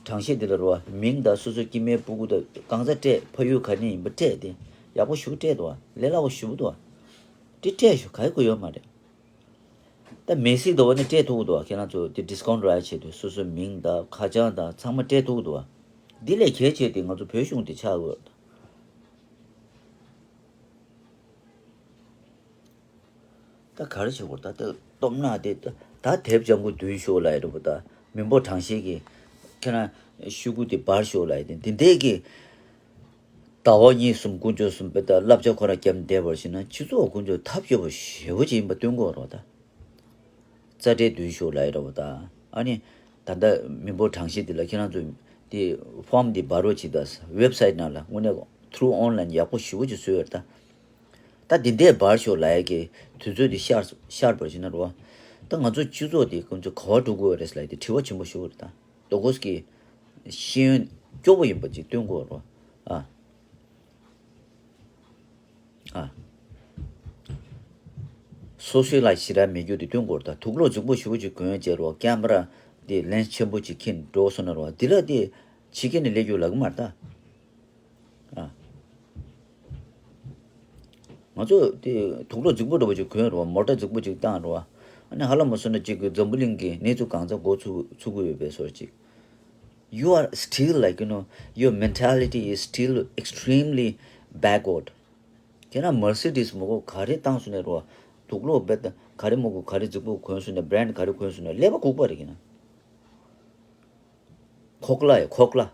གྲངས་བཤེར་དེ་ལ་རོ། མིང་དང་སོ་སོའི་སྐྱེ་དམན་སྤུ་གུ་དང་གང་ཚ་སྤྲད། ཕ་ཡུལ་ག་ནས་ཡིན་པ་སྤྲད། དེ་ཡག་པོ་ཞུ་སྤྲད་དོ། ལས་སླ་བོ་ཞུ་དོ། དེ་སྤྲད་ཞུ་ག་ཡི་གོ་ཡོད་མ་རེད། ད་མེ་སི་དོ་བ་ནི་སྤྲད་ཐུབ་དོ། ཁྱེད་རང་ཚོ་དེ་ཌི་སི་ཀའུན་ཊི་རག་ཆེད་དུ་སོ་སོའི་མིང་དང་ཁ་བྱང་དང་ཚང་མ་སྤྲད་ཐུབ་དོ། འདི་ལས་གལ་ཆེ་དེ་ང་ཚོ་བོད་གཞུང་དེ་ཆགས་དགོས། ད་ག་རེ་བྱེད་དགོས། ད་ལྟ་སྟོབས་ན་དེ་ད་ད་དེབ་ལྗང་གུ་བསྡུས་ཤོག་ལབ་ཡ་འདྲ་པོ། ད་མི་འབོར་གྲངས་བཤེར་གྱི་ཁྱེད་རང་ཤུ་གུ་དེ་འབར་ཤོག་ལབ་ཡ་དེ་འདི་འདྲས་ཀྱི་ཟླ་བ་གཉིས་གསུམ་དཀོན་མཆོག་གསུམ་པའི་ད་བསླབ་བྱ་ཁོ་རང་བརྒྱབ་བསྡད་པར་བྱས་ན་སྤྱི་ཚོགས་དཀོན་མཆོག་ཐབས་སྐྱོ་པོ་ཞེ་པོ་ཅིག་ཡིན་པ་སྟོན་དགོས་རོགས། ད་རྩ་ཁྲལ་བསྡུས་ཤོག་ལབ་ཡ་འདྲ་པོ། ད་ཨ་ནི་ད་ལྟ་མི་འབོར་གྲངས་བཤེར་འདི་ལ་ཁྱེད་རང་ཚོ་དེ་ཕོམ་འདི་འབར་རོགས་བྱེད། ད་ཝེབ་སའིཊ་ནང་ལ་དངོས་གནས་ཐུ་རུ་ཨོན་ལན་ཡག་པོ་ཞེ་པོ་ཅིག་བཟོས་ཡོད་རེད། ད། ད་འདི་འདྲས་འབར་ཤོག་ལབ་ཡ་གི་དུས་ཚོད་འདི་ཤར་ཤར་བར་བྱས་ན་རོ། ད་ང་ཚོ་སྤྱི་ཚོགས་འདི་ཁོང་ཚོ་ག་པར་འགྲོ་དགོས་རེད་ལབ་ཡ་དེ་དྲི་བ་ཆེན་པོ་ཞིག་རེད། ད་དོ་གོས་ཀྱི་ཤེས་ཡོན་སྐྱོ་པོ་ཡིན་པ་ཅིག་སྟོན་དགོས་རོ། ཨ། ཨ། སོ་སོའི་ལ་ཞེ་དྲག་མེད་རྒྱུ་དེ་སྟོན་དགོས་རེད། ད་དུག་སློག་རྫིག་པོ་ཞེ་པོ་ཅིག་གོན་བྱས་རོ། ཀེམ་ར་དེ་ལེན་སི་ཆེན་པོ་ཅིག་འཁྱེར་འགྲོ་སོང་ན་རོ། འདི་ལ་དེ་ཕྱི་རྒྱལ་ནས་སླེབས་རྒྱུ་ལབ་གི་མ་རེད་ད། ཨ། ང་ཚོ་དེ་དུག་སློག་རྫིག་པོ་འདྲ་པོ་ཅིག་གོན་རོ། མོ་ཊ་རྫིག་པོ་ཅིག་བཏང་རོ། ཨ་ནི་ཧ་ལམ་མ་སོང་ན་ཅིག་གི་འཛམ་བུ་གླིང་གི་གནས་ཚུལ་གང་ཚང་གོ་ཚུགས་ཚུགས་ཀྱི་ཡོད་པའི་བཟོ་ཅིག You are still, like, you know, your mentality is still extremely backward. ཁྱེད་རང་མར་སི་ཌིས་མོ་གོ་ག་རེ་བཏང་སོང་ནས་རོ། དུག་སློག་བེད་ག་རེ་མོ་གོ་ག་རེ་རྫིག་པོ་གོན་སོང་ནས། བྷི་རེན་ཌི་ག་རེ་གོན་སོང་ནས། ཀླད་པ་ལྐུགས་པ་རེད་ཁྱེད་རང་། ཁོག་ལ་ཡ་ཁོག་ལ།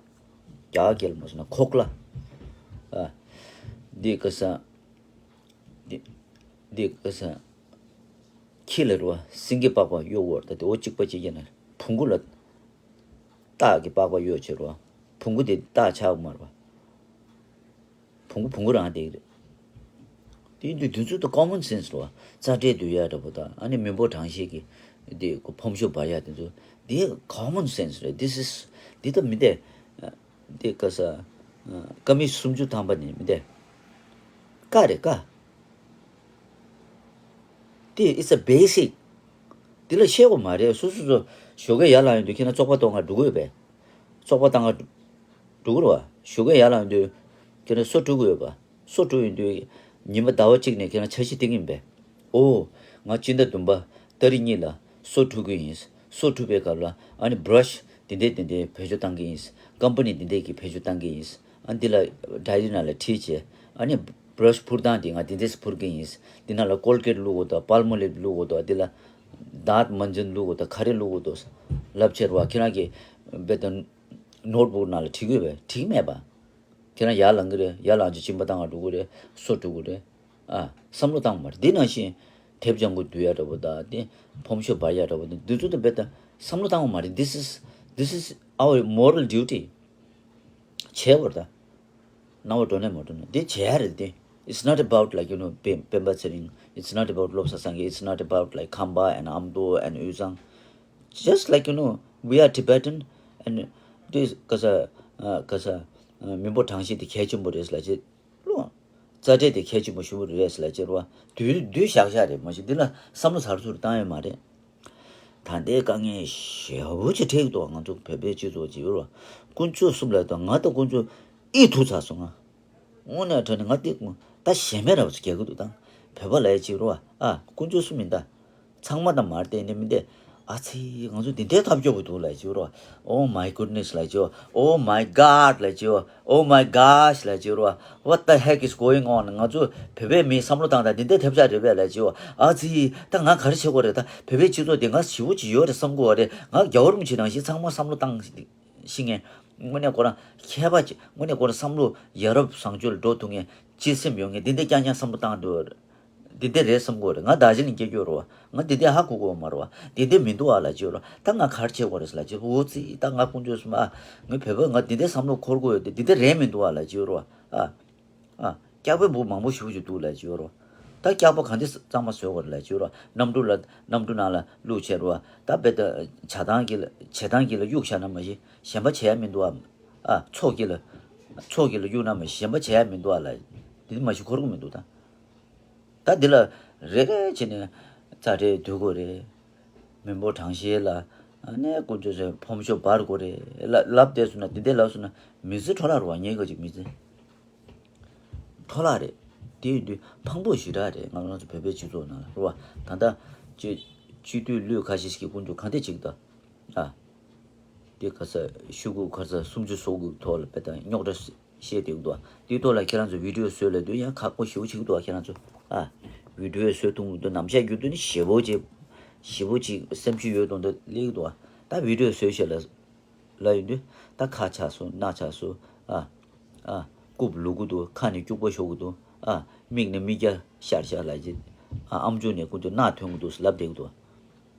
རྒྱ་སྐད་ལ་མ་སོང་ན་ཁོག་ལ། ཨ། འདི་ཀ་ས། འདི་འདི་ཀ་ས། ཁྱི་ལ་རོ། སེང་གེ་པགས་པ་གཡོག་བོར། ད་དེ་འོ་གཅིག་པ་གཅིག་ཡིན་ན་བོང་གུ་ལ་སྟག་གི་པགས་པ་གཡོག་བྱེད་རོ། བོང་གུ་དེ་སྟག་ཆགས་མ་རོ། བོང་གུ་བོང་གུ་རང་བསྡད་ཀྱི་རེད། དེ་ཡིན་དུས་དེ་ཚོ་ད་ཀོ་མོན་སེན་སི་རེད་བ། རྩ་ཁྲལ་བསྡུ་ཡ་འདྲ་པོ་དང་། ཨ་ནི་མི་འབོར་གྲངས་བཤེར་གྱི་དེ་ཕོམ་ཤོག་འབར་ཡ་དེ་ཚོ་དེ་ཀོ་མོན་སེན་སི་རེད། This is འདི་ད་མི་བདེ། དེ་ཀ་ས། ཀ་མི་སུམ་ཅུ་ཐམ་པ་ནི་མི་བདེ། ཀ་རེད་ཀ། དེ་it's a basic། དེ་ལ་ཤེས་དགོས་མ་རེད། སོ་སོ་སོ་ཞོགས་ཀས་ཡར་ལངས་ཡོང་དུས་ཁྱེད་རང་བཙོག་པ་གཏོང་ག་འགྲོ་གི་ཡོད་པས། བཙོག་པ་བཏང་ག་འགྲོ་གི་རེད་བ། ཞོགས་ཀས་ཡར་ལངས་ཡོང་དུས་ཁྱེད་རང་སོ་བཀྲུ་གི་ཡོད་པ། སོ་བཀྲུ་ཡོང་དུས་ཉི་མ་ཟླ་བ་གཅིག་ནས་ཁྱེད་རང་འཆར་གཞི་བཏིང་གི་ཡིན་པས། ཨོ། ང་སྤྱི་ཟླ་བདུན་པ་ཏ་རིག་གཉིས་ལ་སོ་བཀྲུ་གི་ཡིན། སོ་བཀྲུ་བའི་སྐབས་ལ་ཨ་ནི་བྷ་ར་ཤི་འདི་འདྲས་འདི་འདྲས་བེད་སྤྱོད་བཏང་གི་ཡིན། ཀམ་པ་ནི་འདི་འདྲས་ཀྱིས་བེད་སྤྱོད་བཏང་གི་ཡིན། ཨ་འདི་ལ་ཌའི་རི་ནང་ལ་བྲིས་བྱས། ཨ་ནི་བྷ་ར་ཤི་འཕུར་སྟངས་འདི་ང་འདི་འདྲས་འཕུར་གི་ཡིན། འདི་ནང་ལ་ཀོལ་གེ་ཊི་བླུག་དགོས་དང་། པལ་མོ་ལིབ་བླུག་དགོས་དང་། འདི་ལ་དཱནྟ་མན་ཇན་བླུག་དགོས་དང་། ག་རེ་བླུག་དགོས་དང་ལབ་བྱས་རོ། ཁྱེད་རང་གིས་རྦད་དེ་ནོཊ་བུག་ནང་ལ་བྲིས་དགོས་པས། བྲིས་མེད་པ། ཁྱེད་རང་ཡར་ལངས་གི་རེད། ཡར་ལངས་རྗེས་གཅིན་པ་བཏང་ག་འགྲོ་གི་རེད། སོ་བཀྲུ་གི་རེད། ཨ། བསམ་བློ་བཏང་བ་མ་རེད། འདི་ནང་བཞིན་དེབ་ལྗང་གུ་བསྡུ་ཡ་འདྲ་པོ་དང་། དེ་ཕོམ་ཤོག་འབར་ཡ་འདྲ་པོ་དང་། འདི་ཚོ་དེ་རྦད་དེ་བསམ་བློ་བཏང་བ་མ་རེད། This is, this is our moral duty. བྱས་པ་རེད་ད། རྣ་བ་འགྲོ་ནས་མ་འགྲོ་ནས་འདི་བྱས་ཡ་རེད་དེ། It's not about, like, you know, སྤེན་སྤེན་པ་ཚེ་རིང་། It's not about བློ་བཟང་སངས་རྒྱས། It's not about, like, ཁམས་པ་and ཨ་མདོ་and དབུས་གཙང་། Just, like, you know, we are Tibetan and this ག་ས། ཨ། ག་ས། ཨ། མི་འབོར་གྲངས་བཤེར་དེ་གལ་ཆེན་པོ་རེད་ལབ་བྱས། བློ། རྩ་ཁྲལ་དེ་གལ་ཆེན་པོ་ཞེ་པོ་རེད་ལབ་བྱས་རོ། བསྡུས་བསྡུས་བཞག་བཞག་རེད། མ་གཞི་འདི་ལ་བསམ་བློ་ཟུར་ཟུར་བཏང་ཡོད་མ་རེད། ད་ལྟའི་དཀའ་ངལ་ཞེ་པོ་ཅིག་འཕྲད་ཀྱི་འདུག་ང་ཚོ་བོད་པའི་སྤྱི་ཚོགས་ཅིག་ཡོད་རོ། དཀོན་མཆོག་གསུམ་ལ་ད་ང་ད་དཀོན་མཆོག་ཨི་ཐུག་ཚར་སོང་ང་། དངོས་གནས་དྲང་གནས་ང་འདི་ད་ཞེ་མེད་ར་བ་ཅིག་རྒྱག་གི་འདུག་ད་བོད་པ་ལབ་ཡ་ཅིག་རོ། ཨ། དཀོན་མཆོག་གསུམ་ཡིན་ད། ཚང་མ་ད་མ་རེད་དེ། ནི་མི་འདི་ ཨ་ཙི། ང་ཚོ་འདི་འདྲའི་ཐབས་སྐྱོ་པོ་འདུག་ལབ་བྱས་རོ། Oh my goodness ལབ་བྱས། Oh my God ལབ་བྱས། Oh my gosh ལབ་བྱས་རོ། What the heck is going on? ང་ཚོ་བོད་པའི་མིའི་བསམ་བློ་བཏང་དང་འདི་འདྲའི་ཐབས་ཆག་རེད་པས་ལབ་བྱས། ཨ་ཙི། ད་ང་ག་རེ་བྱེད་དགོས་རེད། ད་བོད་པའི་སྤྱི་ཚོགས་འདི་ང་ཞེ་པོ་ཅིག་ཡོད་རེད་བསམ་གྱི་ཡོད་རེད། ང་རྒྱལ་བ་རིན་པོ་ཆེ་ནང་བཞིན་ཚང་མ་བསམ་བློ་བཏང་ཤེས་མཁན། དངོས་གནས་ཁོ་རང་མཁས་པ་ཅིག། དངོས་གནས་ཁོ་རང་བསམ་བློ་ཡ་རབས་བཟང་སྤྱོད་ལ་འགྲོ་ཐུབ་མཁན། སྤྱི་སེམས་ཡོད་མཁན། འདི་འདྲ་རྐྱང་རྐྱང་བསམ་བློ་བཏང་འདུག། འདི་འདྲ་རེད་བསམ་གྱི་ཡོད་རེད། ང་རྡོ་རྗེ་གླིང་སྐྱེས་རྒྱུ་རེད་བ། ང་འདི་འདྲ་ཧ་གོ་གི་ཡོད་མ་རེད་བ། འདི་འདྲ་མི་འདུག་ཨ་ལབ་བྱས་ཡོད་རེད། ད་ང་ག་རེ་བྱེད་དགོས་རེད་ལབ་བྱས། འོ་ཙི། ད་ང་དཀོན་མཆོག་གསུམ་ཨ། ངའི་བོད་པ་ང་འདི་འདྲ་བསམ་བློ་འཁོར་གྱི་ཡོད་དེ། འདི་འདྲ་རེད་མི་འདུག་ཨ་ལབ་བྱས་ཡོད་རེད་བ། ཨ། ཨ། སྐྱག་པའི་འབུ་མང་པོ་ཞེ་པོ་ཅིག་འདུག་ལབ་བྱས་ཡོད་རེད་བ། ད་སྐྱག་པ་གང་འདྲ་གཙང་མ་བཟོ་དགོས་རེད་ལབ་བྱས་ཡོད་རེད་བ། གནམ་གྲུ་ལ། གནམ་གྲུ་ནང་ལ་བླུགས་བྱས་རེད་བ། ད་དཔེ་ད་བྱ་ཐང་གི་ལ། བྱེ་ཐང་གི་ལ་གཡུག་བཞག་ན་མ་གཞི་གཞན་པ་བྱེད་ཡ་མི་འདུག་ཨ། ཨ། མཚོ་གི་ལ། མཚོ་གི་ལ་གཡུག་ན་མ་གཞི་གཞན་པ་བྱེད་ཡ་མི་འདུག་ཨ་ལབ། འདི་མ་གཞི་འཁོར་གྱི་མི་འདུག་ད། ད་འདི་ལ་རེ་རེ་བྱས་ནས་རྩ་ཁྲལ་བསྡུ་དགོས་རེད། མི་འབོར་གྲངས་བཤེར་ལ། ཨ་ནི་དཀོན་མཆོག་གསུམ་ཕོམ་ཤོག་འབར་དགོས་རེད་ལབ། ལབ་བསྡད་སོང་ན། འདི་འདྲ་ལབ་སོང་ན་མི་ཚེ་འཕྲོ་བརླག་རེད་བ། ངའི་ག་ཅིག་མི་ཚེ་འཕྲོ་བརླག་རེད། དེ་ཡིན་དུས་ཕངས་པོ་ཞེ་དྲག་རེད། ང་རང་ཚོ་བོད་པའི་སྤྱི་ཚོགས་ནང་ལ་རེད་བ། ད་ལྟ་སྤྱི། སྤྱི་འཐུས་ལོས་ཁ་ཤས་ཤིག་གིས་དཀོན་མཆོག་གང་འདྲ་བྱེད་ཀྱི་འདུག་ཨ། དེ་ག་ས་ཤོག་གུ་ག་ས་སུམ་ཅུ་སོ་དགུ་ཐོག་ལ་དཔེ་ད་རྙོག་དྲ་བཤད་བསྡད་ཀྱི་འདུག། དེའི་ཐོག་ལ་ཁྱེད་རང་ཚོ་བི་ཌི་ཡོ་བཟོས་ལབ་དུས་ཡང་ཁག་པོ་ཞེ་པོ་བྱེད་ཀྱི་འདུག། ཁྱེད་རང་ཚོ་ཨ། བི་ཌི་ཡོ་བཟོས་ཐུབ་མི་འདུག། ནམ་ཞག་རྒྱུ་དུས་ནི་ཞེ་པོ་ཅིག། ཞེ་པོ་ཅིག་སེམས་ཤུགས་ཡོད་མདོག་མདོག་སླེབས་ཀྱི་འདུག། ད་བི་ཌི་ཡོ་བཟོས་ཤག་ལབ་ལབ་ཡོང་དུས། ད་ཁ་ཆག་སོང་། སྣ་ཆག་སོང་། ཨ། ཨ། རྐུབ་ལུག་གི་འདུག། ཁ་ནས་སྐྱུག་པ་ཤོར་གྱི་འདུག། ཨ། མིག་ནས་མིག་རྒྱང་ཤར་ཤར་ལབ་ཀྱི། ཨ། ཨམ་ཅོག་ནས་ཀུན་ཏུ་རྣག་ཐོན་གྱི་འདུག་ལབ་བསྡད་ཀྱི་འདུག།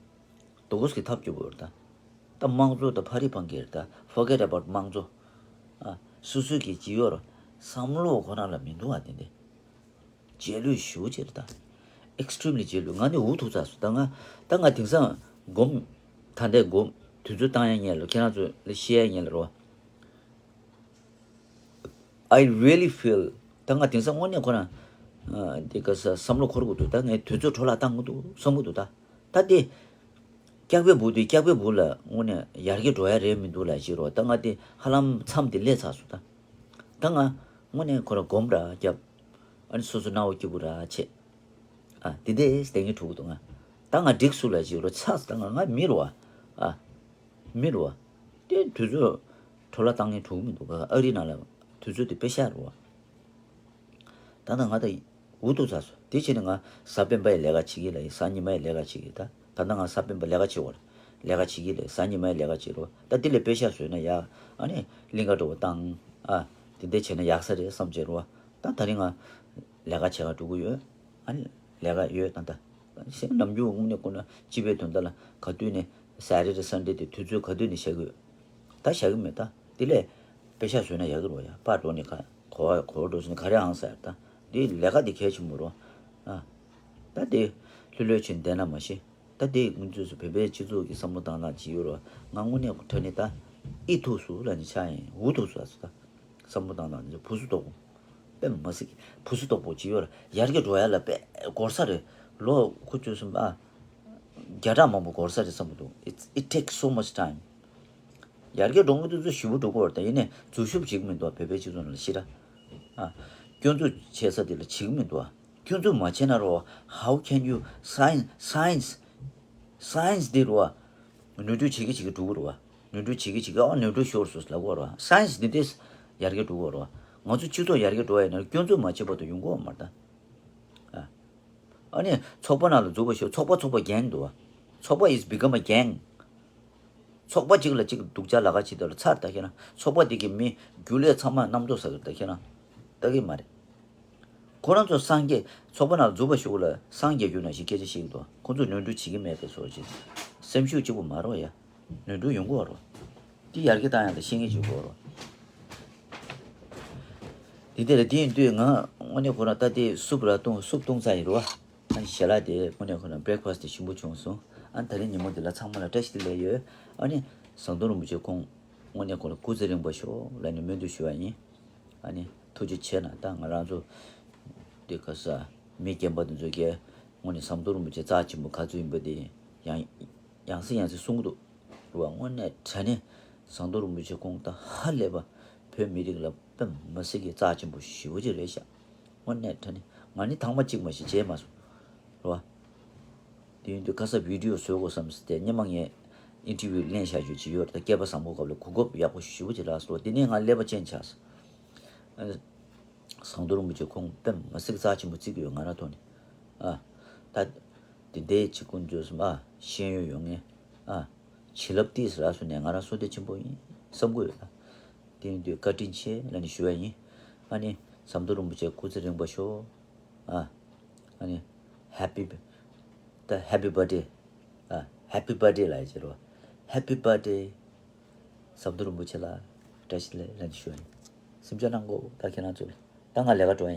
དོ་གོས་ཀྱི་ཐབས་སྐྱོ་པོ་རེད་ད། ད་དམངས་གཙོ་ད་ཕ་རི་ཕང་གི་རེད་ད། Forget about དམངས་གཙོ། ཨ། སོ་སོའི་གི་ཇི་ཡོར་བསམ་བློ་ཁོ་རང་ལ་མི་འདུག་ཨ། དེ་འདི་རྗེས་ལུས་ཞེ་པོ་ཅིག་རེད་ད། Extremely རྗེས་ལུས། ང་ནི་འུ་ཐུག་ཚར་སོང་ད། ང་ད་ང་དེང་སང་སྒོམ། ད་ལྟའི་སྒོམ། དུས་ཚོད་བཏང་ཡ་ཉེ་ལ། ཁྱེད་རང་ཚོ་ལ་བཤད་ཡ་ཉེ་ལ་རོ། I really feel ད་ང་དེང་སང་དངོས་གནས་ཁོ་རང་། ཨ། འདི་ག་ས་བསམ་བློ་འཁོར་གྱི་འདུག། ད་ངས་དུས་ཚོད་འཕྲོ་བརླག་བཏང་གི་འདུག་བསམ་གྱི་འདུག་ད། ད་དེ་སྐྱག་པའི་འབུ་དེ། སྐྱག་པའི་འབུ་ལ་དངོས་གནས་ཡར་རྒྱས་འགྲོ་ཡ་རེད་མི་འདུག་ལབ་བྱས་རོ། ད་ང་དེ་ཧ་ལམ་མཚམས་དེ་སླེབས་ཚར་སོང་ད། ད་ང་དངོས་གནས་ཁོ་རང་སྒོམ་ར་རྒྱབ། ཨ་ནི་སོ་སོ་སྣང་བ་སྐྱིད་པོ་ར་བྱེད། ཨ། དེ་འདྲས་བསྡད་མཁན་འགྲོ་གི་འདུག་ང་། ད་ང་འགྲིག་སོང་ལབ་བྱས་རོ། ཚར་སོང་། ད་ང་ང་མི་རེད་བ། ཨ། མི་རེད་བ། དེ་དུས་ཚོད་འཕྲོ་བརླག་བཏང་མཁན་འགྲོ་གི་མི་འདུག་ག། ཨ་རི་ནང་ལ་དུས་ཚོད་དེ་དཔེ་ཤག་རེད་བ། ད་ལྟ་ང་ད་འུ་ཐུག་ཚར་སོང་། དེ་བྱས་ནས་ང་གཟའ་སྤེན་པ་ཡི་ལས་ཀ་བྱེད་ཀྱི་ལ། གཟའ་ཉི་མ་ཡི་ལས་ཀ་བྱེད་ཀྱི། ད་ད་ལྟ་ང་གཟའ་སྤེན་པ་ལས་ཀ་བྱེད་དགོས་རེད། ལས་ཀ་བྱེད་ཀྱི་ལ། གཟའ་ཉི་མ་ཡི་ལས་ཀ་བྱེད་རོགས། ད་དེ་ལས་པེ་ཤག་བཟོས་ན་ཡག། ཨ་ནི་གླིང་ག་འགྲོ་བ་བཏང་། ཨ། དེ་འདྲས་བྱས་ན་ཡག་ས་རེད་བསམ་བྱས་རོགས། ད་ད་རིང་ང་ལས་ཀ་བྱེད་ག་འགྲོ་གི་ཡོད། ཨ་ནི་ལས་ཀ་ཡོད་ད་ལྟ། ཞེ་ནམ་རྒྱུན་དངོས་གནས་ཁོ་ན་སྤྱི་པའི་དོན་དག་ལ་ག་དུས་ནས། Saturday Sunday དེ་དུས་ཚོད་ག་དུས་ནས་བཞག་གི་ཡོད། ད་བཞག་གི་མེད་ད། དེ་ལས་པེ་ཤག་བཟོས་ན་ཡག་གི་རོ་ཡ། པར་འགྲོ་ནས་ག་གོ་བ་གོ་བ་འགྲོ་ཟིན་ག་རེ་ཨང་ཟེར་ད། འདི་ལས་ཀ་འདི་གལ་ཆེན་པོ་རོ། ཨ། ད་དེ་ལྷོད་ལྷོད་བྱས་བསྡད་ན་མ་ཤེས། ད་དེ་ང་ཚོས་སུ་བོད་པའི་སྤྱི་ཚོགས་ཀྱི་བསམ་བློ་བཏང་སྟངས་ཅིག་ཡོད་རོ། ང་དངོས་གནས་དྲང་གནས་ད་ཨི་ཐུག་སུ་ལ་ནི་ཆ་ཡིན། འུ་ཐུག་སུ་ཨ་སུ་ད། བསམ་བློ་བཏང་སྟངས་འདི་ཚོ་བུ་སུ་དོག་པོ། དཔེ་མ་སྲིད་བུ་སུ་དོག་པོ་ཅིག་ཡོད་ར། ཡར་རྒྱས་འགྲོ་ཡ་ལ་དཔེ་འགོར་ས་རེད། ལོ་ཁུ་ཚོད་གསུམ་ཨ། བརྒྱ་ཕྲག་མང་པོ་འགོར་ས་རེད་བསམ་གྱི་འདུག། It, it takes so much time. ཡར་རྒྱས་འགྲོ་མཁན་དེ་ཚོ་ཞེ་པོ་འགྲོ་གི་ཡོད་རེད་ད། ཡིན་ནའི་འཛུལ་ཞུགས་བྱེད་ཀྱི་མི་འདུག་བ། བོད་པའི་སྤྱི་ཚོགས་ནང་ལ་ཤི་ར། ཨ། སྐྱོན་འཛུགས་བྱེད་ས་དེ་ལ་བྱེད་ཀྱི་མི་འདུག་བ། སྐྱོན་འཛུགས་མ་བྱས་ན་རོ། How can you science, science, science འདི་རོ། ནོར་འཁྲུལ་བྱེད་ཀྱི་བྱེད་ཀྱི་འགྲོ་གི་རེད་བ། ནོར་འཁྲུལ་བྱེད་ཀྱི་བྱེད་ཀྱི། ཨ། ནོར་འཁྲུལ་ཤོར་སོང་ལབ་དགོས་རེད་བ། Science འདི་འདྲས་ཡར་རྒྱས་འགྲོ་གི་རེད་བ། ང་ཚོ་སྤྱི་ཚོགས་ཡར་རྒྱས་འགྲོ་ཡ་ཡིན་ན་སྐྱོན་འཛུགས་མ་བྱས་བར་དུ་ཡོང་གི་ཡོད་མ་རེད་ད། ཨ། ཨ་ནི་ཚོགས་པ་ནང་ལ་འཛུལ་བ་ཞུ། ཚོགས་པ་ཚོགས་པ་gang འདུག་བ། ཚོགས་པ is become a gang. ཚོགས་པ་གཅིག་ལ་གཅིག་སྡུག་ཅག་ལབ་ཁ་བྱེད་དུས་ལ་ཚར་ད་ཁྱེད་རང་། ཚོགས་པ་དེ་གི་མི་རྒྱུན་ལས་ཚང་མ་རྣམ་རྟོག་ཟ་གི་རེད་ད་ཁྱེད་རང་། ལྟ་གི་མ་རེད། ཁོ་རང་ཚོ་སངས་རྒྱས། ཚོགས་པ་ནང་འཛུལ་བ་ཞུ་ལ་སངས་རྒྱས་རྒྱུ་ནང་བཞིན་སྐད་ཆ་བཤད་ཀྱི་འདུག། ཁོ་ཚོ་ནོར་འཁྲུལ་བྱེད་ཀྱི་མེད་པའི་བཟོ་ཅིག། སེམས་ཤུགས་གཅིག་པོ་མ་རོགས་ཡ། ནོར་འཁྲུལ་ཡོང་གི་རེད་བ། དེ་ཡར་རྒྱས་བཏང་ཡ་ལ་ཤེས་ངེས་བྱེད་དགོས་རེད་བ། དེ་དེ་ལ་དེ་ཡིན་དུས་ང་དངོས་གནས་ཁོ་རང་ད་ལྟའི་སུབ་ར་བཏུང་། སུབ་བཏུང་ཚར་ཡིན་རེད་བ། ཨ་ནི་ཞལ་ལག་དེ་དངོས་གནས་ཁོ་རང་breakfast དེ་ཞིམ་པོ་བྱུང་སོང་། ཨ་ནི་ད་རིང་ཉིན་མོ་འདི་ལ་ཚང་མ་ལ་བཀྲ་ཤིས་བདེ་ལེགས་ཡོད། ཨ་ནི་ཟམ་གདོང་རིན་པོ་ཆེ་ཁོང་དངོས་གནས་ཁོ་ལ་སྐུ་ཚེ་རིང་པོ་ཤོག་ལབ་ནས་སྨོན་འདུན་ཞུ་བ་ཡིན། ཨ་ནི་ཐུགས་རྗེ་ཆེ་གནང་། ད་ང་རང་ཚོ་འདི་ག་ས་མི་རྒན་པ་འདི་ཚོ་གིས་དངོས་གནས་ཟམ་གདོང་རིན་པོ་ཆེ་རྩ་ཆེན་པོ་ག་ཚོད་ཡིན་པ་དེ་ཡང་ཡང་སེ་ཡང་སེ་གསུང་གི་འདུག་རེད་བ། དངོས་གནས་དྲང་གནས་ཟམ་གདོང་རིན་པོ་ཆེ་ཁོང་ད་ཧ་ལས་པ་བོད་མི་རིགས་ལ་དཔེ་མི་སྲིད་ཀྱི་རྩ་ཆེན་པོ་ཞེ་པོ་ཅིག་རེད་ཤག། དངོས་གནས་དྲང་གནས་ང་ནི་ཐེངས་མ་གཅིག་མ་གཏོགས་མཇལ་མ་སོང་། རེད་བ། དེ་ཡིན་དུས་ཁ་སང་བི་ཌི་ཡོ་བཟོ་དགོས་བསམ་སྟེ་སྔོན་མ་ངས་ཨིན་ཊར་བིའུ་ལེན་བཞག་རྒྱུ་ཅིག་ཡོད་རེད། ད་སྐལ་པ་བཟང་པོ་སྐབས་ལ་གོ་སྐབས་ཡག་པོ་ཞེ་པོ་ཅིག་རག་སོང་། དེ་ནས་ང་ཀླད་པ་ཅན་ཆགས་སོང་། ཨ་ནི་ཟམ་གདོང་རིན་པོ་ཆེ་ཁོང་དཔེ་མ་སྲིད་རྩ་ཆེན་པོ་བརྩི་གི་ཡོད། ང་རང་ཐོག་ནས། ཨ། ད་དེ་འདྲའི་ཅིག་ཀུན་སྤྱོད་གསུམ། ཨ། ཤེས་ཡོན་ཡོད་མཁན། ཨ། བྱིན་རླབས་ཏོག་ཙམ་རག་སོང་ནས་ང་རང་བསོད་བདེ་ཆེན་པོ་ཡིན་བསམ་གི་ཡོད་ལ། དེ་ཡིན་དུས་བཀའ་དྲིན་ཆེ་ལབ་ནས་ཞུ་བ་ཡིན། ཨ་ནི་ཟམ་གདོང་རིན་པོ་ཆེ་སྐུ་ཚེ་རིང་པོ་ཤོག། ཨ། ཨ་ནི་ཧེ་པི། ད་ཧེ་པི་བར་ཐ་ཌེ། ཨ། ཧེ་པི་བར་ཐ་ཌེ་ལབ་ཡ་ཅིག་རེད་པ། ཧེ་པི་བར་ཐ་ཌེ། ཟམ་གདོང་རིན་པོ་ཆེ་ལགས། བཀྲ་ཤིས་བདེ་ལེགས་ལབ་ནས་ཞུ་བ་ཡིན། སེམས་ཆུང་གནང་གོ། ད་ཁྱེད་རང་ཚོ་ལ། ད་ང་ལས་ཀ་འགྲོ་བ་ཡིན།